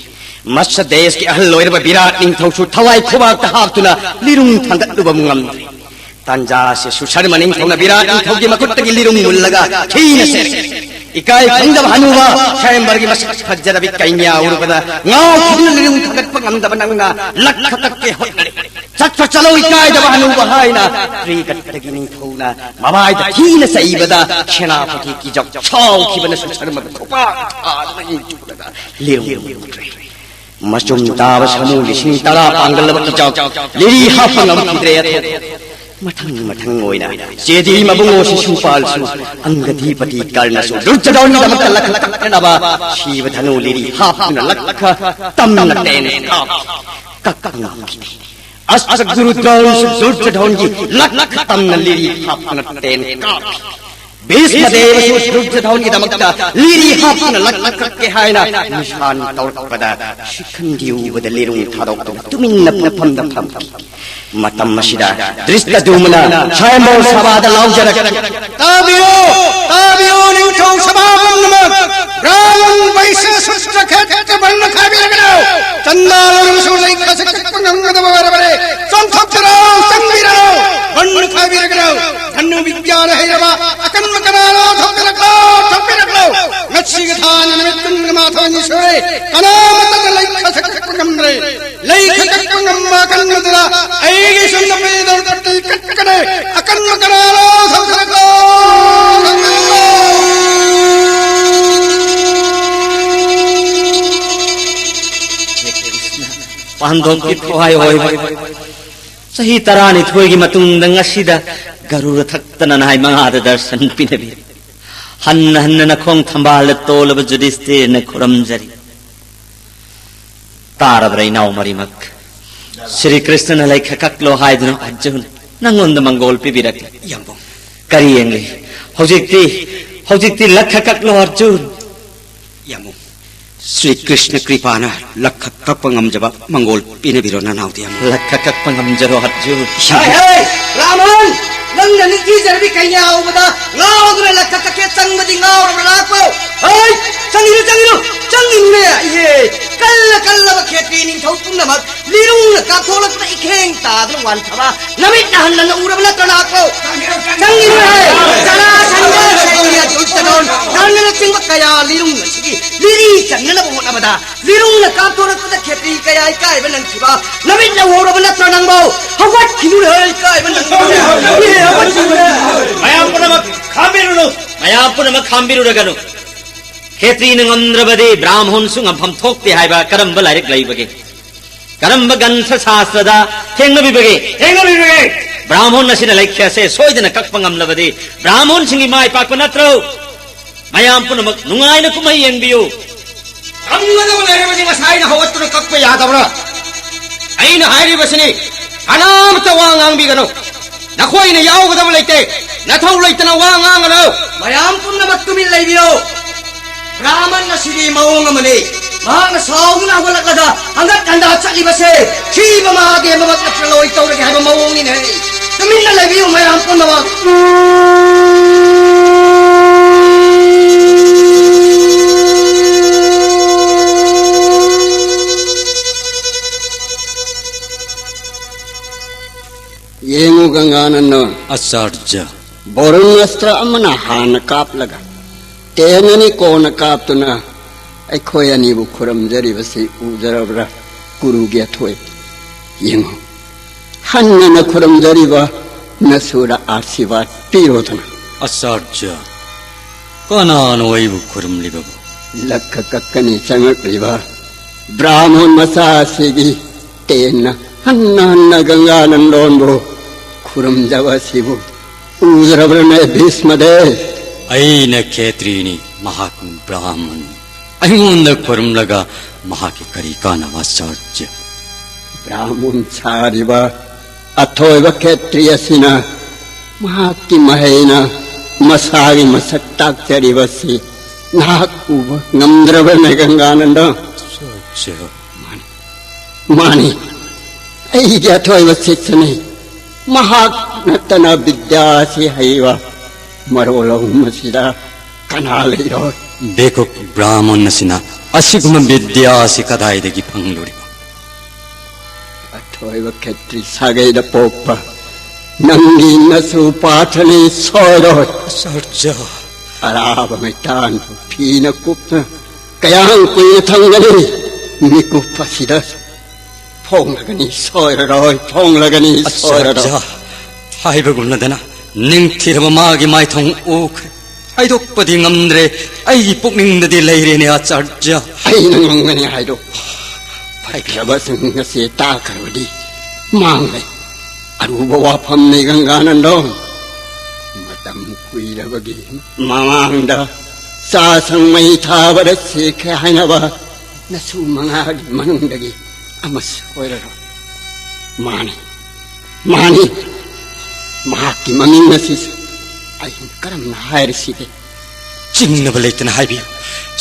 ꯃꯁ ꯗꯦꯁꯀꯤ ꯑꯍꯜ ꯑꯣꯏꯔꯕ ꯕꯤꯔꯥꯠ ꯅꯤꯡꯊꯧꯁꯨ ꯊꯋꯥꯏ ꯈꯨꯕꯥꯛꯇ ꯍꯥꯞꯇꯨꯅ ꯂꯤꯔꯨꯡ ꯊꯥꯡꯒꯠꯂꯨꯕ ꯉꯝꯗ꯭ꯔꯦ꯫ ꯇꯥꯟꯖꯥ ꯑꯁꯤ ꯁꯨꯁꯔꯃ ꯅꯤꯡꯊꯧꯅ ꯕꯤꯔꯥꯠ ꯅꯤꯡꯊꯧꯒꯤ ꯃꯈꯨꯠꯇꯒꯤ ꯂꯤꯔꯨꯡ ꯃꯨꯜꯂꯒ ꯊꯤꯅ ꯁꯦꯠꯈꯤ꯫ ꯏꯀꯥꯏ ꯈꯪꯗꯕ ꯍꯅꯨꯕ ꯁ꯭ꯋꯌꯝꯕꯔꯒꯤ ꯃꯁꯛ ꯐꯖꯔꯕꯤ ꯀꯩꯅ꯭ꯌꯥ ꯎꯔꯨꯕꯗ ꯉꯥꯎꯈꯤꯗꯨꯅ ꯂꯤꯔꯨꯡ ꯊꯥꯡꯒꯠꯄ ꯉꯝꯗꯕ ꯅꯪꯅ ꯂꯛꯈ ꯀꯛꯀꯦ ꯍꯣꯠꯅꯔꯦ꯫ ꯆꯠꯈ꯭ꯔꯣ ꯆꯠꯂꯣ ꯏꯀꯥꯏꯗꯕ ꯍꯅꯨꯕ ꯍꯥꯏꯅ ꯀ꯭ꯔꯤꯒꯠꯇꯒꯤ ꯅꯤꯡꯊꯧꯅ ꯃꯃꯥꯏꯗ ꯊꯤꯅ ꯆꯩꯕꯗ ꯁꯦꯅꯥꯄꯇꯤ ꯀꯤꯖꯧ ꯁꯥꯎꯈꯤꯕꯅ ꯁꯨꯁꯔꯃꯕꯨ ꯈꯨꯄꯥꯛ ꯊꯥꯗꯨꯅ ꯏꯟꯊꯨꯔꯒ ꯂꯤꯔꯨꯡ ꯃꯨꯠꯈ꯭ꯔꯦ꯫ ꯃꯆꯨꯝ ꯇꯥꯕ ꯁꯥꯃꯨ ꯂꯤꯁꯤꯡ ꯇꯔꯥ ꯄꯥꯡꯒꯜꯂꯕ ꯀꯤꯖꯧ ꯂꯤꯔꯤ ꯍꯥꯞꯄ ꯉꯝꯈꯤꯗ꯭ꯔꯦ꯫ ꯑꯊꯣꯛ ꯃꯊꯪ ꯃꯊꯪ ꯑꯣꯏꯅ ꯆꯦꯗꯤ ꯃꯕꯨꯡꯉꯣ ꯁꯤꯁꯨꯄꯥꯜꯁꯨ, ꯑꯪꯒꯗꯤꯄꯇꯤ ꯀꯔꯅꯁꯨ ꯗꯨꯔꯖꯣꯙꯟꯒꯤꯗꯃꯛꯇ ꯂꯛꯈ ꯀꯛꯅꯅꯕ ꯁꯤꯕ ꯙꯅꯨ ꯂꯤꯔꯤ ꯍꯥꯞꯇꯨꯅ ꯂꯛꯈ ꯇꯝꯅ ꯇꯦꯟ ꯀꯥꯞꯈꯤ꯫ ꯀꯛꯄ ꯉꯝꯈꯤꯗꯦ꯫ ꯑꯁ ꯒꯨꯔꯨ ꯗ꯭ꯔꯣꯟꯁꯨ ꯗꯨꯔꯖꯣꯙꯟꯒꯤ ꯂꯛꯈ ꯇꯝꯅ ꯂꯤꯔꯤ ꯍꯥꯞꯇꯨꯅ ꯇꯦꯟ ꯀꯥꯞꯈꯤ꯫ ꯚꯤꯁꯃ ꯗꯦꯕꯁꯨ ꯗꯨꯔꯖꯣꯙꯟꯒꯤꯗꯃꯛꯇ ꯂꯤꯔꯤ ꯍꯥꯞꯇꯨꯅ ꯂꯛꯈ ꯀꯛꯀꯦ ꯍꯥꯏꯅ ꯅꯤꯁꯥꯟ ꯇꯧꯔꯛꯄꯗ ꯁꯤꯈꯟꯗꯤ ꯎꯕꯗ ꯂꯤꯔꯨꯡ ꯊꯥꯗꯣꯛꯇꯨꯅ ꯇꯨꯃꯤꯟꯅ ꯄꯨꯡꯐꯝꯗ ꯐꯝꯈꯤ꯫ ꯃꯇꯝ ꯑꯁꯤꯗ ꯙ꯭ꯔꯤꯁꯇ ꯗꯨꯃꯅ ꯁ꯭ꯋꯥꯌꯝꯚꯔ ꯁꯚꯥꯗ ꯂꯥꯎꯖꯔꯛꯈꯤ꯫ ꯇꯥꯕꯤꯌꯨ, ꯇꯥꯕꯤꯌꯨ, ꯅꯤꯡꯊꯧ ꯁꯚꯥ ꯄꯨꯝꯅꯃꯛ! ꯕ꯭ꯔꯥꯍꯃꯟ ꯚꯩꯁ꯭ꯌ ꯁꯨꯁ꯭ꯔ ꯈꯦꯇ꯭ꯔ ꯕꯟꯙ ꯈꯥꯏꯕꯤꯔꯒꯅꯨ! ꯆꯟꯗꯥ ꯂꯧꯔꯕꯁꯨ ꯂꯩꯈꯥꯁꯦ ꯀꯛꯄ ꯉꯝꯒꯗꯕ ꯑꯣꯏꯔꯕꯅꯤ꯫ ꯆꯣꯡꯊꯣꯛꯄꯤꯔꯣ, ꯆꯪꯕꯤꯔꯣ! ꯕꯟꯙ ꯈꯥꯏꯕꯤꯔꯒꯅꯨ! ꯙꯅꯨ ꯕꯤꯗ꯭ꯌꯥꯅ ꯍꯩꯔꯕ ꯑꯀꯟꯕ ꯀꯅꯥꯅꯣ ꯊꯣꯛꯄꯤꯔꯛꯂꯣ, ꯊꯣꯛꯄꯤꯔꯛꯂꯣ! ꯉꯁꯤꯒꯤ ꯊꯥꯅ ꯅꯨꯃꯤꯠ ꯀꯨꯟꯒ ꯃꯥꯊꯣꯏꯅꯤ ꯁꯨꯔꯦ, ꯀꯅꯥꯃꯠꯇꯅ ꯂꯩꯈꯥꯁꯦ ꯀꯛꯄ ꯉꯝꯗ꯭ꯔꯦ꯫ ꯂꯩꯈꯥ ꯀꯛꯄ ꯉꯝꯕ ꯑꯀꯟꯕꯗꯨꯗ ꯑꯩꯒꯤ ꯁꯣꯝꯗ ꯄꯤꯗꯧ ꯄꯠꯇꯤ ꯀꯛꯀꯅꯤ꯫ ꯑꯀꯟꯕ ꯀꯅꯥꯅꯣ ꯊꯣꯛꯄꯤꯔꯛꯂꯣ, ꯊꯣꯛꯄꯤꯔꯛꯂꯣ! ꯄꯥꯟꯗꯣꯞꯀꯤ ꯊꯋꯥꯏ ꯑꯣꯏꯕ ꯆꯍꯤ ꯇꯔꯥꯅꯤꯊꯣꯏꯒꯤ ꯃꯇꯨꯡꯗ ꯉꯁꯤꯗ ꯒꯔꯨꯔ ꯊꯛꯇꯅ ꯅꯍꯥꯏ ꯃꯉꯥꯗ ꯗꯔꯁꯟ ꯄꯤꯅꯕꯤ꯫ ꯍꯟꯅ ꯍꯟꯅ ꯅꯈꯣꯡ ꯊꯝꯕꯥꯜꯗ ꯇꯣꯜꯂꯕ ꯖꯨꯗꯤꯁꯇꯤꯔꯅ ꯈꯨꯔꯝꯖꯔꯤ꯫ ꯇꯥꯔꯕ꯭ꯔꯥ ꯏꯅꯥꯎ ꯃꯔꯤꯃꯛ? ꯁ꯭ꯔꯤ ꯀ꯭ꯔꯤꯁꯅꯅ ꯂꯩꯈ ꯀꯛꯂꯣ ꯍꯥꯏꯗꯨꯅ ꯑꯔꯖꯨꯟ ꯅꯪꯉꯣꯟꯗ ꯃꯪꯒꯣꯜ ꯄꯤꯕꯤꯔꯛꯂꯤ꯫ ꯌꯥꯝꯕꯨꯡ꯫ ꯀꯔꯤ ꯌꯦꯡꯂꯤ? ꯍꯧꯖꯤꯛꯇꯤ, ꯍꯧꯖꯤꯛꯇꯤ ꯂꯛꯈ ꯀꯛꯂꯣ ꯑꯔꯖꯨꯟ꯫ ꯌꯥꯝꯕꯨꯡ꯫ ꯁ꯭ꯔꯤ ꯀ꯭ꯔꯤꯁꯅ ꯀ꯭ꯔꯤꯄꯥꯅ ꯂꯛꯈ ꯀꯛꯄ ꯉꯝꯖꯕ ꯃꯪꯒꯣꯜ ꯄꯤꯅꯕꯤꯔꯣ ꯅꯅꯥꯎꯗꯤ ꯌꯥꯝꯕꯨꯡ꯫ ꯂꯛꯈ ꯀꯛꯄ ꯉꯝꯖꯔꯣ ꯑꯔꯖꯨꯟ꯫ ꯍꯩ, ꯍꯩ, ꯕ꯭ꯔꯥꯍꯃꯟ! ꯅꯪꯅ ꯅꯤꯡꯊꯤꯖꯔꯕꯤ ꯀꯩꯅꯥ ꯎꯕꯗ ꯉꯥꯎꯗꯨꯅ ꯂꯛꯈ ꯀꯛꯀꯦ ꯆꯪꯕꯗꯤ ꯉꯥꯎꯔꯕ ꯅꯥꯛꯄꯧ? ꯍꯩ! ꯆꯪꯉꯤꯅꯨ, ꯆꯪꯉꯤꯅꯨ, ꯆꯪꯉꯤꯅꯨꯅꯦ! ꯏꯍꯦ! ꯀꯜꯂ ꯀꯜꯂꯕ ꯈꯦꯇ꯭ꯔꯤ ꯅꯤꯡꯊꯧ ꯄꯨꯝꯅꯃꯛ ꯂꯤꯔꯨꯡꯅ ꯀꯥꯞꯊꯣꯛꯂꯛꯄꯗ ꯏꯈꯦꯡ ꯇꯥꯗꯨꯅ ꯋꯥꯟꯊꯕ ꯅꯃꯤꯠꯅ ꯍꯟ ꯍꯟꯅ ꯎꯔꯕ ꯅꯠꯇ꯭ꯔꯣ ꯅꯥꯛꯄꯧ? ꯆꯪꯉꯤꯅꯨꯍꯦ! ꯖꯔꯥꯁꯟꯙ, ꯁꯩꯅ꯭ꯌ, ꯗꯨꯁꯇꯗꯣꯟ, ꯀꯔꯅꯅꯆꯤꯡꯕ ꯀꯌꯥ ꯂꯤꯔꯨꯡ ꯑꯁꯤꯒꯤ ꯂꯤꯔꯤ ꯆꯪꯅꯅꯕ ꯍꯣꯠꯅꯕꯗ ꯂꯤꯔꯨꯡꯅ ꯀꯥꯞꯊꯣꯔꯛꯄꯗ ꯈꯦꯇ꯭ꯔꯤ ꯀꯌꯥ ꯏꯀꯥꯏꯕ ꯅꯪꯈꯤꯕ ꯅꯃꯤꯠꯅ ꯎꯍꯧꯔꯕ ꯅꯠꯇ꯭ꯔꯣ ꯅꯪꯕꯣ? ꯍꯧꯒꯠꯈꯤꯅꯨꯅꯦ, ꯏꯀꯥꯏꯕ ꯅꯪꯕꯣ? ꯏꯍꯦ, ꯍꯧꯒꯠꯈꯤꯅꯨꯅꯦ! ꯃꯌꯥꯝ ꯄꯨꯝꯅꯃꯛ ꯈꯥꯝꯕꯤꯔꯨꯅꯨ! ꯃꯌꯥꯝ ꯄꯨꯝꯅꯃꯛ ꯈꯥꯝꯕꯤꯔꯨꯔꯒꯅꯨ! ꯈꯦꯇ꯭ꯔꯤꯅ ꯉꯝꯗ꯭ꯔꯕꯗꯤ ꯕ꯭ꯔꯥꯍꯃꯣꯟꯁꯨ ꯉꯝꯐꯝ ꯊꯣꯛꯇꯦ ꯍꯥꯏꯕ ꯀꯔꯝꯕ ꯂꯥꯏꯔꯤꯛ ꯂꯩꯕꯒꯦ? ꯀꯔꯝꯕ ꯒ꯭ꯔꯟꯊ ꯁꯥꯁ꯭ꯇ꯭ꯔꯗ ꯊꯦꯡꯅꯕꯤꯕꯒꯦ? ꯊꯦꯡꯅꯕꯤꯕꯒꯦ! ꯕ꯭ꯔꯥꯍꯃꯣꯟ ꯑꯁꯤꯅ ꯂꯩꯈ꯭ꯌꯥꯁꯦ ꯁꯣꯏꯗꯅ ꯀꯛꯄ ꯉꯝꯂꯕꯗꯤ ꯕ꯭ꯔꯥꯍꯃꯣꯟꯁꯤꯡꯒꯤ ꯃꯥꯏ ꯄꯥꯛꯄ ꯅꯠꯇ꯭ꯔꯣ? ꯃꯌꯥꯝ ꯄꯨꯝꯅꯃꯛ ꯅꯨꯡꯉꯥꯏꯅ ꯀꯨꯝꯍꯩ ꯌꯦꯡꯕꯤꯌꯨ꯫ ꯉꯝꯒꯗꯕ ꯂꯩꯔꯕꯗꯤ ꯉꯁꯥꯏꯅ ꯍꯧꯒꯠꯇꯨꯅ ꯀꯛꯄ ꯌꯥꯗꯕ꯭ꯔꯥ? ꯑꯩꯅ ꯍꯥꯏꯔꯤꯕꯁꯤꯅꯤ, ꯀꯅꯥꯝꯇ ꯋꯥ ꯉꯥꯡꯕꯤꯒꯅꯨ꯫ ꯅꯈꯣꯏꯅ ꯌꯥꯎꯒꯗꯕ ꯂꯩꯇꯦ꯫ ꯅꯊꯧ ꯂꯩꯇꯅ ꯋꯥ ꯉꯥꯡꯒꯅꯨ꯫ ꯃꯌꯥꯝ ꯄꯨꯝꯅꯃꯛ ꯇꯨꯃꯤꯟ ꯂꯩꯕꯤꯌꯨ꯫ ꯕ꯭ꯔꯥꯍꯃꯟ ꯑꯁꯤꯒꯤ ꯃꯑꯣꯡ ꯑꯃꯅꯤ꯫ ꯃꯍꯥꯛꯅ ꯁꯥꯎꯗꯨꯅ ꯍꯧꯒꯠꯂꯛꯂꯒ ꯍꯪꯒꯠ ꯍꯟꯗꯥ ꯆꯠꯂꯤꯕꯁꯦ ꯊꯤꯕ ꯃꯍꯥꯗꯦꯕꯃꯛ ꯅꯠꯇ꯭ꯔ ꯂꯣꯏ ꯇꯧꯔꯒꯦ ꯍꯥꯏꯕ ꯃꯑꯣꯡꯅꯤꯅꯦ꯫ ꯇꯨꯃꯤꯟꯅ ꯂꯩꯕꯤꯌꯨ ꯃꯌꯥꯝ ꯄꯨꯝꯅꯃꯛ꯫ ꯌꯦꯡꯉꯨ ꯒꯪꯒꯥꯅꯟꯗ꯫ ꯑꯆꯥꯔꯖ꯭ꯌ꯫ ꯕꯣꯔꯨꯟ ꯑꯁꯇ꯭ꯔ ꯑꯃꯅ ꯍꯥꯟꯅ ꯀꯥꯞꯂꯒ ꯇꯦꯟ ꯑꯅꯤ ꯀꯣꯟꯅ ꯀꯥꯞꯇꯨꯅ ꯑꯩꯈꯣꯏ ꯑꯅꯤꯕꯨ ꯈꯨꯔꯨꯝꯖꯔꯤꯕꯁꯤ ꯎꯖꯔꯕ꯭ꯔꯥ? ꯀꯨꯔꯨꯒꯤ ꯑꯊꯣꯏ, ꯌꯦꯡꯉꯨ, ꯍꯟꯅꯅ ꯈꯨꯔꯨꯝꯖꯔꯤꯕ ꯅꯁꯨꯔ ꯑꯥꯁꯤꯔꯕꯥꯗ ꯄꯤꯔꯣꯗꯅ꯫ ꯑꯆꯥꯔꯖ꯭ꯌ, ꯀꯅꯥꯅꯣ ꯑꯩꯕꯨ ꯈꯨꯔꯨꯝꯂꯤꯕꯕꯨ? ꯂꯛꯈ ꯀꯛꯀꯅꯤ ꯆꯪꯂꯛꯂꯤꯕ ꯕ꯭ꯔꯥꯍꯃꯣꯟ ꯃꯆꯥ ꯑꯁꯤꯒꯤ ꯇꯦꯟꯅ ꯍꯟꯅ ꯍꯟꯅ ꯒꯪꯒꯥꯅꯟꯗꯣꯟꯕꯨ ꯈꯨꯔꯨꯝꯖꯕ ꯑꯁꯤꯕꯨ ꯎꯗ꯭ꯔꯕ꯭ꯔꯅꯦ ꯚꯤꯁꯃꯗꯦ? ꯑꯩꯅ ꯈꯦꯇ꯭ꯔꯤꯅꯤ, ꯃꯍꯥꯛꯅ ꯕ꯭ꯔꯥꯍꯃꯟꯅꯤ꯫ ꯑꯩꯉꯣꯟꯗ ꯈꯨꯔꯨꯝꯂꯒ ꯃꯍꯥꯛꯀꯤ ꯀꯔꯤ ꯀꯥꯟꯅꯕ, ꯑꯆꯥꯔꯖ꯭ꯌ? ꯕ꯭ꯔꯥꯍꯃꯟ ꯁꯥꯔꯤꯕ ꯑꯊꯣꯏꯕ ꯈꯦꯇ꯭ꯔꯤ ꯑꯁꯤꯅ ꯃꯍꯥꯛꯀꯤ ꯃꯍꯩꯅ ꯃꯁꯥꯒꯤ ꯃꯁꯛ ꯇꯥꯛꯆꯔꯤꯕꯁꯤ ꯅꯍꯥꯛ ꯎꯕ ꯉꯝꯗ꯭ꯔꯕꯅꯦ, ꯒꯪꯒꯥꯅꯟꯗ? ꯑꯆꯥꯔꯖ꯭ꯌ꯫ ꯃꯥꯅꯤ, ꯃꯥꯅꯤ, ꯑꯩꯒꯤ ꯑꯊꯣꯏꯕ ꯁꯤꯁ꯭ꯌꯅꯤ꯫ ꯃꯍꯥꯛ ꯅꯠꯇꯅ ꯕꯤꯗ꯭ꯌꯥ ꯑꯁꯤ ꯍꯩꯕ ꯃꯔꯣꯜ ꯑꯍꯨꯝ ꯑꯁꯤꯗ ꯀꯅꯥ ꯂꯩꯔꯣꯏ? ꯚꯤꯈꯨ ꯕ꯭ꯔꯥꯍꯃꯟ ꯑꯁꯤꯅ ꯑꯁꯤꯒꯨꯝꯕ ꯕꯤꯗ꯭ꯌꯥ ꯑꯁꯤ ꯀꯗꯥꯏꯗꯒꯤ ꯐꯪꯂꯨꯔꯤꯕ? ꯑꯊꯣꯏꯕ ꯈꯦꯇ꯭ꯔꯤ ꯁꯥꯒꯩꯗ ꯄꯣꯛꯄ ꯅꯪꯒꯤ ꯅꯁꯨ ꯄꯥꯊꯅꯤ ꯁꯣꯏꯔꯣꯏ꯫ ꯑꯆꯥꯔꯖ꯭ꯌ꯫ ꯑꯔꯥꯕ ꯃꯩꯇꯥꯟꯕꯨ ꯐꯤꯅ ꯀꯨꯞꯅ ꯀꯌꯥꯝ ꯀꯨꯏꯅ ꯊꯝꯒꯅꯤ? ꯃꯤꯀꯨꯞ ꯑꯁꯤꯗ ꯐꯣꯡꯂꯒꯅꯤ ꯁꯣꯏꯔꯔꯣꯏ, ꯐꯣꯡꯂꯒꯅꯤ ꯁꯣꯏꯔꯔꯣꯏ꯫ ꯑꯆꯥꯔꯖ꯭ꯌ, ꯍꯥꯏꯕꯒꯨꯝꯅꯗꯅ ꯅꯤꯡꯊꯤꯔꯕ ꯃꯥꯒꯤ ꯃꯥꯏꯊꯣꯡ ꯎꯈ꯭ꯔꯦ꯫ ꯍꯥꯏꯗꯣꯛꯄꯗꯤ ꯉꯝꯗ꯭ꯔꯦ, ꯑꯩꯒꯤ ꯄꯨꯛꯅꯤꯡꯗꯗꯤ ꯂꯩꯔꯦꯅꯦ, ꯑꯆꯥꯔꯖ꯭ꯌ꯫ ꯑꯩꯅ ꯉꯝꯒꯅꯤ ꯍꯥꯏꯗꯣꯛꯄ꯫ ꯐꯠꯇ꯭ꯔꯕꯁꯤꯡ ꯑꯁꯤ ꯇꯥꯈ꯭ꯔꯕꯗꯤ ꯃꯥꯡꯂꯦ꯫ ꯑꯔꯨꯕ ꯋꯥꯐꯝꯅꯤ ꯒꯪꯒꯥꯅꯟꯗꯣ꯫ ꯃꯇꯝ ꯀꯨꯏꯔꯕꯒꯤ ꯃꯃꯥꯡꯗ ꯆꯥꯁꯪ ꯃꯩ ꯊꯥꯕꯗ ꯁꯤꯈ꯭ꯔꯦ ꯍꯥꯏꯅꯕ ꯅꯁꯨ ꯃꯉꯥꯒꯤ ꯃꯅꯨꯡꯗꯒꯤ ꯑꯃꯁꯨ ꯑꯣꯏꯔꯔꯣꯏ꯫ ꯃꯥꯅꯤ, ꯃꯥꯅꯤ, ꯃꯍꯥꯛꯀꯤ ꯃꯃꯤꯡ ꯑꯁꯤꯁꯨ ꯑꯩꯅ ꯀꯔꯝꯅ ꯍꯥꯏꯔꯁꯤꯒꯦ? ꯆꯤꯡꯅꯕ ꯂꯩꯇꯅ ꯍꯥꯏꯕꯤꯌꯨ꯫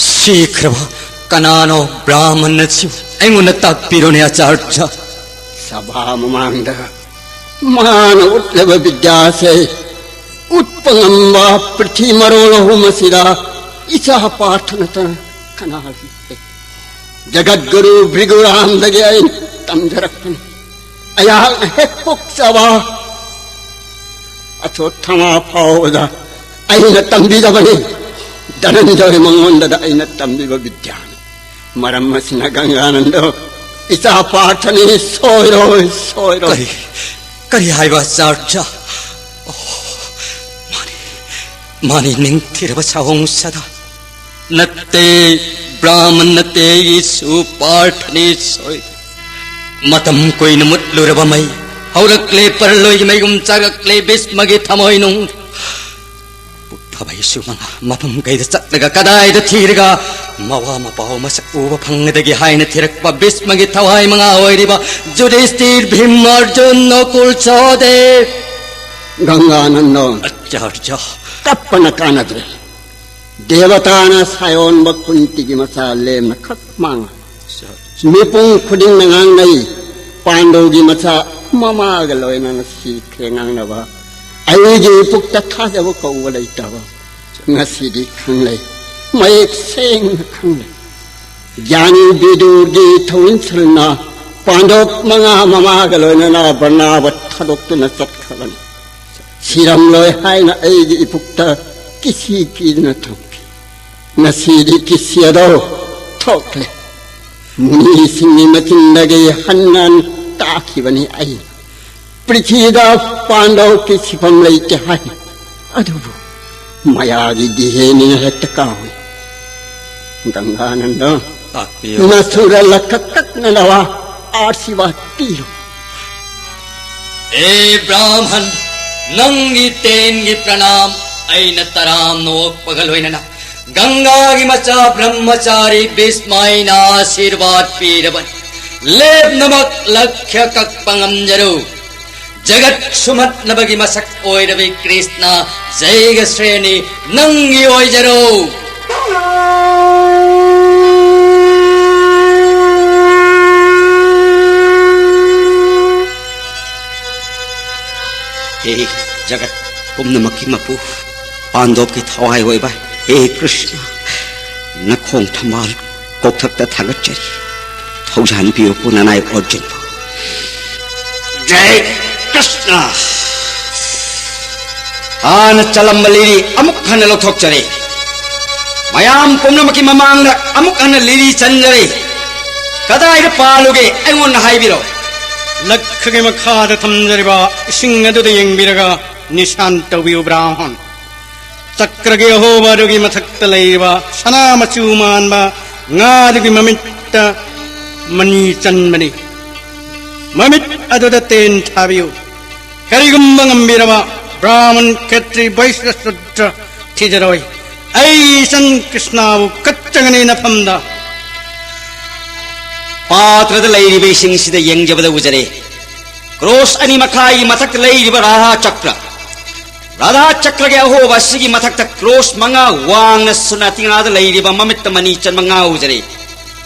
ꯁꯤꯈ꯭ꯔꯕ ꯀꯅꯥꯅꯣ ꯕ꯭ꯔꯥꯍꯃꯟ ꯑꯁꯤꯕꯨ ꯑꯩꯉꯣꯟꯗ ꯇꯥꯛꯄꯤꯔꯣꯅꯦ, ꯑꯆꯥꯔꯌ꯫ ꯁꯚꯥ ꯃꯃꯥꯡꯗ ꯃꯥꯅ ꯎꯠꯂꯕ ꯕꯤꯗ꯭ꯌꯥꯁꯦ ꯎꯠꯄ ꯉꯝꯕ ꯄ꯭ꯔꯤꯊꯤ ꯃꯔꯣꯜ ꯑꯍꯨꯝ ꯑꯁꯤꯗ ꯏꯆꯥ ꯄꯥꯔꯊ ꯅꯠꯇꯅ ꯀꯅꯥ ꯂꯩꯇꯦ? ꯖꯒꯠꯒꯨꯔꯨ ꯚ꯭ꯔꯤꯒꯨꯔꯥꯝꯗꯒꯤ ꯑꯩꯅ ꯇꯝꯖꯔꯛꯄꯅꯤ꯫ ꯑꯩꯍꯥꯛꯅ ꯍꯦꯛ ꯄꯣꯛꯆꯕ ꯑꯁꯣꯠꯊꯃꯥ ꯐꯥꯎꯕꯗ ꯑꯩꯅ ꯇꯝꯕꯤꯗꯕꯅꯤ꯫ ꯙꯅꯟꯖꯣꯏ ꯃꯉꯣꯟꯗꯗ ꯑꯩꯅ ꯇꯝꯕꯤꯕ ꯕꯤꯗ꯭ꯌꯥꯅꯤ꯫ ꯃꯔꯝ ꯑꯁꯤꯅ ꯒꯪꯒꯥꯅꯟꯗꯣ, ꯏꯆꯥ ꯄꯥꯔꯊꯅꯤ, ꯁꯣꯏꯔꯣꯏ, ꯁꯣꯏꯔꯣꯏ꯫ ꯀꯔꯤ, ꯀꯔꯤ ꯍꯥꯏꯕ, ꯑꯆꯥꯔꯌ? ꯑꯣ, ꯃꯥꯅꯤ, ꯃꯥꯅꯤ, ꯅꯤꯡꯊꯤꯔꯕ ꯁꯥꯍꯣꯡ ꯁꯥꯗꯥ꯫ ꯅꯠꯇꯦ, ꯕ꯭ꯔꯥꯍꯃꯟ ꯅꯠꯇꯦ, ꯑꯩꯁꯨ ꯄꯥꯔꯊꯅꯤ ꯁꯣꯏ꯫ ꯃꯇꯝ ꯀꯨꯏꯅ ꯃꯨꯠꯂꯨꯔꯕ ꯃꯩ ꯍꯧꯔꯛꯂꯦ, ꯄꯔꯂꯣꯏꯒꯤ ꯃꯩꯒꯨꯝ ꯆꯥꯛꯂꯛꯂꯦ ꯚꯤꯁꯃꯒꯤ ꯊꯃꯣꯏꯅꯨꯡ꯫ ꯄꯣꯛꯊꯕ ꯏꯁꯨ ꯃꯉꯥ ꯃꯐꯝ ꯀꯩꯗ ꯆꯠꯂꯒ ꯀꯗꯥꯏꯗ ꯊꯤꯔꯒ ꯃꯋꯥ ꯃꯄꯥꯎ ꯃꯁꯛ ꯎꯕ ꯐꯪꯒꯗꯒꯦ ꯍꯥꯏꯅ ꯊꯤꯔꯛꯄ ꯚꯤꯁꯃꯒꯤ ꯊꯋꯥꯏ ꯃꯉꯥ ꯑꯣꯏꯔꯤꯕ ꯌꯨꯙꯤꯁꯇꯤꯔ, ꯚꯤꯝ, ꯑꯔꯖꯨꯟ, ꯅꯀꯨꯜ, ꯁꯍꯗꯦꯕ꯫ ꯒꯪꯒꯥꯅꯟꯗꯣ, ꯑꯆꯥꯔꯌ꯫ ꯀꯞꯄꯅ ꯀꯥꯟꯅꯗ꯭ꯔꯦ꯫ ꯗꯦꯕꯇꯥꯅ ꯁꯥꯌꯣꯟꯕ ꯀꯨꯟꯇꯤꯒꯤ ꯃꯆꯥ ꯂꯦꯝꯅ ꯈꯛ ꯃꯥꯡꯉ꯫ ꯃꯤꯄꯨꯝ ꯈꯨꯗꯤꯡꯅ ꯉꯥꯡꯅꯩ, ꯄꯥꯟꯗꯧꯒꯤ ꯃꯆꯥ ꯃꯃꯥꯒ ꯂꯣꯏꯅꯅ ꯁꯤꯈ꯭ꯔꯦ ꯉꯥꯡꯅꯕ꯫ ꯑꯩꯒꯤ ꯏꯄꯨꯛꯇ ꯊꯥꯖꯕ ꯀꯧꯕ ꯂꯩꯇꯕ꯫ ꯉꯁꯤꯗꯤ ꯈꯪꯂꯩ, ꯃꯌꯦꯛ ꯁꯦꯡꯅ ꯈꯪꯂꯩ꯫ ꯒ꯭ꯌꯥꯅꯤ ꯕꯤꯗꯨꯔꯒꯤ ꯊꯧꯏꯟꯁꯜꯅ ꯄꯥꯟꯗꯧ ꯃꯉꯥ ꯃꯃꯥꯒ ꯂꯣꯏꯅꯅ ꯕꯔꯅꯥꯕ ꯊꯥꯗꯣꯛꯇꯨꯅ ꯆꯠꯈ꯭ꯔꯕꯅꯤ꯫ ꯁꯤꯔꯝꯂꯣꯏ ꯍꯥꯏꯅ ꯑꯩꯒꯤ ꯏꯄꯨꯛꯇ ꯀꯤꯁꯤ ꯀꯤꯗꯨꯅ ꯊꯝꯈꯤ꯫ ꯉꯁꯤꯗꯤ ꯀꯤꯁꯤ ꯑꯗꯣ ꯊꯣꯛꯂꯦ꯫ ꯃꯨꯅꯤꯁꯤꯡꯒꯤ ꯃꯆꯤꯟꯗꯒꯤ ꯍꯟꯅ ꯇꯥꯈꯤꯕꯅꯤ ꯑꯩ꯫ ꯄ꯭ꯔꯤꯊꯤꯗ ꯄꯥꯟꯗꯧ ꯀꯤꯁꯤꯐꯝ ꯂꯩꯇꯦ ꯍꯥꯏ꯫ ꯑꯗꯨꯕꯨ ꯃꯌꯥꯒꯤ ꯒꯤꯍꯦꯅꯤꯅ ꯍꯦꯛꯇ ꯀꯥꯎꯏ꯫ ꯒꯪꯒꯥꯅꯟꯗ, ꯇꯥꯛꯄꯤꯌꯨ꯫ ꯅꯁꯨꯔ ꯂꯈꯛ ꯀꯛꯅꯅꯕ ꯑꯥꯁꯤꯔꯕꯥꯗ ꯄꯤꯌꯨ꯫ ꯑꯦ ꯕ꯭ꯔꯥꯍꯃꯟ, ꯅꯪꯒꯤ ꯇꯦꯟꯒꯤ ꯄ꯭ꯔꯅꯥꯝ ꯑꯩꯅ ꯇꯔꯥꯝꯅ ꯑꯣꯛꯄꯒ ꯂꯣꯏꯅꯅ ꯒꯪꯒꯥꯒꯤ ꯃꯆꯥ ꯕ꯭ꯔꯍ꯭ꯃꯆꯥꯔꯤ ꯚꯤꯁꯃ ꯑꯩꯅ ꯑꯥꯁꯤꯔꯕꯥꯗ ꯄꯤꯔꯕꯅꯤ꯫ ꯂꯦꯞꯅꯃꯛ ꯂꯛꯈ꯭ꯌ ꯀꯛꯄ ꯉꯝꯖꯔꯨ꯫ ꯖꯒꯠ ꯁꯨꯝꯍꯠꯅꯕꯒꯤ ꯃꯁꯛ ꯑꯣꯏꯔꯕꯤ ꯀ꯭ꯔꯤꯁꯅ ꯖꯩꯒ ꯁ꯭ꯔꯦꯅꯤ ꯅꯪꯒꯤ ꯑꯣꯏꯖꯔꯣ꯫ ꯍꯦ ꯖꯒꯠ ꯄꯨꯝꯅꯃꯛꯀꯤ ꯃꯄꯨ, ꯄꯥꯟꯗꯣꯞꯀꯤ ꯊꯋꯥꯏ ꯑꯣꯏꯕ ꯍꯦ ꯀ꯭ꯔꯤꯁꯅ, ꯅꯈꯣꯡ ꯊꯝꯕꯥꯜ ꯀꯣꯛꯊꯛꯇ ꯊꯥꯒꯠꯆꯔꯤ꯫ ꯊꯧꯖꯥꯟ ꯄꯤꯌꯨ ꯄꯨꯅꯅꯥꯏ ꯑꯣꯔꯖꯨꯟꯕꯨ꯫ ꯖꯩ ꯀ꯭ꯔꯤꯁꯅ! ꯍꯥꯟꯅ ꯆꯠꯂꯝꯕ ꯂꯤꯔꯤ ꯑꯃꯨꯛ ꯍꯟꯅ ꯂꯧꯊꯣꯛꯆꯔꯦ꯫ ꯃꯌꯥꯝ ꯄꯨꯝꯅꯃꯛꯀꯤ ꯃꯃꯥꯡꯗ ꯑꯃꯨꯛ ꯍꯟꯅ ꯂꯤꯔꯤ ꯆꯟꯖꯔꯦ꯫ ꯀꯗꯥꯏꯗ ꯄꯥꯜꯂꯨꯒꯦ ꯑꯩꯉꯣꯟꯗ ꯍꯥꯏꯕꯤꯔꯣ꯫ ꯂꯛꯈꯒꯤ ꯃꯈꯥꯗ ꯊꯝꯖꯔꯤꯕ ꯏꯁꯤꯡ ꯑꯗꯨꯗ ꯌꯦꯡꯕꯤꯔꯒ ꯅꯤꯁꯥꯟ ꯇꯧꯕꯤꯌꯨ ꯕ꯭ꯔꯥꯍꯃꯟ꯫ ꯆꯀ꯭ꯔꯒꯤ ꯑꯍꯣꯕ ꯑꯗꯨꯒꯤ ꯃꯊꯛꯇ ꯂꯩꯔꯤꯕ ꯁꯅꯥ ꯃꯆꯨ ꯃꯥꯟꯕ ꯉꯥ ꯑꯗꯨꯒꯤ ꯃꯃꯤꯠꯇ ꯃꯅꯤ ꯆꯟꯕꯅꯤ꯫ ꯃꯃꯤꯠ ꯑꯗꯨꯗ ꯇꯦꯟ ꯊꯥꯕꯤꯌꯨ꯫ ꯀꯔꯤꯒꯨꯝꯕ ꯉꯝꯕꯤꯔꯕ ꯕ꯭ꯔꯥꯍꯃꯟ, ꯈꯦꯇ꯭ꯔꯤ, ꯕꯩꯁ꯭ꯌ, ꯁꯨꯗ꯭ꯔ ꯊꯤꯖꯔꯣꯏ꯫ ꯑꯩ ꯏꯆꯟ ꯀ꯭ꯔꯤꯁꯅꯕꯨ ꯀꯠꯆꯒꯅꯤ ꯅꯐꯝꯗ꯫ ꯄꯥꯇ꯭ꯔꯗ ꯂꯩꯔꯤꯕ ꯏꯁꯤꯡꯁꯤꯗ ꯌꯦꯡꯖꯕꯗ ꯎꯖꯔꯦ, ꯀ꯭ꯔꯣꯁ ꯑꯅꯤ ꯃꯈꯥꯏꯒꯤ ꯃꯊꯛꯇ ꯂꯩꯔꯤꯕ ꯔꯥꯙꯥ ꯆꯀ꯭ꯔ꯫ ꯔꯥꯙꯥ ꯆꯀ꯭ꯔꯒꯤ ꯑꯍꯣꯕ ꯑꯁꯤꯒꯤ ꯃꯊꯛꯇ ꯀ꯭ꯔꯣꯁ ꯃꯉꯥ ꯋꯥꯡꯅ ꯁꯨꯅꯥꯇꯤꯉꯥꯗ ꯂꯩꯔꯤꯕ ꯃꯃꯤꯠꯇ ꯃꯅꯤ ꯆꯟꯕ ꯉꯥ ꯎꯖꯔꯦ꯫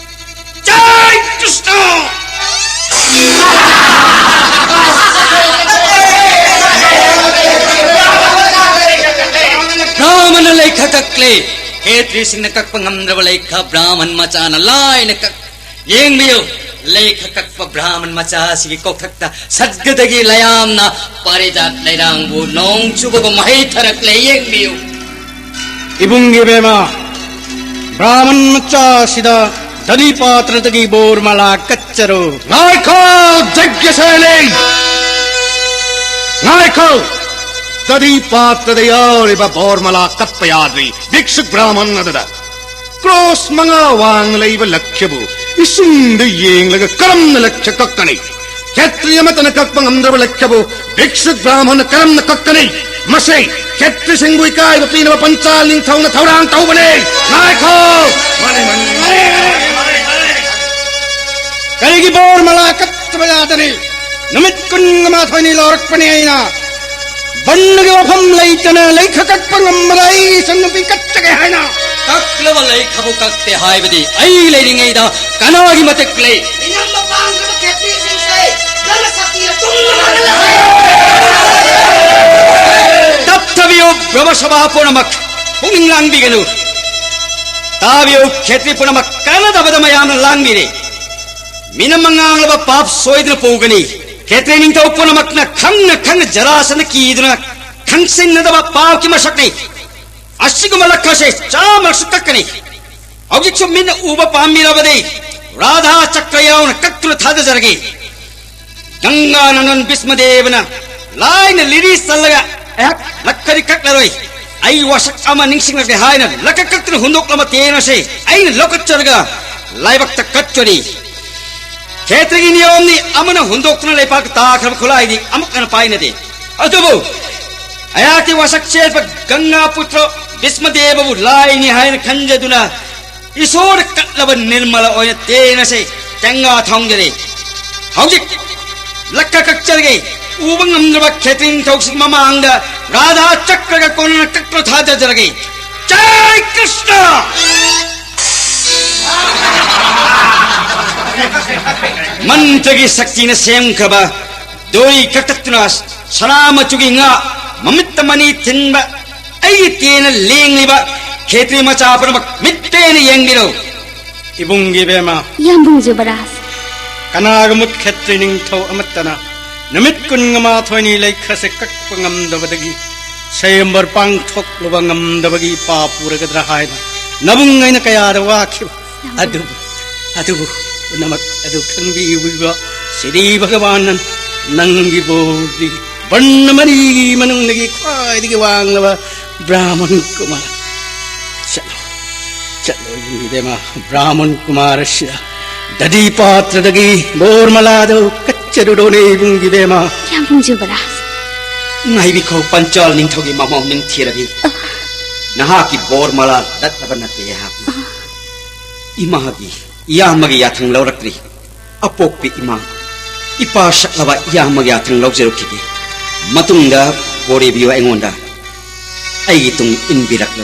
ꯖꯥꯏ ꯀ꯭ꯔꯤꯁꯅ! ꯕ꯭ꯔꯥꯍꯃꯟꯅ ꯂꯩꯈ ꯀꯛꯂꯦ꯫ ꯈꯦꯇ꯭ꯔꯤꯁꯤꯡꯅ ꯀꯛꯄ ꯉꯝꯗ꯭ꯔꯕ ꯂꯩꯈ ꯕ꯭ꯔꯥꯍꯃꯟ ꯃꯆꯥꯅ ꯂꯥꯏꯅ ꯀꯛ-, ꯌꯦꯡꯕꯤꯌꯨ, ꯂꯩꯈ ꯀꯛꯄ ꯕ꯭ꯔꯥꯍꯃꯟ ꯃꯆꯥ ꯑꯁꯤꯒꯤ ꯀꯣꯛꯊꯛꯇ ꯁꯠꯒꯗꯒꯤ ꯂꯌꯥꯝꯅ ꯄꯥꯔꯤꯖꯥꯠ ꯂꯩꯔꯥꯡꯕꯨ ꯅꯣꯡ ꯆꯨꯕꯒꯨꯝ ꯃꯍꯩ ꯊꯔꯛꯂꯦ꯫ ꯌꯦꯡꯕꯤꯌꯨ꯫ ꯏꯕꯨꯡꯒꯤ ꯕꯦꯃꯥ, ꯕ꯭ꯔꯥꯍꯃꯟ ꯃꯆꯥ ꯑꯁꯤꯗ ꯗꯙꯤ ꯄꯥꯇ꯭ꯔꯗꯒꯤ ꯕꯣꯔꯃꯂꯥ ꯀꯠꯆꯔꯨ꯫ ꯉꯥꯏꯈꯣ, ꯖꯒ꯭ꯌꯁꯦꯅꯤ! ꯉꯥꯏꯈꯣ! ꯗꯙꯤ ꯄꯥꯇ꯭ꯔꯗ ꯌꯥꯎꯔꯤꯕ ꯕꯣꯔꯃꯂꯥ ꯀꯠꯄ ꯌꯥꯗ꯭ꯔꯤ꯫ ꯚꯤꯛꯁꯨꯛ ꯕ꯭ꯔꯥꯍꯃꯟ ꯑꯗꯨꯗ ꯀ꯭ꯔꯣꯁ ꯃꯉꯥ ꯋꯥꯡꯅ ꯂꯩꯕ ꯂꯛꯈ꯭ꯌꯕꯨ ꯏꯁꯤꯡꯗ ꯌꯦꯡꯂꯒ ꯀꯔꯝꯅ ꯂꯛꯈ꯭ꯌ ꯀꯛꯀꯅꯤ? ꯈꯦꯇ꯭ꯔꯤ ꯑꯃꯠꯇꯅ ꯀꯛꯄ ꯉꯝꯗ꯭ꯔꯕ ꯂꯩꯈꯕꯨ ꯚꯤꯛꯁꯤꯠ ꯕ꯭ꯔꯥꯍꯃꯟꯅ ꯀꯔꯝꯅ ꯀꯛꯀꯅꯤ? ꯃꯁꯤ ꯈꯦꯇ꯭ꯔꯤꯁꯤꯡꯕꯨ ꯏꯀꯥꯏꯕ ꯄꯤꯅꯕ ꯄꯟꯆꯥꯜ ꯅꯤꯡꯊꯧꯅ ꯊꯧꯔꯥꯡ ꯇꯧꯕꯅꯤ꯫ ꯉꯥꯏꯈꯣ! ꯀꯔꯤꯒꯤ ꯕꯣꯔꯃꯂꯥ ꯀꯠꯇꯕ ꯌꯥꯗꯅꯤ? ꯅꯨꯃꯤꯠ ꯀꯨꯟꯒ ꯃꯥꯊꯣꯏꯅꯤ ꯂꯧꯔꯛꯄꯅꯤ ꯑꯩꯅ꯫ ꯕꯟꯒꯤ ꯋꯥꯐꯝ ꯂꯩꯇꯅ ꯂꯩꯈ ꯀꯛꯄ ꯉꯝꯕꯗ ꯑꯩ ꯏꯆꯟꯅꯨꯄꯤ ꯀꯠꯆꯒꯦ ꯍꯥꯏꯅ꯫ ꯀꯛꯂꯕ ꯂꯩꯈꯕꯨ ꯀꯛꯇꯦ ꯍꯥꯏꯕꯗꯤ ꯑꯩ ꯂꯩꯔꯤꯉꯩꯗ ꯀꯅꯥꯒꯤ ꯃꯇꯤꯛ ꯂꯩ? ꯃꯤꯅꯝꯕ ꯄꯥꯝꯗ꯭ꯔꯕ ꯈꯦꯇ꯭ꯔꯤꯁꯤꯡꯁꯦ ꯅꯪꯅ ꯁꯛꯇꯤꯅ ꯇꯨꯝꯅ ꯃꯥꯡꯍꯜꯂ ꯂꯩ꯫ ꯇꯞꯊꯕꯤꯌꯨ, ꯕ꯭ꯔꯍ꯭ꯃ ꯁꯚꯥ ꯄꯨꯝꯅꯃꯛ ꯄꯨꯛꯅꯤꯡ ꯂꯥꯡꯕꯤꯒꯅꯨ꯫ ꯇꯥꯕꯤꯌꯨ, ꯈꯦꯇ꯭ꯔꯤ ꯄꯨꯝꯅꯃꯛ ꯀꯥꯟꯅꯗꯕꯗ ꯃꯌꯥꯝꯅ ꯂꯥꯡꯕꯤꯔꯦ꯫ ꯃꯤꯅꯝꯕ ꯉꯥꯡꯂꯕ ꯄꯥꯞ ꯁꯣꯏꯗꯅ ꯄꯨꯒꯅꯤ꯫ ꯈꯦꯇ꯭ꯔꯤ ꯅꯤꯡꯊꯧ ꯄꯨꯝꯅꯃꯛꯅ ꯈꯪꯅ ꯈꯪꯅ ꯖꯔꯥꯁꯟꯗ ꯀꯤꯗꯨꯅ ꯈꯪꯁꯤꯟꯅꯗꯕ ꯄꯥꯞꯀꯤ ꯃꯁꯛꯅꯤ꯫ ꯑꯁꯤꯒꯨꯝꯕ ꯂꯛꯈꯁꯦ ꯆꯥꯝꯃꯔꯛꯁꯨ ꯀꯛꯀꯅꯤ꯫ ꯍꯧꯖꯤꯛꯁꯨ ꯃꯤꯠꯅ ꯎꯕ ꯄꯥꯝꯕꯤꯔꯕꯗꯤ ꯔꯥꯙꯥ ꯆꯀ꯭ꯔ ꯌꯥꯎꯅ ꯀꯛꯇꯨꯅ ꯊꯥꯗꯖꯔꯒꯦ꯫ ꯒꯪꯒꯥ ꯅꯟꯗꯟ ꯚꯤꯁꯃꯗꯦꯕꯅ ꯂꯥꯏꯅ ꯂꯤꯔꯤ ꯆꯜꯂꯒ ꯑꯩꯍꯥꯛ ꯂꯛꯈꯗꯤ ꯀꯛꯂꯔꯣꯏ꯫ ꯑꯩ ꯋꯥꯁꯛ ꯑꯃ ꯅꯤꯡꯁꯤꯡꯂꯛꯂꯦ ꯍꯥꯏꯅ ꯂꯛꯈ ꯀꯛꯇꯨꯅ ꯍꯨꯟꯗꯣꯛꯂꯕ ꯇꯦꯡ ꯑꯁꯦ ꯑꯩꯅ ꯂꯧꯈꯠꯆꯔꯒ ꯂꯥꯏꯕꯛꯇ ꯀꯠꯆꯔꯤ꯫ ꯈꯦꯇ꯭ꯔꯤꯒꯤ ꯅꯤꯌꯣꯝꯅꯤ, ꯑꯃꯅ ꯍꯨꯟꯗꯣꯛꯇꯨꯅ ꯂꯩꯄꯥꯛꯇ ꯇꯥꯈ꯭ꯔꯕ ꯈꯨꯠꯂꯥꯏꯗꯤ ꯑꯃꯨꯛ ꯍꯟꯅ ꯄꯥꯏꯅꯗꯦ꯫ ꯑꯗꯨꯕꯨ ꯑꯩꯍꯥꯛꯀꯤ ꯋꯥꯁꯛ ꯆꯦꯠꯄ ꯒꯪꯒꯥ ꯄꯨꯇ꯭ꯔ ꯚꯤꯁꯃꯗꯦꯕꯕꯨ ꯂꯥꯏꯅꯤ ꯍꯥꯏꯅ ꯈꯟꯖꯗꯨꯅ ꯏꯁꯣꯔ ꯀꯠꯂꯕ ꯅꯤꯔꯃꯂ ꯑꯣꯏꯅ ꯇꯦꯡ ꯑꯁꯦ ꯆꯦꯡꯒꯥ ꯊꯣꯡꯖꯔꯤ꯫ ꯍꯧꯖꯤꯛ ꯂꯛꯈ ꯀꯛꯆꯔꯒꯦ꯫ ꯎꯕ ꯉꯝꯗ꯭ꯔꯕ ꯈꯦꯇ꯭ꯔꯤ ꯅꯤꯡꯊꯧꯁꯤꯒꯤ ꯃꯃꯥꯡꯗ ꯔꯥꯙꯥ ꯆꯀ꯭ꯔꯒ ꯀꯣꯟꯅꯅ ꯀꯛꯇꯨꯅ ꯊꯥꯗꯖꯔꯒꯦ꯫ ꯖꯥꯏ ꯀ꯭ꯔꯤꯁꯅ! ꯃꯟꯇ꯭ꯔꯒꯤ ꯁꯛꯇꯤꯅ ꯁꯦꯝꯈ꯭ꯔꯕ ꯗꯣꯔꯤ ꯀꯛꯊꯠꯇꯨꯅ ꯁꯅꯥ ꯃꯆꯨꯒꯤ ꯉꯥ ꯃꯃꯤꯠꯇ ꯃꯅꯤ ꯊꯤꯟꯕ ꯑꯩꯒꯤ ꯇꯦꯟꯅ ꯂꯦꯡꯂꯤꯕ ꯈꯦꯇ꯭ꯔꯤ ꯃꯆꯥ ꯄꯨꯝꯅꯃꯛ ꯃꯤꯠ ꯄꯦꯟꯅ ꯌꯦꯡꯕꯤꯔꯣ꯫ ꯏꯕꯨꯡꯒꯤ ꯕꯦꯝꯃ, ꯌꯥꯝꯕꯨꯡ ꯖꯨꯕꯔꯥꯖ꯫ ꯀꯅꯥꯒꯨꯝꯕ ꯈꯦꯇ꯭ꯔꯤ ꯅꯤꯡꯊꯧ ꯑꯃꯠꯇꯅ ꯅꯨꯃꯤꯠ ꯀꯨꯟꯒ ꯃꯥꯊꯣꯏꯅꯤ ꯂꯩꯈꯁꯦ ꯀꯛꯄ ꯉꯝꯗꯕꯗꯒꯤ ꯁꯌꯝꯕꯔ ꯄꯥꯡꯊꯣꯛꯂꯨꯕ ꯉꯝꯗꯕꯒꯤ ꯏꯄꯥ ꯄꯨꯔꯒꯗ꯭ꯔꯥ ꯍꯥꯏꯅ ꯅꯕꯨꯡ ꯑꯩꯅ ꯀꯌꯥꯗ ꯋꯥꯈꯤꯕ꯫ ꯑꯗꯨꯕꯨ, ꯑꯗꯨꯕꯨ ꯄꯨꯝꯅꯃꯛ ꯑꯗꯨ ꯈꯪꯕꯤꯕ ꯁꯤꯔꯤ ꯚꯒꯋꯥꯟꯅ ꯅꯪꯒꯤ ꯕꯣꯔꯗꯤ ꯕꯟ ꯃꯔꯤꯒꯤ ꯃꯅꯨꯡꯗꯒꯤ ꯈ꯭ꯋꯥꯏꯗꯒꯤ ꯋꯥꯡꯂꯕ ꯕ꯭ꯔꯥꯍꯃꯟ ꯀꯨꯃꯥꯔ꯫ ꯆꯠꯂꯣ, ꯆꯠꯂꯣ, ꯏꯕꯦꯝꯃ, ꯕ꯭ꯔꯥꯍꯃꯟ ꯀꯨꯃꯥꯔ ꯑꯁꯤꯗ ꯗꯗꯤ ꯄꯥꯇ꯭ꯔꯗꯒꯤ ꯕꯣꯔꯃꯂꯥꯗꯨ ꯀꯠ ꯆꯠꯂꯨꯔꯣꯅꯦ ꯏꯕꯨꯡ ꯏꯕꯦꯝꯃ꯫ ꯌꯥꯝꯕꯨꯡ ꯖꯨꯕꯔꯥꯖ꯫ ꯉꯥꯏꯕꯤꯈꯣ ꯄꯟꯆꯥꯜ ꯅꯤꯡꯊꯧꯒꯤ ꯃꯃꯧ ꯅꯤꯡꯊꯤꯔꯕꯤ꯫ ꯅꯍꯥꯛꯀꯤ ꯕꯣꯔ ꯃꯂꯥ ꯂꯠꯂꯕ ꯅꯠꯇꯦ ꯑꯩꯍꯥꯛꯅ꯫ ꯏꯃꯥꯒꯤ, ꯏꯌꯥꯝꯕꯒꯤ ꯌꯥꯊꯪ ꯂꯧꯔꯛꯇ꯭ꯔꯤ꯫ ꯑꯄꯣꯛꯄꯤ ꯏꯃꯥ, ꯏꯄꯥ ꯁꯛꯂꯕ ꯏꯌꯥꯝꯕꯒꯤ ꯌꯥꯊꯪ ꯂꯧꯖꯔꯛꯈꯤꯒꯦ꯫ ꯃꯇꯨꯡꯗ ꯕꯣꯔ ꯏꯕꯤꯌꯨ ꯑꯩꯉꯣꯟꯗ꯫ ꯑꯩꯒꯤ ꯇꯨꯡ ꯏꯟꯕꯤꯔꯛꯂꯨ꯫